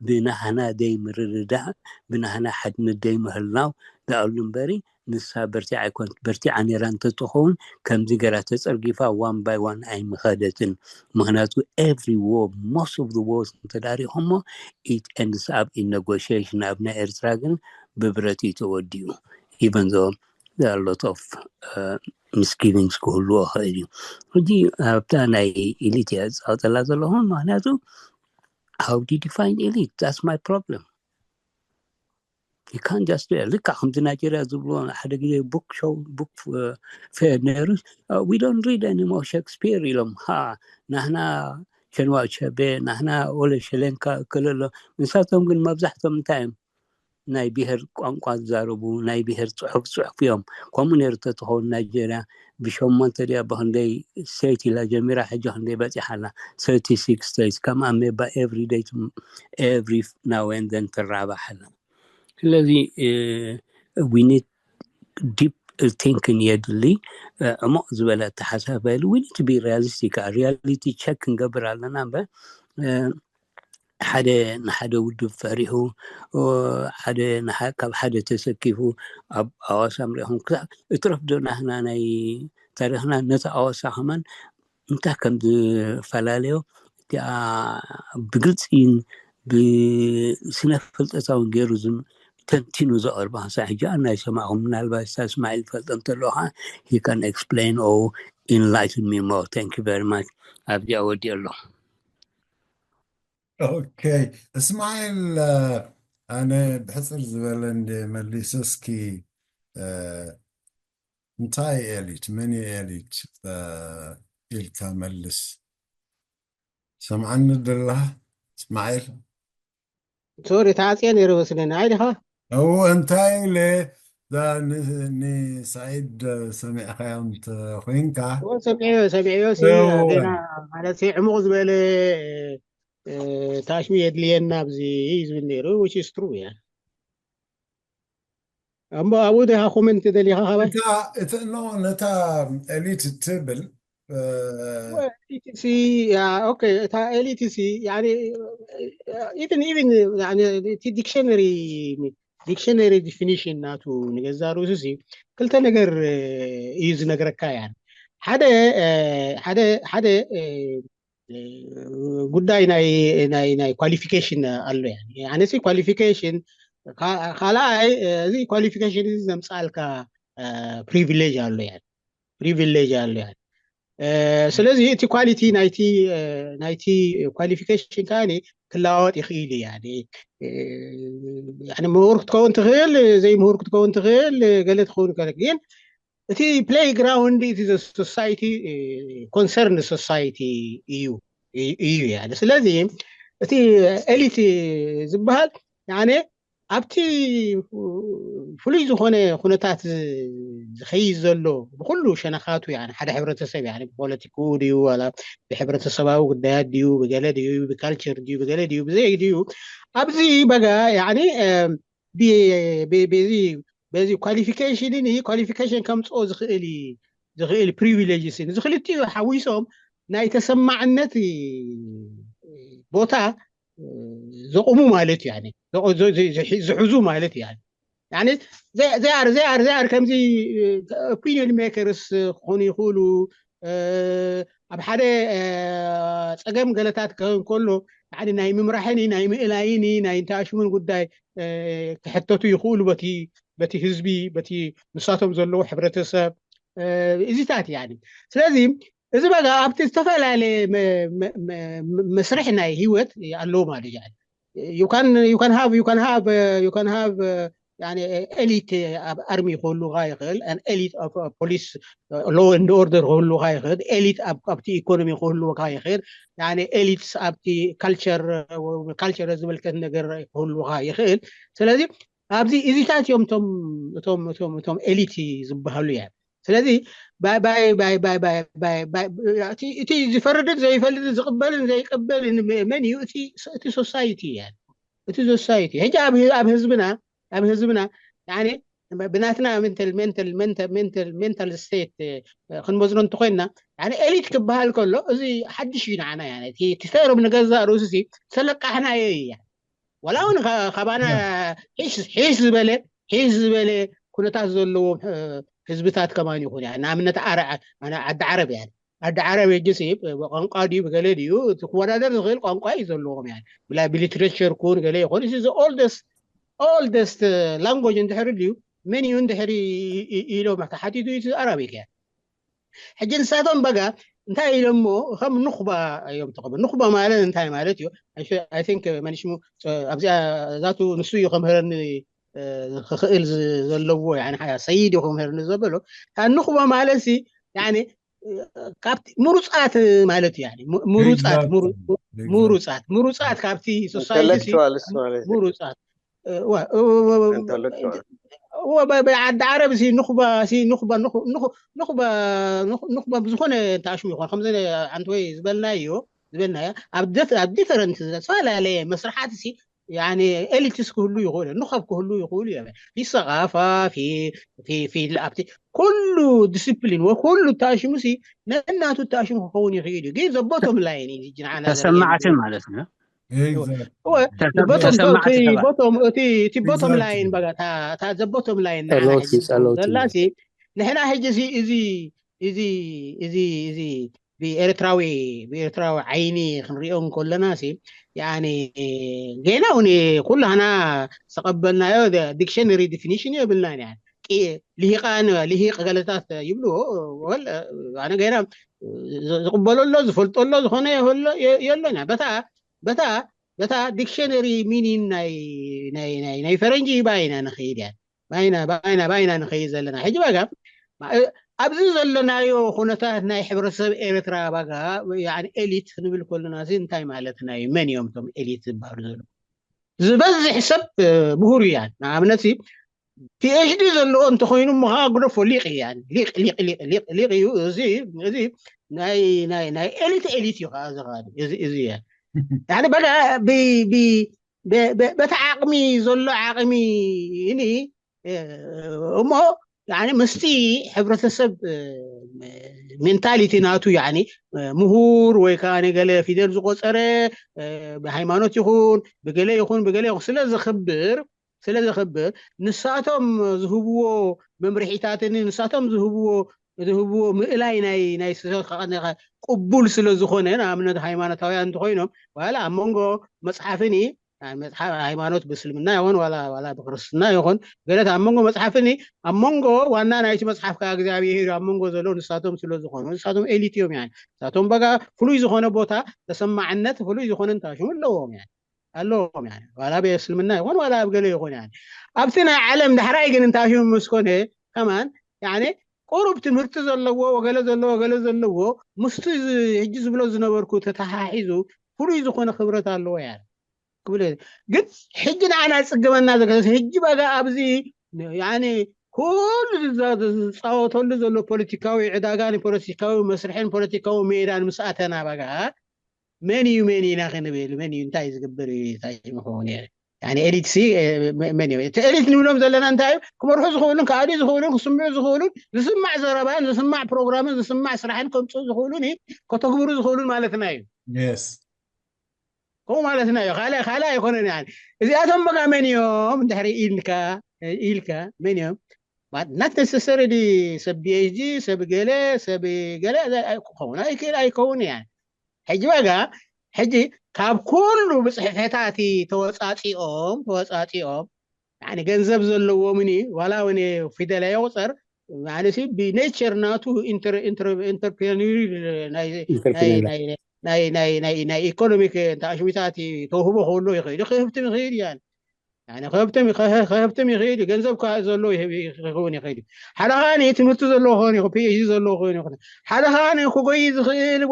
ብናህና ደይ ምርድዳእ ብናህና ሓድነት ደይ ምህላው ደኣሉ እምበሪ ንሳ በርቲዓ ኣይኮነት በርቲዓ ነይራ እንተትኸውን ከምዚ ገራ ተፀርጊፋ one by one ኣይምኸደትን ምክንያቱ every war most of the wars እንተዳሪኹሞ it ends up in negotiation ኣብ ናይ ኤርትራ ግን ብብረት እዩ ተወዲኡ even though a lot of misgivings ክህልዎ ይኽእል እዩ ሕጂ ኣብታ ናይ elite እየ ዝፃወተላ ዘለኹ ምክንያቱ how did you find elite that's my problem you can't just ልካ ከምዚ ናይጀርያ ዝብልዎ ሓደ ግዜ book show book fair ነይሩ we don't read anymore Shakespeare ኢሎም ሃ ናህና ሸንዋ ሸቤ ናህና ወለ ሸሌንካ ክልሎ ንሳቶም ግን መብዛሕቶም እንታይ እዮም ናይ ብሄር ቋንቋ ዝዛረቡ ናይ ብሄር ፅሑፍ ፅሑፍ እዮም ከምኡ ነይሩ ተትኸውን ናይጀርያ ብሸሞንተ ድያ ብክንደይ state ኢላ ጀሚራ ሕጂ ክንደይ በፂሓ ኣላ thirty-six states ከም ኣሜባ every day every now and then ትራባሕ ኣላ ስለዚ we need deep thinking የድሊ ዕሙቕ ዝበለ ኣተሓሳስባ የድሊ we need to be realistic reality check ክንገብር ኣለና እምበር ሓደ ንሓደ ውድብ ፈሪሑ ሓደ ካብ ሓደ ተሰኪፉ ኣብ ኣዋሳ ምሪኹም ክሳብ እትረፍ ዶ ናህና ናይ ታሪክና ነቲ ኣዋሳ ከማን እንታይ ከም ዝፈላለዮ እቲኣ ብግልፂን ብስነ ፍልጠታውን ገይሩ ተንቲኑ ዘቐርባ ክሳብ ሕጂ ኣና ይሰማዕኹም ምናልባት ሳ እስማዒል ፈልጠ እንተለዎ ከዓ he can explain or enlighten me more thank you very much ኣብዚኣ ወዲኦ ኣለኹ ኦኬ እስማኤል ኣነ ብሕፅር ዝበለ እንደ መሊሰ እስኪ እንታይ elite መን elite ኢልካ መልስ ሰምዓኒ ደላ እስማኤል sorry ተዓፅየ ነይሩ መስለኒ ኣይ ዲኻ እው እንታይ ኢለ ንሳዒድ ሰሚዕካዮ እንተኮይንካ ሰሚዐዮ ሰሚዐዮ ዜና ማለት ዕሙቕ ዝበለ ታሽሚ የድልየና ኣብዚ እዩ ዝብል ነይሩ which is true እያ እሞ ኣብኡ ዲኻ comment ደሊኻ ካባይ ነታ elite ትብል ሲ ኦኬ እታ elite ሲ even even እቲ dictionary dictionary definition ናቱ ንገዛ ርእሱ ሲ ክልተ ነገር እዩ ዝነግረካ ያ ሓደ ሓደ ሓደ ጉዳይ ናይ ናይ ናይ qualification ኣሎ ያ ኣነሲ qualification ካልኣይ እዚ qualification እዚ ዘምፃልካ privilege ኣሎ ያ privilege ኣሎ ያ ስለዚ እቲ quality ናይቲ ናይቲ qualification ከዓኒ ክለዋወጥ ይኽእል እዩ ምሁር ክትከውን ትኽእል ዘይምሁር ክትከውን ትኽእል ገለ ትኸውን ከለ ግን እቲ play ground እቲ society concern society እዩ እዩ ያ ስለዚ እቲ elite ዝበሃል ኣብቲ ፍሉይ ዝኾነ ኩነታት ዝኸይድ ዘሎ ብኩሉ ሸነኻቱ ሓደ ሕብረተሰብ ብፖለቲክኡ ድዩ ዋላ ብሕብረተሰባዊ ጉዳያት ድዩ ብገለ ድዩ ብካልቸር ድዩ ብገለ ድዩ ብዘይ ድዩ ኣብዚ በጋ በዚ qualification ን qualification ከምፅኦ ዝኽእል ዝኽእል privileges ን ዝኽልቲኡ ሓዊሶም ናይ ተሰማዕነት ቦታ ዘቑሙ ማለት እዩ ዝሕዙ ማለት እዩ they are they are they are ከምዚ opinion makers ክኾኑ ይኽእሉ ኣብ ሓደ ፀገም ገለታት ክኸውን ከሎ ናይ ምምራሕን ናይ ምእላይን ናይ እንተኣሽሙን ጉዳይ ክሕተቱ ይኽእሉ በቲ በቲ ህዝቢ በቲ ንሳቶም ዘለዉ ሕብረተሰብ እዚታት እያ ስለዚ እዚ በጋ ኣብቲ ዝተፈላለየ መስርሕ ናይ ህይወት ኣለዎ ማለት እዩ you can you can have you can have you can have ኤሊት ኣብ ኣርሚ ክህሉካ ይኽእል፣ ኤሊት ፖሊስ፣ ሎ ኤንድ ኦርደር ክህሉካ ይኽእል፣ ኤሊት ኣብቲ ኢኮኖሚ ክህሉካ ይኽእል፣ ኤሊት ኣብቲ ካልቸር ካልቸር ዝምልከት ነገር ክህሉካ ይኽእል። ስለዚ ኣብዚ እዚታት እዮም እቶም እቶም እቶም እቶም ኤሊት ዝበሃሉ እያ። ስለዚ እቲ ዝፈርድን ዘይፈልጥን ዝቕበልን ዘይቀበልን መን እዩ? እቲ ሶሳይቲ እያ። እቲ ሶሳይቲ ሕጂ ኣብ ህዝብና ኣብ ህዝብና ብናትና ሜንታል ስቴት ክንመዝኖ እንተኮይንና ኤሊት ክበሃል ከሎ እዚ ሓድሽ እዩ ንዓና። እቲ ሰይሮም ንገዛእ ርእሱ ተለቃሕናዮ እያ። ዋላ እውን ካባና ሒስ ዝበለ ሒስ ዝበለ ኩነታት ዘለዎም ህዝብታት ከማን ይኹን፣ ንኣብነት ዓዲ ዓረብ እያ። ዓዲ ዓረብ ሕጂ ቋንቋ ድዩ ብገለ ድዩ እቲ ክወዳደር ዝኽእል ቋንቋ እዩ ዘለዎም። ብሊትሬቸር ኩን ገለ ይኾን እዚ ኦልደስት ላንጎጅ እንድሕር ድዩ መን እዩ እንድሕር ኢሎም ተሓቲቱ እዩ ኣራቢክ እያ። ሕጂ ንሳቶም በጋ እንታይ ኢሎሞ ከም ኑኽባ እዮም ተቐበሉ። ኑኽባ ማለት እንታይ ማለት እዩ? I think መን ሽሙ ኣብዚኣ ዛቱ ንሱ እዩ ከምህረኒ ክኽእል ዘለዎ ሰይድ እዩ ከምህረኒ ዘበሎ። ኑኽባ ማለት ካብቲ ምሩፃት ማለት እዩ። ምሩፃት ምሩፃት ምሩፃት ካብቲ ሶሳይቲ ምሩፃት ዓዲ ዓረብ ሲ ኑኽባ ሲ ኑኽባ ኑኽባ ኑኽባ ብዝኾነ ተኣሽሙ ይኾን ከምዚ ኣንትወይ ዝበልናዮ ዝበልናዮ ኣብ ዲፈረንት ዝተፈላለየ መስርሓት ሲ ኤሊትስ ክህሉ ይኽእሉ፣ ንኸብ ክህሉ ይኽእሉ እዮም። ፊ ሰቓፋ፣ ፊ ፊ ፊ ኣብቲ ኩሉ ዲስፕሊን ወይ ኩሉ ታሽሙ ሲ ነናቱ ታሽሙ ክኸውን ይኽእል እዩ። ግን ዘቦቶም ላይን እዩ ንዓና ተሰማዕትን ማለት ነው። ተሰማዕቲ ተባለ። እቲ ቦቶም ላይን በቃ እታ ዘቦቶም ላይን ንዓና ጸሎት እዩ፣ ሕጂ ጸሎት እዩ። ዘላ ሲ ንሕና ሕጂ ሲ እዚ እዚ እዚ እዚ ብኤርትራዊ ብኤርትራዊ ዓይኒ ክንሪኦ እንከለና ሲ ያኒ ገና እውን ኩላህና ዝተቐበልናዮ ዲክሽነሪ ዲፊኒሽን የብልናን። ያ ልሂቃን ልሂቅ ገለታት ይብልዎ ወል ኣነ ገና ዝቕበሎ ኣሎ ዝፈልጦ ኣሎ ዝኾነ የሎን። በታ በታ በታ ዲክሽነሪ ሚኒን ናይ ናይ ናይ ናይ ፈረንጂ ባይና ንኸይድ እያ። ባይና ባይና ባይና ንኸይድ ዘለና ሕጂ ባጋ ኣብዚ ዘለናዮ ኩነታት ናይ ሕብረተሰብ ኤርትራ ባጋ ኤሊት ክንብል ከለና ሲ እንታይ ማለትና እዩ? መን እዮም እቶም ኤሊት ዝበሃሉ ዘለዉ? ዝበዝሕ ሰብ ምሁር እያ። ንኣብነት ፒኤችዲ ዘለዎ እንተኮይኑ ምኻ ግደፎ ሊቅ እያ። ሊቅ ሊቅ ሊቅ ሊቅ ሊቅ እዩ። እዚ እዚ ናይ ናይ ናይ ኤሊት ኤሊት እዩ ከዓ እዚ ከዓ እዚ እዚ እያ። ያኒ በቃ ብ ብ በ- በ- በቲ ዓቕሚ ዘሎ ዓቕሚ እኒ እሞ ያኒ ምስቲ ሕብረተሰብ ሜንታሊቲ ናቱ ያኒ ምሁር ወይ ከዓ ገለ ፊደል ዝቆፀረ ብሃይማኖት ይኹን ብገለ ይኹን ብገለ ይኹን ስለ ዝኽብር ስለ ዘኽብር ንሳቶም ዝህብዎ መምርሒታትን ንሳቶም ዝህብዎ ዝህብዎ ምእላይ ናይ ናይ ቅቡል ስለ ዝኾነ ንኣብነት ሃይማኖታውያን እንተኮይኖም ዋላ ኣብ መንጎ መፅሓፍኒ መፅሓፍ ሃይማኖት ብእስልምና ይኹን ዋላ ዋላ ብክርስትና ይኹን ገለት ኣብ መንጎ መፅሓፍኒ ኣብ መንጎ ዋና ናይቲ መፅሓፍ ከዓ እግዚኣብሔር እዩ ኣብ መንጎ ዘሎ ንሳቶም ስለ ዝኾኑ ንሳቶም ኤሊት እዮም። ያ ንሳቶም በጋ ፍሉይ ዝኾነ ቦታ ተሰማዕነት ፍሉይ ዝኾነ እንታሽሙ ኣለዎም። ያ ኣለዎም። ያ ዋላ ብእስልምና ይኹን ዋላ ኣብ ገለ ይኹን ያ ኣብቲ ናይ ዓለም ዳሕራይ ግን እንታሽሙ ምስ ኮነ ከማን ያ ቁሩብ ትምህርቲ ዘለዎ ወገለ ዘለዎ ወገለ ዘለዎ ምስቲ ሕጂ ዝብሎ ዝነበርኩ ተተሓሒዙ ፍሉይ ዝኾነ ክብረት ኣለዎ። ያ ክብል ግን ሕጂ ንዓና ዝፅገመና ዘገሰስ ሕጂ በጋ ኣብዚ ያኒ ኩሉ ዝፃወተሉ ዘሎ ፖለቲካዊ ዕዳጋን ፖለቲካዊ መስርሕን ፖለቲካዊ ሜዳን ምስ ኣተና በጋ መን እዩ መን ኢና ክንብል መን እዩ እንታይ ዝገብር እዩ እንታይ ምኸውን እዩ? ያኒ ኤሊት ሲ መን እዩ እቲ ኤሊት ንብሎም ዘለና እንታይ እዩ? ክመርሑ ዝኽእሉን ክኣልዩ ዝኽእሉን ክስምዑ ዝኽእሉን ዝስማዕ ዘረባን ዝስማዕ ፕሮግራምን ዝስማዕ ስራሕን ከምፅኡ ዝኽእሉን እዩ ከተግብሩ ዝኽእሉን ማለትና እዩ። የስ ከምኡ ማለትና እዩ። ካልእ ካልእ ኣይኮነን። ያ እዚኣቶም በጋ መን እዮም እንድሕሪ ኢልካ ኢልካ መን እዮም? ናት ነሰሰሪ ሰብ ፒኤችዲ ሰብ ገለ ሰብ ገለ ክኸውን ኣይክእል ኣይከውን እያ። ሕጂ በጋ ሕጂ ካብ ኩሉ ብፅሕፈታት ተወፃፂኦም ተወፃፂኦም ያኒ ገንዘብ ዘለዎምኒ ዋላ እውን ፊደል ኣየቁፀር ማለሲ ብኔቸር ናቱ ኢንተርፕሬነሪ ናይ ናይ ናይ ናይ ናይ ኢኮኖሚክ ተኣሽሚታት ተውህቦ ክህሉ ይኽእል ክህብትም ይኽእል እያን ከሀብትም ይኽእል እዩ። ገንዘብ ከዓ ዘለዎ ክኸውን ይኽእል እዩ። ሓደ ከዓ ትምህርቲ ዘለዎ ክኸውን ይኽእል፣ ፒኤችዲ ዘለዎ ክኸውን ይኽእል። ሓደ ከዓ ክጎይ ዝኽእል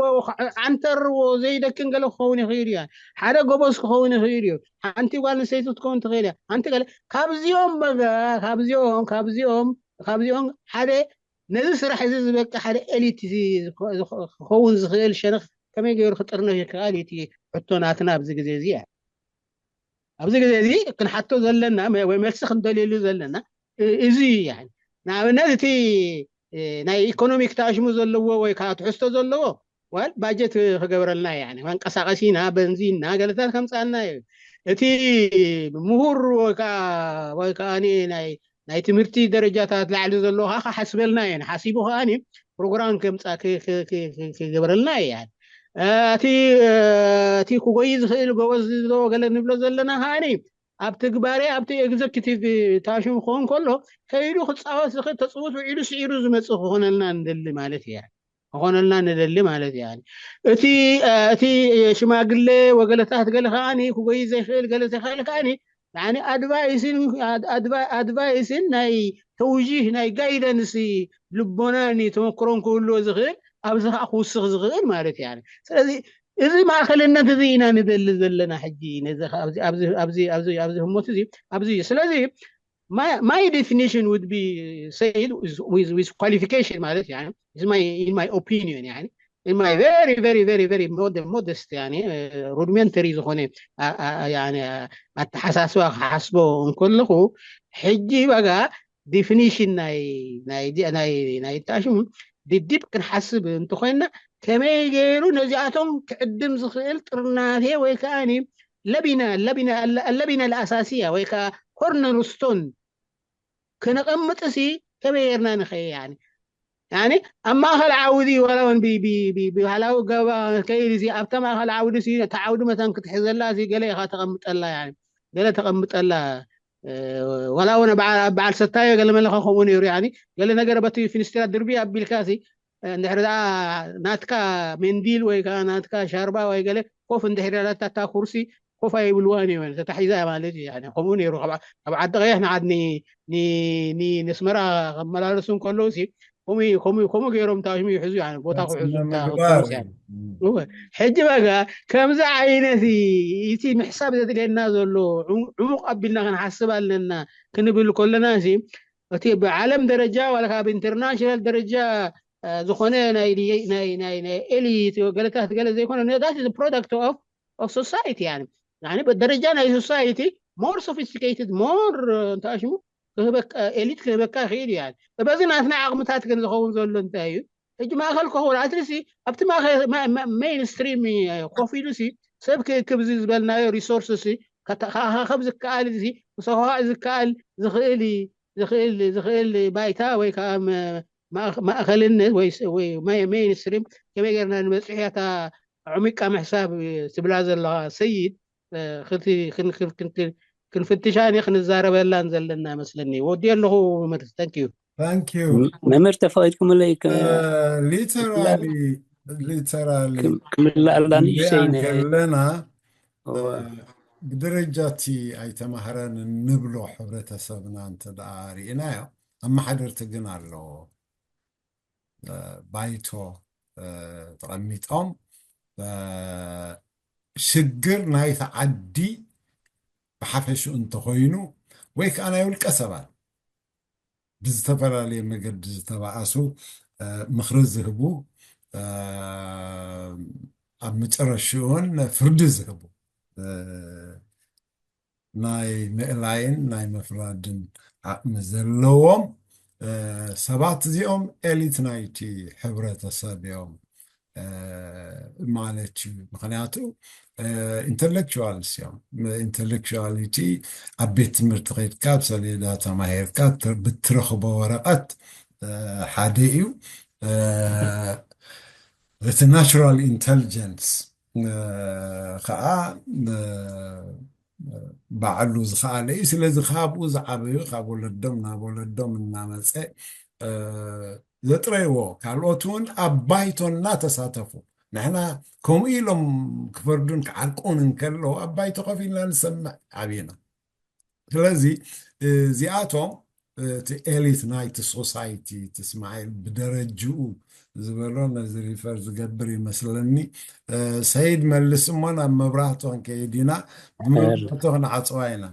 ዓንተርዎ ዘይደክም ገለ ክኸውን ይኽእል እዩ። ሓደ ጎበዝ ክኸውን ይኽእል እዩ። ሓንቲ ጓል ኣንስተይቲ ክትከውን ትኽእል እያ። ሓንቲ ገለ ካብዚኦም በጋ ካብዚኦም ካብዚኦም ካብዚኦም ሓደ ነዚ ስራሕ እዚ ዝበቂ ሓደ ኤሊት ክኸውን ዝኽእል ሸነኽ ከመይ ገይሩ ክጥርነፍ ይከኣል እዩ እቲ ሕቶ ናትና ኣብዚ ግዜ እዚ እያ። ኣብዚ ግዜ እዚ ክንሓቶ ዘለና ወይ መልሲ ክንደልየሉ ዘለና እዚ እዩ። ንኣብነት እቲ ናይ ኢኮኖሚክ ታሽሙ ዘለዎ ወይ ከዓ ትሕዝቶ ዘለዎ ዋል ባጀት ክገብረልና እዩ። መንቀሳቀሲና በንዚንና ገለታት ከምፃና እዩ። እቲ ምሁር ወይ ከዓ ናይ ትምህርቲ ደረጃታት ላዕሊ ዘለዎ ከዓ ክሓስበልና እዩ። ሓሲቡ ከዓ ፕሮግራም ከምፃ ክገብረልና እዩ። እቲ እቲ ክጎይ ዝኽእል ጎበዝ ዝዶ ገለ ንብሎ ዘለና ከዓኒ ኣብ ትግባሬ ኣብቲ ኤግዘኪቲቭ ታሽም ክኸውን ከሎ ከይዱ ክፃወት ዝኽእል ተፅውት ውዒሉ ስዒሩ ዝመፅእ ክኾነልና ንደሊ ማለት እያ። ክኾነልና ንደሊ ማለት እያ። እቲ እቲ ሽማግሌ ወገለታት ገለ ከዓኒ ክጎይ ዘይኽእል ገለ ዘይኽእል ከዓኒ ኣድቫይስን ኣድቫይስን ናይ ተውጂህ ናይ ጋይደንስ ልቦናን ተመክሮን ክህልዎ ዝኽእል ኣብዚ ከዓ ክውስኽ ዝኽእል ማለት እያ። ስለዚ እዚ ማእኸልነት እዚ ኢና ንደሊ ዘለና ሕጂ ነዚ ኣብዚ ህሞት እዚ ኣብዚ እዩ። ስለዚ my definition would be said with qualification ማለት እያ። In my opinion يعني in my very very very very modest يعني rudimentary ዝኾነ ኣተሓሳስባ ክሓስቦ እንከለኹ ሕጂ በጋ ዲፊኒሽን ናይ ናይ ታሽሙ ድዲብ ክንሓስብ እንተኮይና ከመይ ገይሩ ነዚኣቶም ክዕድም ዝኽእል ጥርናፌ ወይ ከዓ ለቢና ለቢና ለቢና ለኣሳሲያ ወይ ከዓ ኮርነር ስቶን ክነቐምጥሲ ከመይ ጌርና ንኸየ ያኒ ያኒ ኣብ ማእኸል ዓውዲ ዋላ እውን ብባህላዊ ገባ ከይድ ዚ ኣብታ ማእኸል ዓውዲ ሲ እታ ዓውዲ መታን ክትሕዘላ ሲ ገለ ኢኻ ተቐምጠላ ያኒ ገለ ተቐምጠላ ዋላ እውን በዓል ሰታዮ ገለ መለኸ ከምኡ ነይሩ ያኒ ገለ ነገር በቲ ፊንስትራ ድርቢ ኣቢልካ ሲ እንድሕር ደኣ ናትካ ሜንዲል ወይ ከዓ ናትካ ሻርባ ወይ ገለ ኮፍ እንድሕር ያላታ እታ ኩርሲ ኮፍ ኣይብልዋን እዮም ተታሒዛ ማለት እዩ። ከምኡ ነይሩ ካብ ዓዲ ቀይሕ ንዓድ ንስመራ ከመላለሱ እንከለዉ ሲ ከምኡ ገይሮም ታሽሙ ይሕዙ ቦታ ክሕዙ ሕጂ በጋ ከምዚ ዓይነት እቲ ምሕሳብ ዘድልየና ዘሎ ዕሙቕ ኣቢልና ክንሓስብ ኣለና ክንብል ከለና ሲ እቲ ብዓለም ደረጃ ዋላ ካብ ኢንተርናሽናል ደረጃ ዝኾነ ናይ ኤሊት ገለታት ገለ ዘይኮነ that is product of society يعني يعني ደረጃ ናይ society more sophisticated more እንታይ ሽሙ ክህበካ ኤሊት ክህበካ ይኽእል እዩ። በዚ ናትና ዓቕምታት ግን ዝኸውን ዘሎ እንታይ እዩ? ሕጂ ማእኸል ክኸውን ኣትሊስት ኣብቲ ሜይንስትሪም ኮፍ ኢሉ ሲ ሰብ ክእክብ እዚ ዝበልናዮ ሪሶርስ ሲ ከካኸብ ዝከኣል እዚ ክሰዋእ ዝከኣል ዝኽእል ዝኽእል ዝኽእል ባይታ ወይ ከዓ ማእኸልነት ወይ ሜይንስትሪም ከመይ ገርና ንበፅሕ እያ እታ ዕሚቃ ምሕሳብ ትብላ ዘለዋ ሰይድ ክንፍትሻን ክንዛረበላን ዘለና መስለኒ ወዲ ኣለኹ መምህር thank you thank you መምህር ተፈቂድኩምለይ literally literally ክምልኣላ ንእሽተይ ከለና ብደረጃ እቲ ኣይተማህረን እንብሎ ሕብረተሰብና እንተ ደኣ ርኢናዮ ኣመሓደርቲ ግን ኣለዎ ባይቶ ተቐሚጦም ሽግር ናይቲ ዓዲ ብሓፈሽኡ እንተኾይኑ ወይ ከዓ ናይ ውልቀ ሰባት ብዝተፈላለየ መገዲ ዝተባኣሱ ምኽሪ ዝህቡ ኣብ መጨረሽኡን ፍርዲ ዝህቡ ናይ ምእላይን ናይ ምፍራድን ዓቕሚ ዘለዎም ሰባት እዚኦም ኤሊት ናይቲ ሕብረተሰብ እዮም ማለት እዩ። ምክንያቱ ኢንተሌክቹዋልስ እዮም። ኢንተሌክቹዋሊቲ ኣብ ቤት ትምህርቲ ከይድካ ኣብ ሰሌዳ ተማሂርካ ብትረኽቦ ወረቐት ሓደ እዩ። እቲ ናቹራል ኢንተሊጀንስ ከዓ ባዕሉ ዝኸኣለ እዩ። ስለዚ ካብኡ ዝዓበዩ ካብ ወለዶም ናብ ወለዶም እናመፀ ዘጥረይዎ ካልኦት እውን ኣብ ባይቶ እናተሳተፉ ንሕና ከምኡ ኢሎም ክፈርዱን ክዓርቁን እንከለዉ ኣብ ባይቶ ኮፍ ኢልና ንሰምዕ ዓብና ስለዚ እዚኣቶም እቲ ኤሊት ናይቲ ሶሳይቲ እቲ እስማኤል ብደረጅኡ ዝበሎ ነዚ ሪፈር ዝገብር ይመስለኒ። ሰይድ መልስ እሞ ናብ መብራህቶ ክንከይድ ኢና። ብመብራህቶ ክንዓፅዋ ኢና።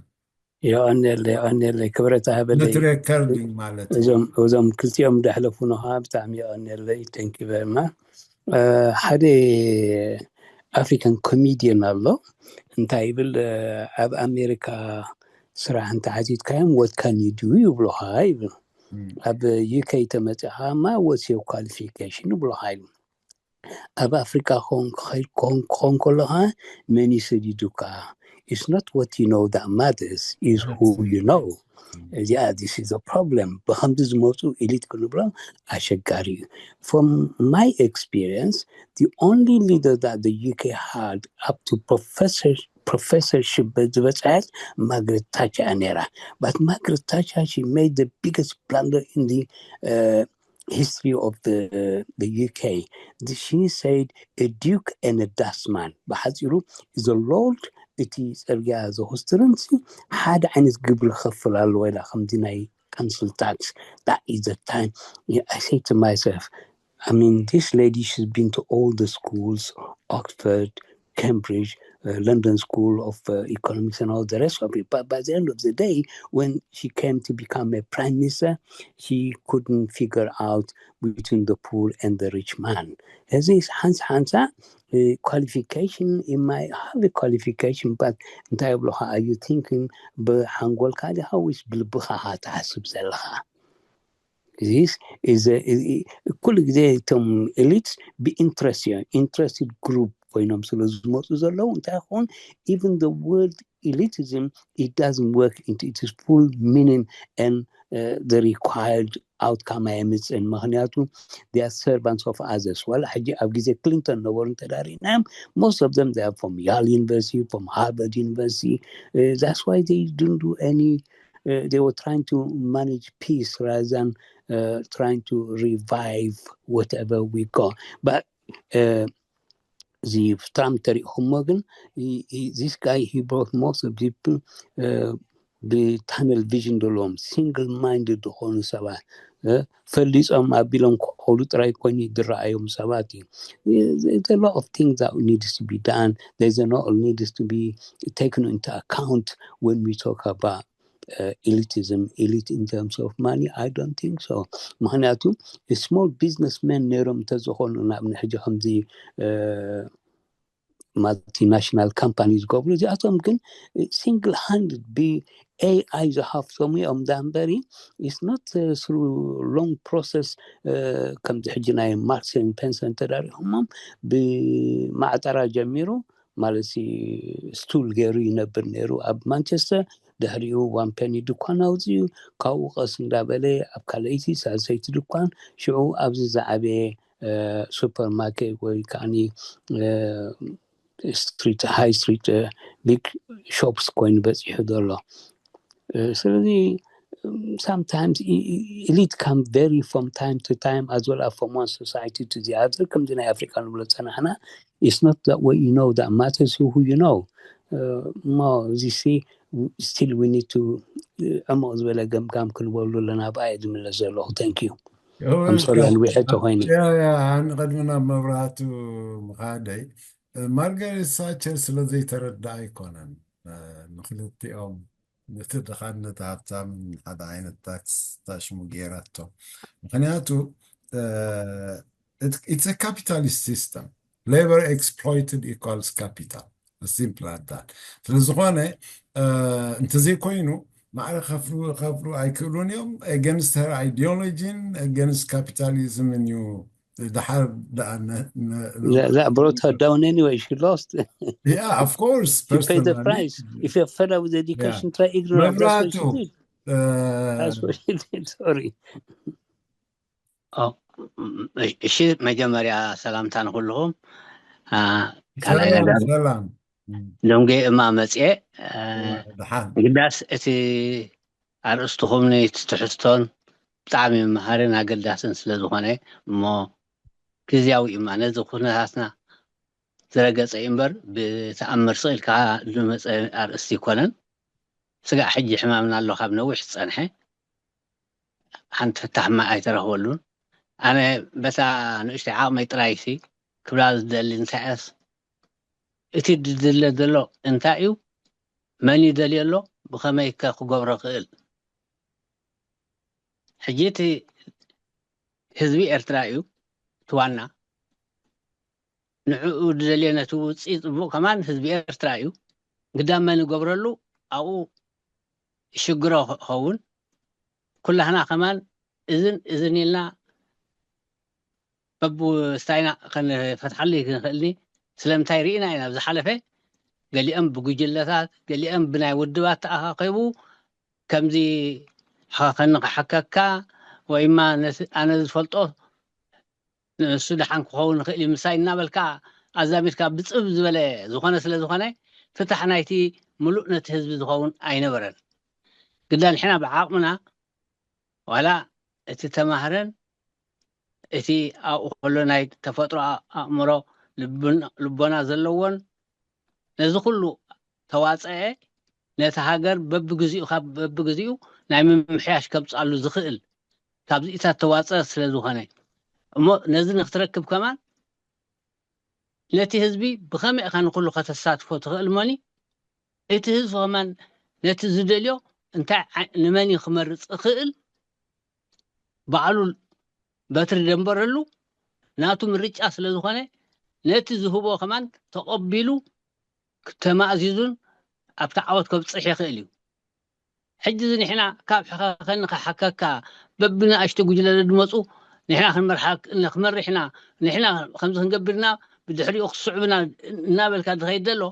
የቐንየለይ የቐንየለይ ክብረት ኣህበለይ። ነቲ ሬከርዲንግ ማለት እዩ። እዞም እዞም ክልቲኦም ዳሕለፉ ንኻ ብጣዕሚ የቐንየለይ። Thank you very much። ሓደ ኣፍሪካን ኮሜድየን ኣሎ እንታይ ይብል፣ ኣብ ኣሜሪካ ስራሕ እንተሓቲትካዮም what can you do ይብሉኻ ይብል። ኣብ ዩኬ ተመፂኻ ማ what's your qualification ይብሉኻ ይብል። ኣብ ኣፍሪካ ክኾን ከለኻ መን ይሰዲዱካ? It's not what you know that matters, is who you know። እዚኣ this is a problem። ብከምዚ ዝመፁ ኤሊት ክንብሎም ኣሸጋሪ እዩ። From my experience, the only leader that the U K had up to professor professorship ዝበፅሐት ማግሬት ታቸር እያ ነይራ። But ማግሬት ታቸር she made the biggest blunder in the uh, history of the, the U K. She said a duke and a dustman. ብሓፂሩ the lord እቲ ፅርግያ ዘኹስትርን ሓደ ዓይነት ግብሪ ክኸፍል ኣለዎ ኢላ ከምዚ ናይ council tax. That is the time I say to myself, I mean, this lady, she's been to all the schools, Oxford, Cambridge, uh, London School of uh, Economics, and all the rest of it. But by the end of the day, when she came to become a prime minister, she couldn't figure out between the poor and the rich man. እዚ ሓንሳ ሓንሳ qualification, in my high qualification, but እንታይ ይብሉኻ? Are you thinking ብሓንጎልካ ዲኻ ወይስ ብልብኻ ትሓስብ ዘለኻ? This is ኩሉ ግዜ እቶም ኤሊትስ ብኢንትረስት እዮም፣ ኢንትረስትድ ግሩፕ ኮይኖም ስለ ዝመፁ ዘለዉ እንታይ ይኸውን? Even the word elitism, it doesn't work into its full meaning and uh, the required outcome ኣየምፅእን። ምክንያቱ they are servants of others። ዋላ ሕጂ ኣብ ግዜ ክሊንተን ነበሩ እንተዳሪእናዮም most of them they are from Yale University, from Harvard University. Uh, that's why they didn't do any uh, they were trying to manage peace rather than uh, trying to revive whatever we got. But uh, the Trump ተሪእኹሞ ግን this guy he brought most of people uh, ብታነል ቪዥን ዘለዎም ሲንግል ማይንድድ ዝኾኑ ሰባት ፈሊፆም ኣቢሎም ክኸዱ ጥራይ ኮይኑ ዝረኣዮም ሰባት እዩ። There's a lot of things that needs to be done. There's a lot needs to be taken into account when we talk about uh, elitism, elite in terms of money. I don't think so. ምክንያቱ small businessmen ነይሮም እንተዝኾኑ ናብ ሕጂ ከምዚ multinational company ዝገብሩ እዚኣቶም ግን single handed ብ A I ዝሃፍቶም እዮም ዳ እምበሪ it's not through long process ከምዚ ሕጂ ናይ ማርክስ ፔንሰን ተዳሪኹሞም ብማዕጠራ ጀሚሩ ማለት ስቱል ገይሩ ይነብር ነይሩ ኣብ ማንቸስተር። ድሕሪኡ ዋን ፔኒ ድኳን ኣውፅኡ ካብኡ ቀስ እንዳበለ ኣብ ካልኣይቲ ሳልሰይቲ ድኳን ሽዑ ኣብዚ ዝዓበየ ሱፐርማርኬት ወይ ከዓኒ ስትሪት ሃይ ስትሪት ቢግ ሾፕስ ኮይኑ በፂሑ ዘሎ። ስለዚ sometimes elite come vary from time to time as well as from one society to the other ከምዚ ናይ ኣፍሪካ ንብሎ ዝፀናሕና it's not that what you know that matters who you know እሞ እዚ ሲ still we need to ዕሙቕ ዝበለ ገምጋም ክንበሉ ኣለና ብኣየ ዝምለስ ዘለኹ thank you I'm sorry ኣልዊሐ ተኮይነ ንቐድሚ ናብ መብራህቱ ምኻደይ ማርጋሬት ሳቸር ስለ ዘይተረዳ ኣይኮነን ንክልቲኦም ነቲ ድኻን ነቲ ሃብታምን ሓደ ዓይነት ታክስ ታሽሙ ገይራቶ ምክንያቱ it's a capitalist system labor exploited equals capital simple as that ስለዝኾነ እንተዘይኮይኑ ማዕረ ከፍሉ ከፍሉ ኣይክእሉን እዮም against her ideology ን against capitalism ን እዩ ድሓር that brought her down anyway she lost yeah of course you pay the price if you fed up with education try ignore that's what she did that's what she did sorry እሺ መጀመርያ ሰላምታ ንኩልኹም ሰላም ዶንጌ እማ መፅኤ ግዳስ እቲ ኣርእስትኹም እቲ ትሕዝቶን ብጣዕሚ መሃርን ኣገዳስን ስለ ዝኾነ እሞ ግዝያዊ እማ ነዚ ኩነታትና ዝረገፀ እዩ እምበር ብተኣምር ስቕ ኢልካ ዝመፀ ኣርእስቲ ይኮነን ስጋዕ ሕጂ ሕማምና ኣሎ ካብ ነዊሕ ዝጸንሐ። ሓንቲ ፍታሕ እማ ኣይተረኽበሉን። ኣነ በታ ንእሽተይ ዓቕመይ ጥራይሲ ክብላ ዝደሊ እንታይስ፣ እቲ ድድለ ዘሎ እንታይ እዩ? መን እዩ ደልዮ ኣሎ? ብኸመይ ከ ክገብሮ ክእል? ሕጂ እቲ ህዝቢ ኤርትራ እዩ እቲ ዋና። ንዕኡ ዝደልዮ ነቲ ውፅኢ ፅቡቕ ከማን ህዝቢ ኤርትራ እዩ። ግዳም መን ይገብረሉ ኣብኡ ሽግሮ ክኸውን። ኩላህና ከማን እዝን እዝን ኢልና በብስታይና ከንፈትሓሉ ክንኽእልኒ። ስለምንታይ ርኢና ኢና ብዝሓለፈ ገሊኦም ብጉጅለታት ገሊኦም ብናይ ውድባት ተኣኻኺቡ ከምዚ ሓኸኒ ክሓከካ ወይማ ነቲ ኣነ ዝፈልጦ ንሱ ደሓን ክኸውን ይኽእል እዩ ምሳይ እናበልካ ኣዛሚድካ ብፅብ ዝበለ ዝኾነ ስለ ዝኾነ ፍታሕ ናይቲ ምሉእ ነቲ ህዝቢ ዝኸውን ኣይነበረን። ግዳ ንሕና ብዓቕምና ዋላ እቲ ተማህረን እቲ ኣብኡ ከሎ ናይ ተፈጥሮ ኣእምሮ ልቦና ዘለዎን ነዚ ኩሉ ተዋፀአ ነቲ ሃገር በብግዚኡ ካብ በብግዚኡ ናይ ምምሕያሽ ከብፃሉ ዝኽእል ካብዚኢታት ተዋፀአ ስለ ዝኾነ እሞ ነዚ ንክትረክብ ከማን ነቲ ህዝቢ ብኸመይ ኢኻ ንኩሉ ከተሳትፎ ትኽእል እሞኒ እቲ ህዝቢ ከማን ነቲ ዝደልዮ እንታይ ንመን እዩ ክመርፅ እኽእል ባዕሉ በትሪ ደንበረሉ ናቱ ምርጫ ስለ ዝኾነ ነቲ ዝህቦ ከማን ተቐቢሉ ተማእዚዙን ኣብቲ ዓወት ከብፅሕ ይኽእል እዩ። ሕጂ እዚ ንሕና ካብ ሕኸኸኒ ክሓከካ በብንኣሽቱ ጉጅለ ዝመፁ ንሕና ክንመርሓ ክመርሕና ንሕና ከምዚ ክንገብርና ብድሕሪኡ ክስዕብና እናበልካ ዝኸይድ ዘሎ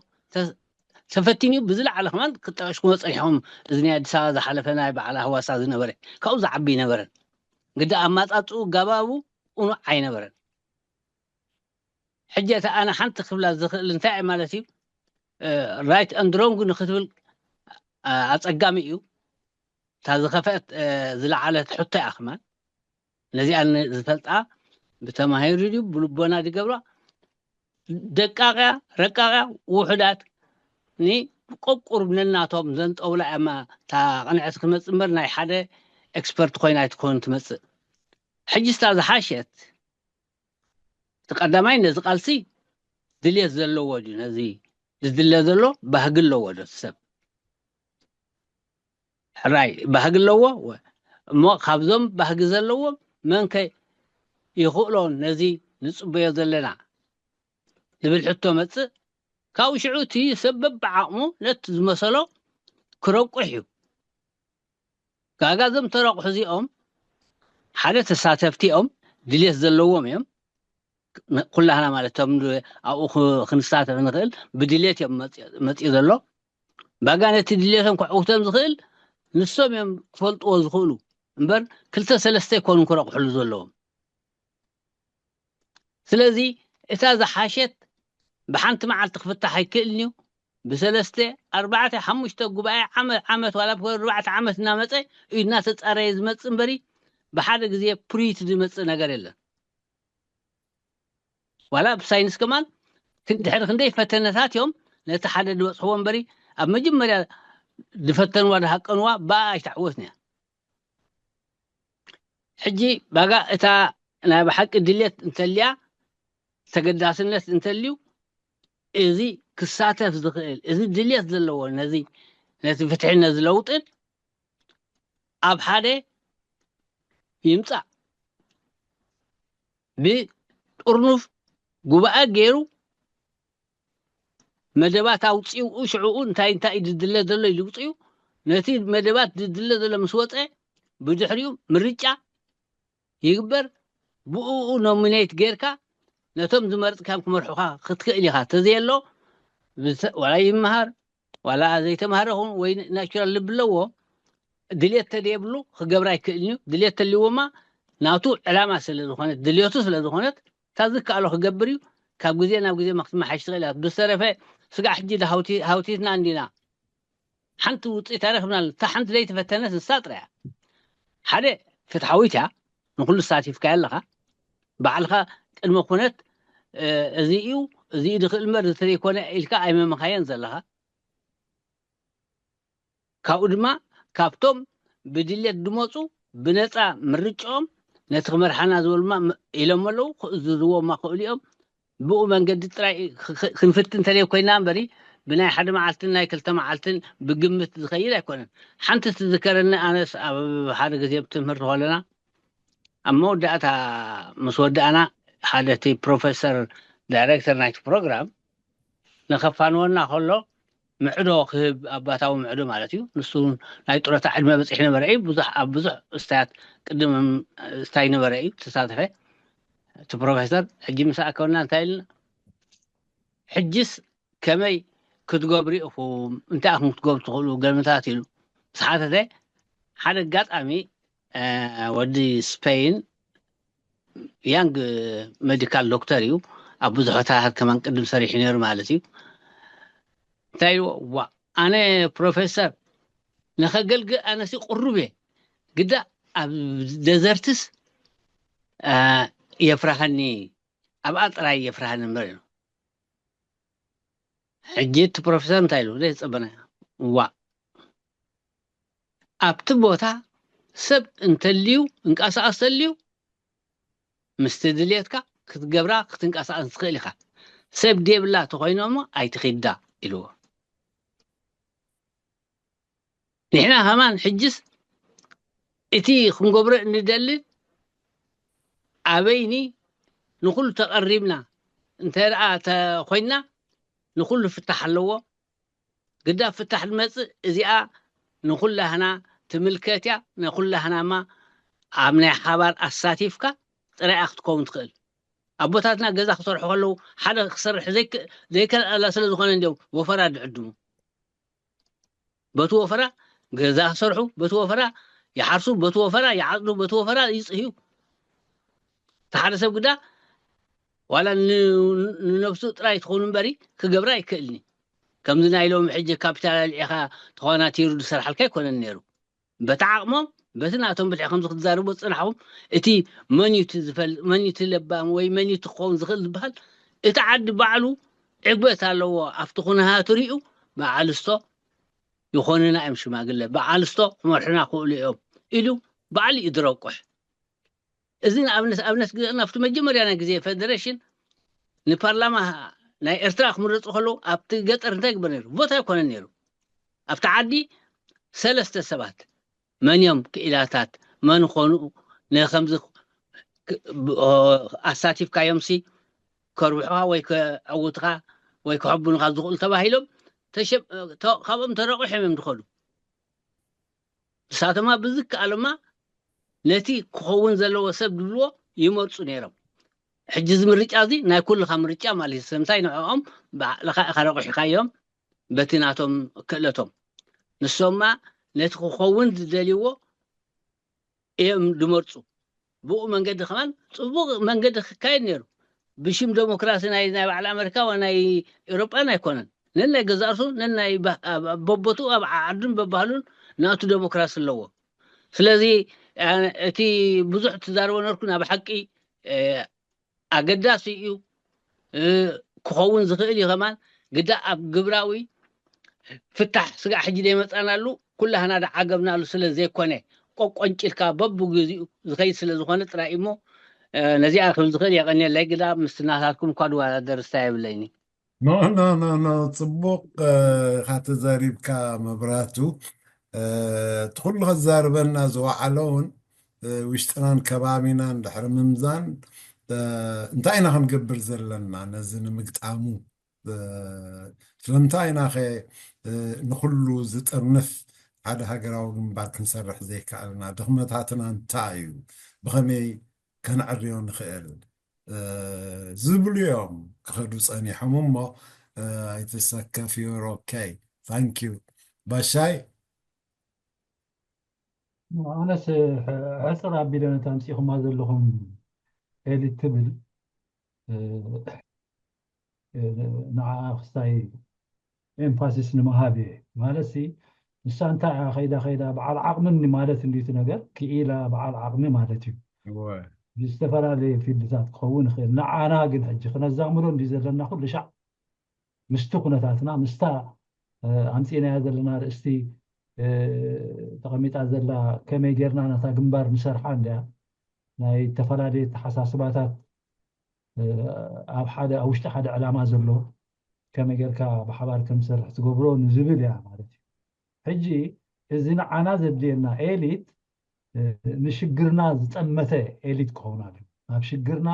ተፈቲኑ ብዝለዓለ ከማን ክጠቀሽኩሞ ፀኒሕኩም እዚ ናይ ኣዲስ ኣበባ ዝሓለፈ ናይ በዓል ኣህዋሳ ዝነበረ ካብኡ ዝዓቢ ይነበረን ግዳ ኣማፃፅኡ ጋባቡ ቁኑዕ ኣይነበረን። ሕጂ እቲ ኣነ ሓንቲ ክብላ ዝኽእል እንታይ ማለት እዩ right and wrong ንክትብል ኣፀጋሚ እዩ። እታ ዝኸፍአት ዝለዓለት ሕቶ እያ ከማን ነዚኣ ዝፈልጣ ብተማሂሩ ድዩ ብልቦና ዝገብራ ደቃቕያ ረቃቕያ ውሑዳት ንቆቁር ነናቶም ዘንጠውላ እያማ እታ ቅንዕቲ ክመፅእ እምበር ናይ ሓደ ኤክስፐርት ኮይና ኣይትኮን ትመፅእ። ሕጂ ስታ ዝሓሸት እቲ ቀዳማይ ነዚ ቃልሲ ድልየት ዘለዎ ድዩ ነዚ ዝድለ ዘሎ ባህጊ ኣለዎ ዶ ሰብ ሕራይ ባህጊ ኣለዎ እሞ ካብዞም ባህጊ ዘለዎም መንከ ይኽእሎ ነዚ ንፅበዮ ዘለና ዝብል ሕቶ መፅእ ካብኡ ሽዑ እቲ ሰብ በብዓቕሙ ነቲ ዝመሰሎ ክረቁሕ እዩ ጋጋ እዞም ተረቑሑ እዚኦም ሓደ ተሳተፍቲ እዮም ድልየት ዘለዎም እዮም ኩላህና ማለት ቶም ኣብኡ ክንሳተፍ ንኽእል ብድልየት እዮም መፅኡ ዘሎ ባጋ ነቲ ድልየቶም ክዕውቶም ዝኽእል ንሶም እዮም ክፈልጥዎ ዝኽእሉ እምበር ክልተ ሰለስተ ይኮኑ ክረቑሕሉ ዘለዎም ስለዚ እታ ዝሓሸት ብሓንቲ መዓልቲ ክፍታሕ ኣይክእልን እዩ ብሰለስተ ኣርባዕተ ሓሙሽተ ጉባኤ ዓመት ዓመት ዋላ ኣርባዕተ ዓመት እናመፀ እዩ እናተፃረየ ዝመፅእ እምበሪ ብሓደ ግዜ ፕሪት ዝመፅእ ነገር የለን ዋላ ብሳይንስ ከማን ድሕሪ ክንደይ ፈተነታት እዮም ነቲ ሓደ ዝበፅሕዎ እምበሪ ኣብ መጀመርያ ዝፈተንዋ ዝሃቀንዋ ብኣ ኣይተዕወትን እያ ሕጂ ባጋ እታ ናይ ብሓቂ ድልየት እንተልያ ተገዳስነት እንተልዩ እዚ ክሳተፍ ዝኽእል እዚ ድልየት ዘለዎ ነዚ ነቲ ፍትሒ ነዚ ለውጥን ኣብ ሓደ ይምፃእ ብጥርኑፍ ጉባኤ ገይሩ መደባት ኣውፅኡ ሽዕኡ እንታይ እንታይ ድድለ ዘሎ ኢሉ ውፅኡ ነቲ መደባት ድድለ ዘሎ ምስ ወፀ ብድሕሪኡ ምርጫ ይግበር ብኡ ኖሚኔት ጌርካ ነቶም ዝመርፅካም ክመርሑካ ክትክእል ኢኻ ተዘየሎ ዋላ ይመሃር ዋላ ዘይተማሃረ ኹን ወይ ናቹራል ልቢ ኣለዎ ድልየት ተደየብሉ ክገብር ኣይክእልን እዩ ድልየት ተልዎማ ናቱ ዕላማ ስለ ዝኾነት ድልየቱ ስለ ዝኾነት እታ ዝከኣሎ ክገብር እዩ ካብ ግዜ ናብ ግዜ ክትመሓሽ ትኽእል እያ ብዝተረፈ ስጋዕ ሕጂ ሃውቲትና እንዲና ሓንቲ ውፅኢት ኣይረኽብናን እታ ሓንቲ ዘይተፈተነት ንሳ ጥራያ ሓደ ፍትሓዊት እያ ንኩሉ ሳቲፍካዮ ኣለኻ ባዕልኻ ቅድሚ ኩነት እዚ እዩ እዚ እዩ ዝኽእል እምበር ዝተዘይኮነ ኢልካ ኣይመመኻየን ዘለኻ ካብኡ ድማ ካብቶም ብድሌት ዝመፁ ብነፃ ምርጫኦም ነቲ ክመርሓና ዝበሉማ ኢሎም ኣለዉ፣ ክእዝዝዎማ ክእሉ እዮም። ብኡ መንገዲ ጥራይ ክንፍትን እንተለይ ኮይና እምበሪ፣ ብናይ ሓደ መዓልትን ናይ ክልተ መዓልትን ብግምት ዝኸይድ ኣይኮነን። ሓንቲ ትዝከረኒ፣ ኣነስ ኣብ ሓደ ግዜ ትምህርቲ ከለና ኣብ መወዳእታ ምስ ወዳእና፣ ሓደ እቲ ፕሮፌሰር ዳይሬክተር ናይቲ ፕሮግራም ንኸፋንወና ከሎ ምዕዶ ክህብ፣ ኣባታዊ ምዕዶ ማለት እዩ። ንሱ ናይ ጡረታ ዕድመ በፂሕ ነበረ እዩ። ብዙሕ ኣብ ብዙሕ እስታያት ቅድም እስታይ ነበረ እዩ ተሳተፈ። እቲ ፕሮፌሰር ሕጂ ምስ ኣከብና እንታይ ኢልና፣ ሕጅስ ከመይ ክትገብሩ ኢኹም፣ እንታይ ኢኹም ክትገብሩ ትኽእሉ ገልምታት ኢሉ ምስ ሓተተ፣ ሓደ ኣጋጣሚ ወዲ ስፔይን ያንግ ሜዲካል ዶክተር እዩ። ኣብ ብዙሕ ቦታታት ከማን ቅድም ሰሪሑ ነይሩ ማለት እዩ። እንታይ ኢልዎ፣ ዋ ኣነ ፕሮፌሰር ንኸገልግል ኣነሲ ቅሩብ እየ፣ ግዳ ኣብ ደዘርትስ የፍራሃኒ፣ ኣብኣ ጥራይ የፍራሃኒ እምበር ኢሉ። ሕጂ እቲ ፕሮፌሰር እንታይ ኢሉ ዘይጸበና፣ ዋ ኣብቲ ቦታ ሰብ እንተልዩ እንቀሳቐስ ተልዩ ምስቲ ድልየትካ ክትገብራ ክትንቀሳቐስ ትኽእል ኢኻ። ሰብ ደብላ ተኾይኖሞ ኣይትኺዳ ኢልዎ። ንሕና ከማን ሕጅስ እቲ ክንገብሮ እንደሊ ኣበይኒ ንኹሉ ተቐሪብና እንተ ደኣ ተኾይንና ንኹሉ ፍታሕ ኣለዎ። ግዳ ፍታሕ ዝመጽእ እዚኣ ንኹላህና ትምልከት እያ። ንኹላህናማ ኣብ ናይ ሓባር ኣሳቲፍካ ጥራይ ክትከውን ትኽእል። ኣቦታትና ገዛ ክሰርሑ ከለዉ ሓደ ክሰርሕ ዘይከኣላ ስለ ዝኾነ እንዲዮም ወፈራ ድዕድሙ። በቲ ወፈራ ገዛ ክሰርሑ፣ በቲ ወፈራ ይሓርሱ፣ በቲ ወፈራ ይዓጽዱ፣ በቲ ወፈራ ይጽህዩ። እቲ ሓደ ሰብ ግዳ ዋላ ንነብሱ ጥራይ ትኾኑ እምበሪ ክገብራ ኣይክእልኒ። ከምዚ ናይ ሎሚ ሕጂ ካፒታል ኣልዒኻ ተኾናቲሩ ዝሰርሓልካ ኣይኮነን ነይሩ። በቲ ዓቕሞም በቲ ናቶም ብልሒ ከምዚ ክትዛረቡ ዝፅናሕኹም እቲ መን እዩ እቲ ዝፈልጥ መን እዩ እቲ ለባም ወይ መን እዩ እቲ ክኸውን ዝኽእል ዝበሃል እቲ ዓዲ ባዕሉ ዕግበት ኣለዎ ኣብቲ ኩነሃቱ ሪኡ በዓል ስቶ ይኾኑና እዮም ሽማግለ በዓል ስቶ ክመርሑና ክእሉ እዮም ኢሉ ባዕሉ እዩ ዝረቁሕ። እዚ ንኣብነት ኣብነት ግዘና ኣብቲ መጀመርያ ናይ ግዜ ፌደሬሽን ንፓርላማ ናይ ኤርትራ ክምረፁ ከለዉ ኣብቲ ገጠር እንታይ ግበር ነይሩ? ቮት ኣይኮነን ነይሩ። ኣብቲ ዓዲ ሰለስተ ሰባት መን እዮም ክኢላታት መን ኾኑ ንከምዚ ኣሳቲፍካዮም ሲ ከርብሑኻ ወይ ከዕውትኻ ወይ ከሐቡኑኻ ዝኽእሉ ተባሂሎም ካብኦም ተረቑሖም እዮም ዝኸዱ። ንሳቶማ ብዝከኣሎማ ነቲ ክኸውን ዘለዎ ሰብ ዝብልዎ ይመርፁ ነይሮም። ሕጂ እዚ ምርጫ እዚ ናይ ኩልኻ ምርጫ ማለት እዩ። ስለምንታይ ንዕኦም ባዕልኻ ኢኻ ረቑሒኻዮም በቲ ናቶም ክእለቶም። ንሶማ ነቲ ክኸውን ዝደልይዎ እዮም ዝመርፁ። ብኡ መንገዲ ከማን ፅቡቕ መንገዲ ክካየድ ነይሩ። ብሽም ዴሞክራሲ ናይ ናይ ባዕሊ ኣመሪካ ወይ ናይ ኤውሮጳን ኣይኮነን። ነናይ ገዛእርሱ ነናይ በቦቱ ኣብ ዓዱን በባህሉን ናቱ ዴሞክራሲ ኣለዎ። ስለዚ እቲ ብዙሕ ትዛረቦ ነርኩ ናብ ሓቂ ኣገዳሲ እዩ። ክኸውን ዝኽእል እዩ ከማን ግዳ ኣብ ግብራዊ ፍታሕ ስጋዕ ሕጂ ደይመፃናሉ ኩላህና ደዓገብናሉ ስለ ዘይኮነ ቆቆንጭልካ በብግዚኡ ዝኸይድ ስለ ዝኾነ ጥራይ እሞ ነዚኣ ክብል ዝኽእል የቐንየለይ። ግዳ ምስ ናታትኩም እኳ ድወዳደር ስታ የብለይኒ። ኖ ኖ ኖ ኖ ጽቡቕ ኢኻ ተዛሪብካ መብራቱ። እቲ ኩሉ ከዛርበና ዝወዓለ እውን ውሽጥናን ከባቢናን ድሕሪ ምምዛን እንታይ ኢና ክንገብር ዘለና ነዚ ንምግጣሙ? ስለምንታይ ኢና ኸ ንኹሉ ዝጥርንፍ ሓደ ሃገራዊ ግንባር ክንሰርሕ ዘይከኣልና? ድኽመታትና እንታይ እዩ? ብኸመይ ከነዕርዮ ንኽእል? ዝብሉ እዮም ክኸዱ ጸኒሖም እሞ ኣይትሰከፍ። You're okay, thank you። ባሻይ ኣነስ ሕፅር ኣቢለ ነታ ኣምፂኹማ ዘለኹም ኤሊት ትብል ንዓ ክስታይ ኤምፋሲስ ንምሃብ እየ። ማለት ሲ ንሳ እንታይ እያ ከይዳ ከይዳ በዓል ዓቕሚ እንዲ ማለት እንዲ እቲ ነገር ክኢላ በዓል ዓቕሚ ማለት እዩ። ብዝተፈላለየ ፊልድታት ክኸውን ይኽእል። ንዓና ግን ሕጂ ክነዛምዶ እንዲ ዘለና ኩሉ ሻዕ ምስቲ ኩነታትና ምስታ ኣምፂናያ ዘለና ርእስቲ ተቐሚጣ ዘላ ከመይ ጌርና ነታ ግንባር ንሰርሓ እንድያ። ናይ ዝተፈላለየ ተሓሳስባታት ኣብ ሓደ ኣብ ውሽጢ ሓደ ዕላማ ዘሎ ከመይ ጌርካ ብሓባር ከም ዝሰርሕ ትገብሮ ንዝብል እያ ማለት እዩ። ሕጂ እዚ ንዓና ዘድልየና ኤሊት ንሽግርና ዝጠመተ ኤሊት ክኸውን ኣለዎ። ናብ ሽግርና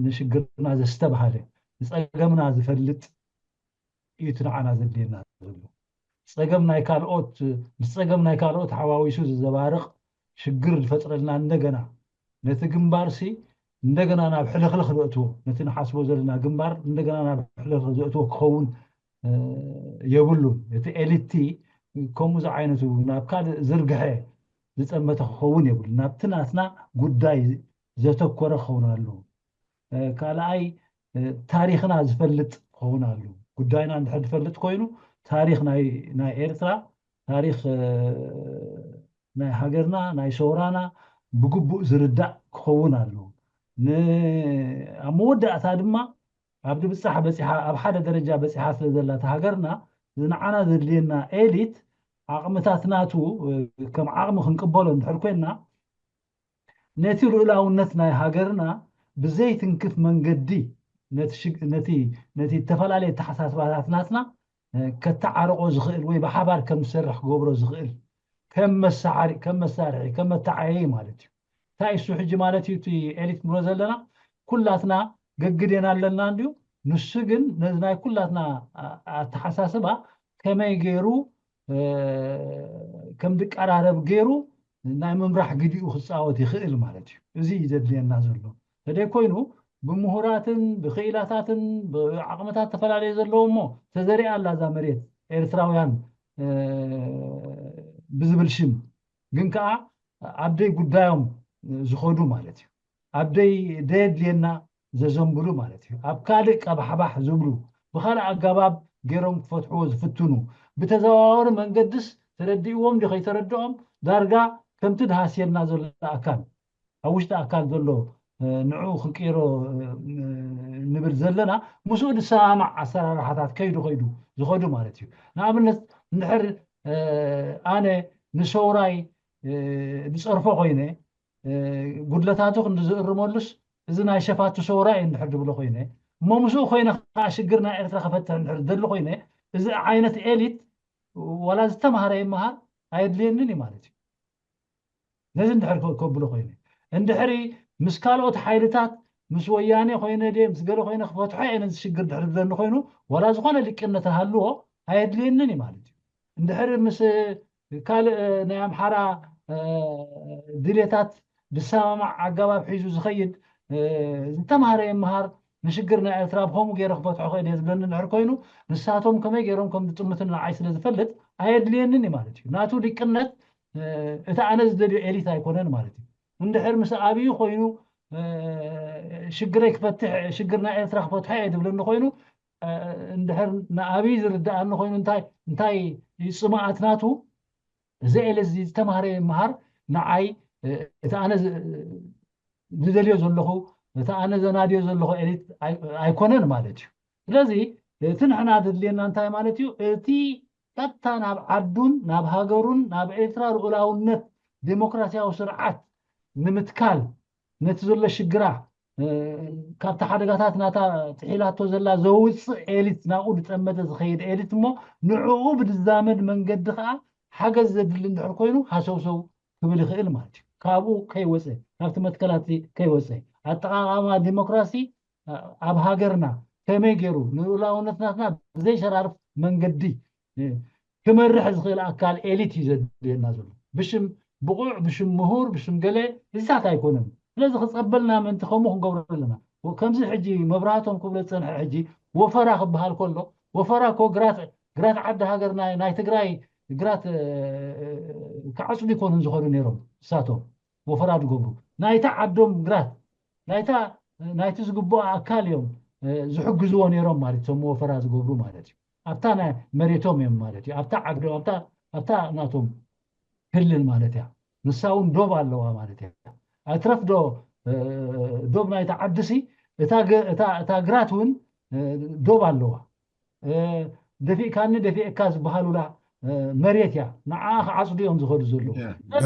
ንሽግርና ዘስተብሃለ ንፀገምና ዝፈልጥ እዩ እቲ ንዓና ዘድልየና ዘሎ። ፀገም ናይ ካልኦት ምስ ፀገም ናይ ካልኦት ሓዋዊሱ ዝዘባርቕ ሽግር ዝፈጥረልና እንደገና ነቲ ግንባርሲ እንደገና ናብ ሕልኽልኽ ዘእትዎ ነቲ ንሓስቦ ዘለና ግንባር እንደገና ናብ ሕልኽልኽ ዘእትዎ ክኸውን የብሉን። እቲ ኤሊቲ ከምኡ ዝዓይነቱ ናብ ካልእ ዝርግሐ ዝፀመተ ክኸውን የብሉን። ናብቲ ናትና ጉዳይ ዘተኮረ ክኸውን ኣለዎ። ካልኣይ ታሪኽና ዝፈልጥ ክኸውን ኣለዎ። ጉዳይና እንድሕር ዝፈልጥ ኮይኑ ታሪኽ ናይ ኤርትራ ታሪኽ ናይ ሃገርና ናይ ሰውራና ብግቡእ ዝርዳእ ክኸውን ኣለዎ። ኣብ መወዳእታ ድማ ኣብ ድብፃሕ በፂሓ ኣብ ሓደ ደረጃ በፂሓ ስለ ዘላ ሃገርና ንዓና ዘድልየና ኤሊት ዓቕምታት ናቱ ከም ዓቕሚ ክንቅበሎ እንድሕር ኮይንና ነቲ ልኡላውነት ናይ ሃገርና ብዘይትንክፍ መንገዲ ነቲ ዝተፈላለየ ተሓሳስባታት ናትና ከተዓርቆ ዝኽእል ወይ ብሓባር ከም ዝሰርሕ ክገብሮ ዝኽእል ከም መሳሓሪ ከም መሳርሒ ከም መተዓየይ ማለት እዩ። እንታይ እሱ ሕጂ ማለት እዩ እቲ ኤሊት ንብሎ ዘለና ኩላትና ገግዴና ኣለና እንድዩ። ንሱ ግን ነዚ ናይ ኩላትና ኣተሓሳስባ ከመይ ገይሩ ከም ዝቀራረብ ገይሩ ናይ ምምራሕ ግዲኡ ክፃወት ይኽእል ማለት እዩ። እዚ እዩ ዘድልየና ዘሎ። ተደይ ኮይኑ ብምሁራትን ብክኢላታትን ብዓቕምታት ተፈላለየ ዘለዎ እሞ ተዘሪኣ ኣላ እዛ መሬት ኤርትራውያን ብዝብል ሽም ግን ከዓ ኣብ ደይ ጉዳዮም ዝኸዱ ማለት እዩ። ኣብ ደይ ደየድልየና ዘዘንብሉ ማለት እዩ። ኣብ ካልእ ቀባሕባሕ ዝብሉ ብኻልእ ኣገባብ ገይሮም ክፈትሕዎ ዝፍትኑ ብተዘዋዋሪ መንገድስ ተረዲእዎም ዲ ከይተረድኦም ዳርጋ ከምቲ ድሃስየልና ዘሎ ኣካል ኣብ ውሽጢ ኣካል ዘሎ ንዑ ክንቅይሮ ንብል ዘለና ምስኡ ዝሰማማዕ ኣሰራርሓታት ከይዱ ከይዱ ዝኸዱ ማለት እዩ። ንኣብነት እንድሕር ኣነ ንሰውራይ ዝፀርፎ ኮይነ ጉድለታቱ ክንዲ ዝእርመሉስ እዚ ናይ ሸፋቱ ሰውራ እዩ እንድሕር ዝብሎ ኮይነ እሞ ምስኡ ኮይነ ከዓ ሽግር ናይ ኤርትራ ከፈትሕ እንድሕር ዝደሊ ኮይነ እዚ ዓይነት ኤሊት ዋላ ዝተምሃረ ይምሃር ኣየድልየንን እዩ ማለት እዩ። ነዚ እንድሕር ከብሎ ኮይነ እንድሕሪ ምስ ካልኦት ሓይልታት ምስ ወያኔ ኮይነ ደ ምስ ገለ ኮይነ ክፈትሖ እየ ነዚ ሽግር ድሕሪ ዝብለኒ ኮይኑ ዋላ ዝኾነ ሊቅነት ሃልዎ ኣየድልየንን እዩ ማለት እዩ። እንድሕሪ ምስ ካልእ ናይ ኣምሓራ ድሌታት ዝሰማማዕ ኣገባብ ሒዙ ዝኸይድ ዝተምሃረ ይምሃር ንሽግር ናይ ኤርትራ ብከምኡ ገይረ ክፈትሖ ክእል እየ ዝብለኒ እንድሕር ኮይኑ ንሳቶም ከመይ ገይሮም ከም ዝጥምቱኒ ንዓይ ስለ ዝፈልጥ ኣየድልየንን እዩ ማለት እዩ። ናቱ ሊቅነት እቲ ኣነ ዝደልዮ ኤሊት ኣይኮነን ማለት እዩ። እንድሕር ምስ ኣብዩ ኮይኑ ሽግረይ ክፈትሕ ሽግር ናይ ኤርትራ ክፈትሖ እየ ዝብለኒ ኮይኑ እንድሕር ንኣብይ ዝርድኣኒ ኮይኑ እንታይ እንታይ ይፅማኣት ናቱ እዚ ኤለ እዚ ዝተማሃረ ይምሃር ንዓይ እቲ ኣነ ዝደልዮ ዘለኹ እቲ ኣነ ዘናድዮ ዘለኹ ኤሊት ኣይኮነን ማለት እዩ። ስለዚ እቲ ንሕና ዘድልየና እንታይ ማለት እዩ? እቲ ቀጥታ ናብ ዓዱን ናብ ሃገሩን ናብ ኤርትራ ልኡላውነት ዴሞክራሲያዊ ስርዓት ንምትካል ነቲ ዘሎ ሽግራ ካብቲ ሓደጋታት ናታ ጥሒላቶ ዘላ ዘውፅእ ኤሊት ናብኡ ዝጠመተ ዝኸይድ ኤሊት እሞ ንዕኡ ብዝዛመድ መንገዲ ከዓ ሓገዝ ዘድሊ እንድሕር ኮይኑ ሃሰውሰው ክብል ይኽእል ማለት እዩ። ካብኡ ከይወፀ ካብቲ መትከላት ከይወፀ ኣጠቃቃማ ዲሞክራሲ ኣብ ሃገርና ከመይ ገይሩ ንልኡላውነት ናትና ብዘይሸራርፍ መንገዲ ክመርሕ ዝኽእል ኣካል ኤሊት እዩ ዘድልየና ዘሎ። ብሽም ብቑዕ ብሽም ምሁር ብሽም ገለ እዚታት ኣይኮነን። ስለዚ ክፀበልና ምእንቲ ከምኡ ክንገብሮ ኣለና። ከምዚ ሕጂ መብራህቶም ክብሎ ዝፀንሐ ሕጂ ወፈራ ክበሃል ከሎ ወፈራ እኮ ግራት ግራት ዓዲ ሃገር ናይ ትግራይ ግራት ክዓፅዱ ይኮኑን ዝኸዱ ነይሮም እሳቶም ወፈራ ዝገብሩ ናይታ ዓዶም ግራት ናይታ ናይቲ ዝግብኦ ኣካል እዮም ዝሕግዝዎ ነይሮም ማለት ቶም ወፈራ ዝገብሩ ማለት እዩ። ኣብታ ናይ መሬቶም እዮም ማለት እዩ። ኣብታ ዓዶም ኣብታ ናቶም ክልል ማለት እያ። ንሳ እውን ዶብ ኣለዋ ማለት እያ። ኣትረፍ ዶ ዶብ ናይታ ዓድሲ እታ ግራት እውን ዶብ ኣለዋ። ደፊእካኒ ደፊእካ ዝበሃሉላ መሬት እያ። ንዓ ክዓፅዱ እዮም ዝኸዱ ዘለዉ።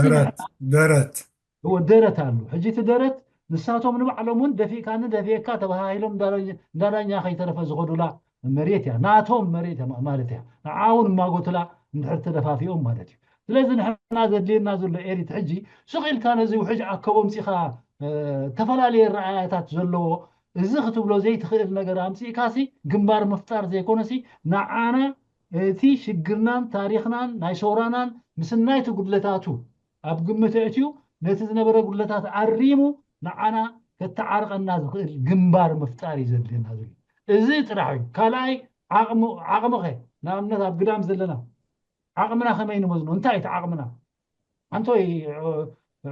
ደረት ደረት እወ ደረት ኣሎ። ሕጂ እቲ ደረት ንሳቶም ንባዕሎም እውን ደፊእካኒ ደፊእካ ተባሃሂሎም እንዳዳኛ ከይተረፈ ዝኸዱላ መሬት እያ። ናቶም መሬት እያ ማለት እያ። ንዓ እውን እማጎትላ እንድሕር ተደፋፊኦም ማለት እዩ። ስለዚ ንሕና ዘድልየና ዘሎ ኤሊት ሕጂ ስቕ ኢልካ ነዚ ውሕጅ ኣከቦ ምፂኻ ተፈላለየ ረኣያታት ዘለዎ እዚ ክትብሎ ዘይትኽእል ነገር ኣምፂእካሲ ግንባር ምፍጣር ዘይኮነሲ ንዓና እቲ ሽግርናን ታሪኽናን ናይ ሰውራናን ምስናይቲ ጉድለታቱ ኣብ ግምት ኣእትዩ ነቲ ዝነበረ ጉድለታት ኣሪሙ ንዓና ከተዓርቐና ዝኽእል ግንባር ምፍጣር እዩ ዘድልየና ዘሎ። እዚ ጥራሕ እዩ። ካልኣይ ዓቕሚ ዓቕምኸ ንኣብነት ኣብ ግዳም ዘለና ዓቕምና ከመይ ንመዝኖ? እንታይ እቲ ዓቕምና? ኣንቶይ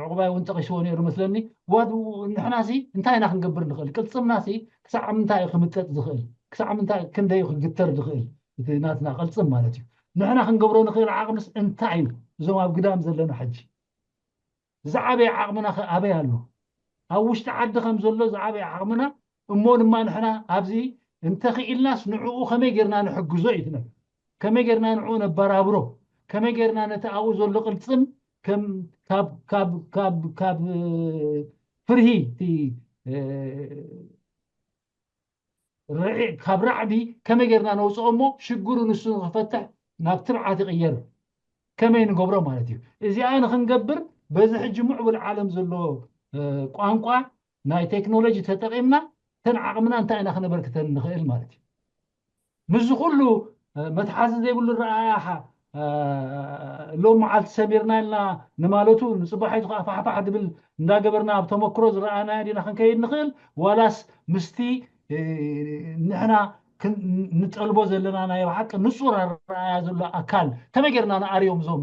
ዕቑባይ እውን ጠቒስዎ ነይሩ መስለኒ። ዋድ ንሕናሲ እንታይ ኢና ክንገብር ንኽእል? ቅልፅምናሲ ክሳዕ ምንታይ እዩ ክምጠጥ ዝኽእል? ክሳዕ ምንታይ ክንደይ እዩ ክግተር ዝኽእል? እቲ ናትና ቅልፅም ማለት እዩ። ንሕና ክንገብሮ ንኽእል ዓቕምስ እንታይ እዩ? እዞም ኣብ ግዳም ዘለና ሕጂ ዝዓበየ ዓቕምና ኸ ኣበይ ኣሎ? ኣብ ውሽጢ ዓዲ ከም ዘሎ ዝዓበየ ዓቕምና እሞ ድማ ንሕና ኣብዚ እንተኽኢልናስ ንዕኡ ከመይ ጌርና ንሕግዞ እዩ እቲ ነገር። ከመይ ጌርና ንዕኡ ነበራብሮ? ከመይ ጌርና ነቲ ኣብኡ ዘሎ ቅልፅም ከም ካብ ካብ ካብ ካብ ፍርሂ እቲ ካብ ራዕዲ ከመይ ጌርና ነውፅኦ እሞ ሽግሩ ንሱ ንክፈትሕ ናብ ትብዓት ይቕየር ከመይ ንገብሮ ማለት እዩ። እዚኣ ንክንገብር በዚ ሕጂ ምዕቡል ዓለም ዘሎ ቋንቋ ናይ ቴክኖሎጂ ተጠቒምና ተን ዓቕምና እንታይ ኢና ክነበርክተን ንኽእል ማለት እዩ። ምስዚ ኩሉ መትሓዚ ዘይብሉ ረኣያ ሎም መዓልቲ ሰሚርና ኢልና ንማለቱ ንፅባሒቱ ከዓ ፋሕፋሕ ድብል እንዳገበርና ኣብ ተመክሮ ዝረኣናዮ ዲና ክንከይድ ንኽእል ዋላስ ምስቲ ንሕና ንጠልቦ ዘለና ናይ ብሓቂ ንፁር ኣረኣያ ዘሎ ኣካል ከመይ ጌርና ንኣርዮም እዞም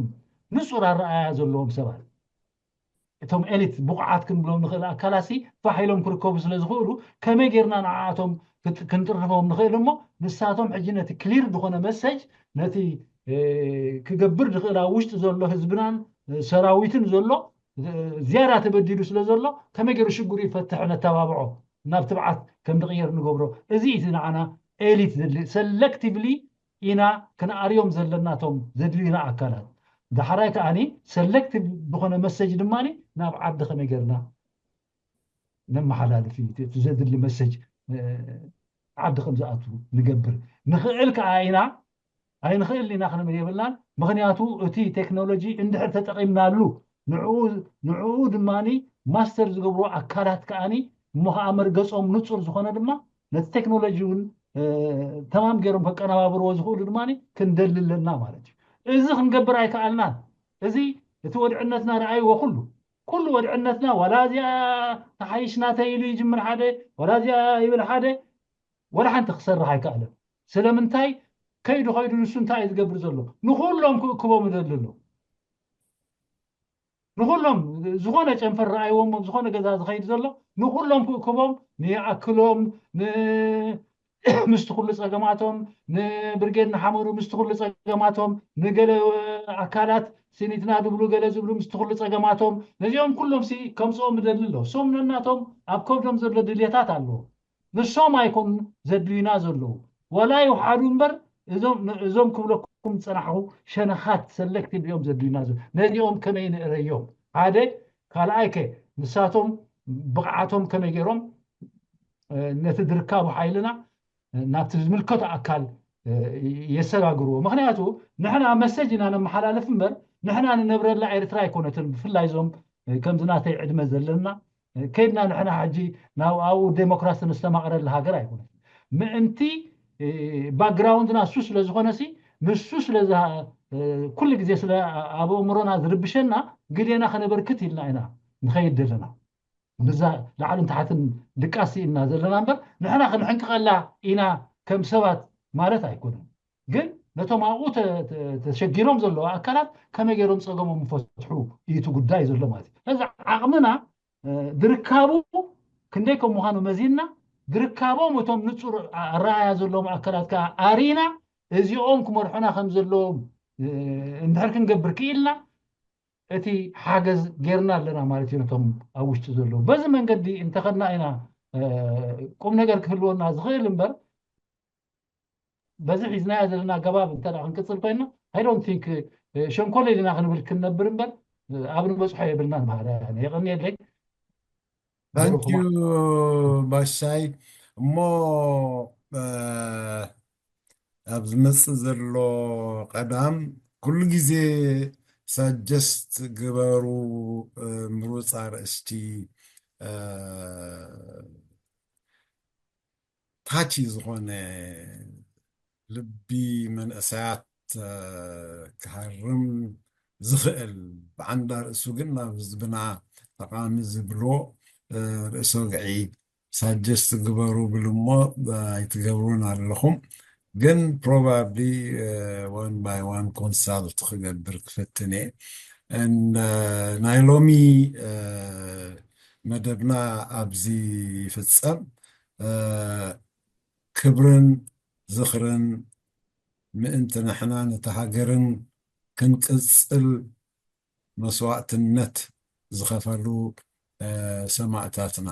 ንፁር ኣረኣያ ዘለዎም ሰባት እቶም ኤሊት ብቑዓት ክንብሎም ንኽእል ኣካላሲ ፋሕ ኢሎም ክርከቡ ስለ ዝኽእሉ ከመይ ጌርና ንዓኣቶም ክንጥርፎም ንኽእል እሞ ንሳቶም ሕጂ ነቲ ክሊር ዝኾነ መሰጅ ነቲ ክገብር ዝኽእል ኣብ ውሽጢ ዘሎ ህዝብናን ሰራዊትን ዘሎ ዝያዳ ተበዲሉ ስለ ዘሎ ከመይ ገይሩ ሽግሩ ይፈትሕ ነተባብዖ ናብ ትብዓት ከም ዝቕየር ንገብሮ እዚ እቲ ንዓና ኤሊት ዘድሊ ሰለክቲቭሊ ኢና ክንኣርዮም ዘለናቶም ዘድልዩና ኣካላት ዳሕራይ ከዓኒ ሰለክቲቭ ዝኾነ መሰጅ ድማ ናብ ዓዲ ከመይ ገርና ነመሓላልፍ እዩ እቲ ዘድሊ መሰጅ ዓዲ ከም ዝኣቱ ንገብር ንኽእል ከዓ ኢና ኣይንኽእል ኢና ክንብል የብልናን ምኽንያቱ እቲ ቴክኖሎጂ እንድሕር ተጠቒምናሉ ንዕኡ ድማ ማስተር ዝገብሩ ኣካላት ከዓኒ እሞ ከዓ መርገፆም ንፁር ዝኾነ ድማ ነቲ ቴክኖሎጂ እውን ተማም ገይሮም ከቀነባብርዎ ዝኽእሉ ድማ ክንደሊ ኣለና ማለት እዩ እዚ ክንገብር ኣይከኣልናን እዚ እቲ ወድዕነትና ረኣይዎ ኩሉ ኩሉ ወድዕነትና ዋላ እዚኣ ተሓይሽ ናተይ ኢሉ ይጅምር ሓደ ዋላ እዚኣ ይብል ሓደ ዋላ ሓንቲ ክሰርሕ ኣይከኣለን ስለምንታይ ከይዱ ከይዱ ንሱ እንታይ እዩ ዝገብር ዘሎ ንኩሎም ክእክቦም ይደሊ ኣሎ ንኩሎም ዝኾነ ጨንፈር ረኣይዎም ኣብ ዝኾነ ገዛ ዝኸይድ ዘሎ ንኩሎም ክእክቦም ንኣክሎም ምስቲ ኩሉ ፀገማቶም ንብርጌድ ንሓመዱ ምስቲ ኩሉ ፀገማቶም ንገለ ኣካላት ስኒትና ዝብሉ ገለ ዝብሉ ምስቲ ኩሉ ፀገማቶም ነዚኦም ኩሎም ሲ ከምፅኦም ይደሊ ኣሎ ሶም ነናቶም ኣብ ከብዶም ዘሎ ድልየታት ኣለዎ ንሶም ኣይኮኑ ዘድልዩና ዘለዉ ዋላ ይውሓዱ እምበር እዞም ክብለኩም ዝፀናሕኹ ሸነኻት ሰለክቲቭ እዮም ዘድልዩና ነዚኦም ከመይ ንእረዮም ሓደ ካልኣይ ከ ንሳቶም ብቕዓቶም ከመይ ገይሮም ነቲ ዝርካቡ ሓይልና ናብቲ ዝምልከቶ ኣካል የሰጋግርዎ ምክንያቱ ንሕና መሰጅ ኢና ነመሓላልፍ እምበር ንሕና ንነብረላ ኤርትራ ኣይኮነትን ብፍላይ እዞም ከምዚ ናተይ ዕድመ ዘለና ከይድና ንሕና ሕጂ ናብ ኣብኡ ዴሞክራሲ ነስተማቕረላ ሃገር ኣይኮነትን ምእንቲ ባክግራውንድና እሱ ስለ ዝኾነሲ ንሱ ስለ ኩሉ ግዜ ስለ ኣብ ኣእምሮና ዝርብሸና ግዴና ከነበርክት ኢልና ኢና ንኸይድ ዘለና ንዛ ላዕልን ታሕትን ድቃስ ኢልና ዘለና እምበር ንሕና ክንሕንቅቐላ ኢና ከም ሰባት ማለት ኣይኮነን ግን ነቶም ኣብኡ ተሸጊሮም ዘለዉ ኣካላት ከመይ ገይሮም ፀገሞም ይፈትሑ እዩ እቲ ጉዳይ ዘሎ ማለት እዩ ስለዚ ዓቕምና ዝርካቡ ክንደይ ከም ምዃኑ መዚንና ዝርካቦም እቶም ንፁር ኣረኣያ ዘለዎም ኣካላት ከዓ ኣሪና እዚኦም ክመርሑና ከም ዘለዎም እንድሕር ክንገብር ክኢልና እቲ ሓገዝ ጌርና ኣለና ማለት እዩ ነቶም ኣብ ውሽጢ ዘለዉ በዚ መንገዲ እንተኸድና ኢና ቁም ነገር ክህልወና ዝኽእል እምበር በዚ ሒዝናዮ ዘለና ኣገባብ እንተ ደኣ ክንቅጽል ኮይና፣ I don't think ሸንኮለል ኢና ክንብል ክንነብር እምበር ኣብ ንበጽሖ የብልናን። ማራ የቐንየለይ። Thank you ባሻይ። እሞ ኣብ ዝመጽእ ዘሎ ቀዳም ኩሉ ግዜ ሳጀስት ግበሩ፣ ምሩፅ ኣርእስቲ፣ ታቺ ዝኾነ ልቢ መንእሰያት ክሃርም ዝኽእል፣ ብዓንዳ ርእሱ ግን ናብ ህዝብና ጠቓሚ ዝብሎ ርእሰ ወግዒ ሳጀስት ግበሩ ብል እሞ ኣይትገብሩን ኣለኹም። ግን ፕሮባብሊ ዋን ባይ ዋን ኮንሳልት ክገብር ክፍትን እየ። ናይ ሎሚ መደብና ኣብዚ ይፍጸም። ክብርን ዝኽርን ምእንቲ ንሕና ነቲ ሃገርን ክንቅጽል መስዋእትነት ዝኸፈሉ ሰማእታትና።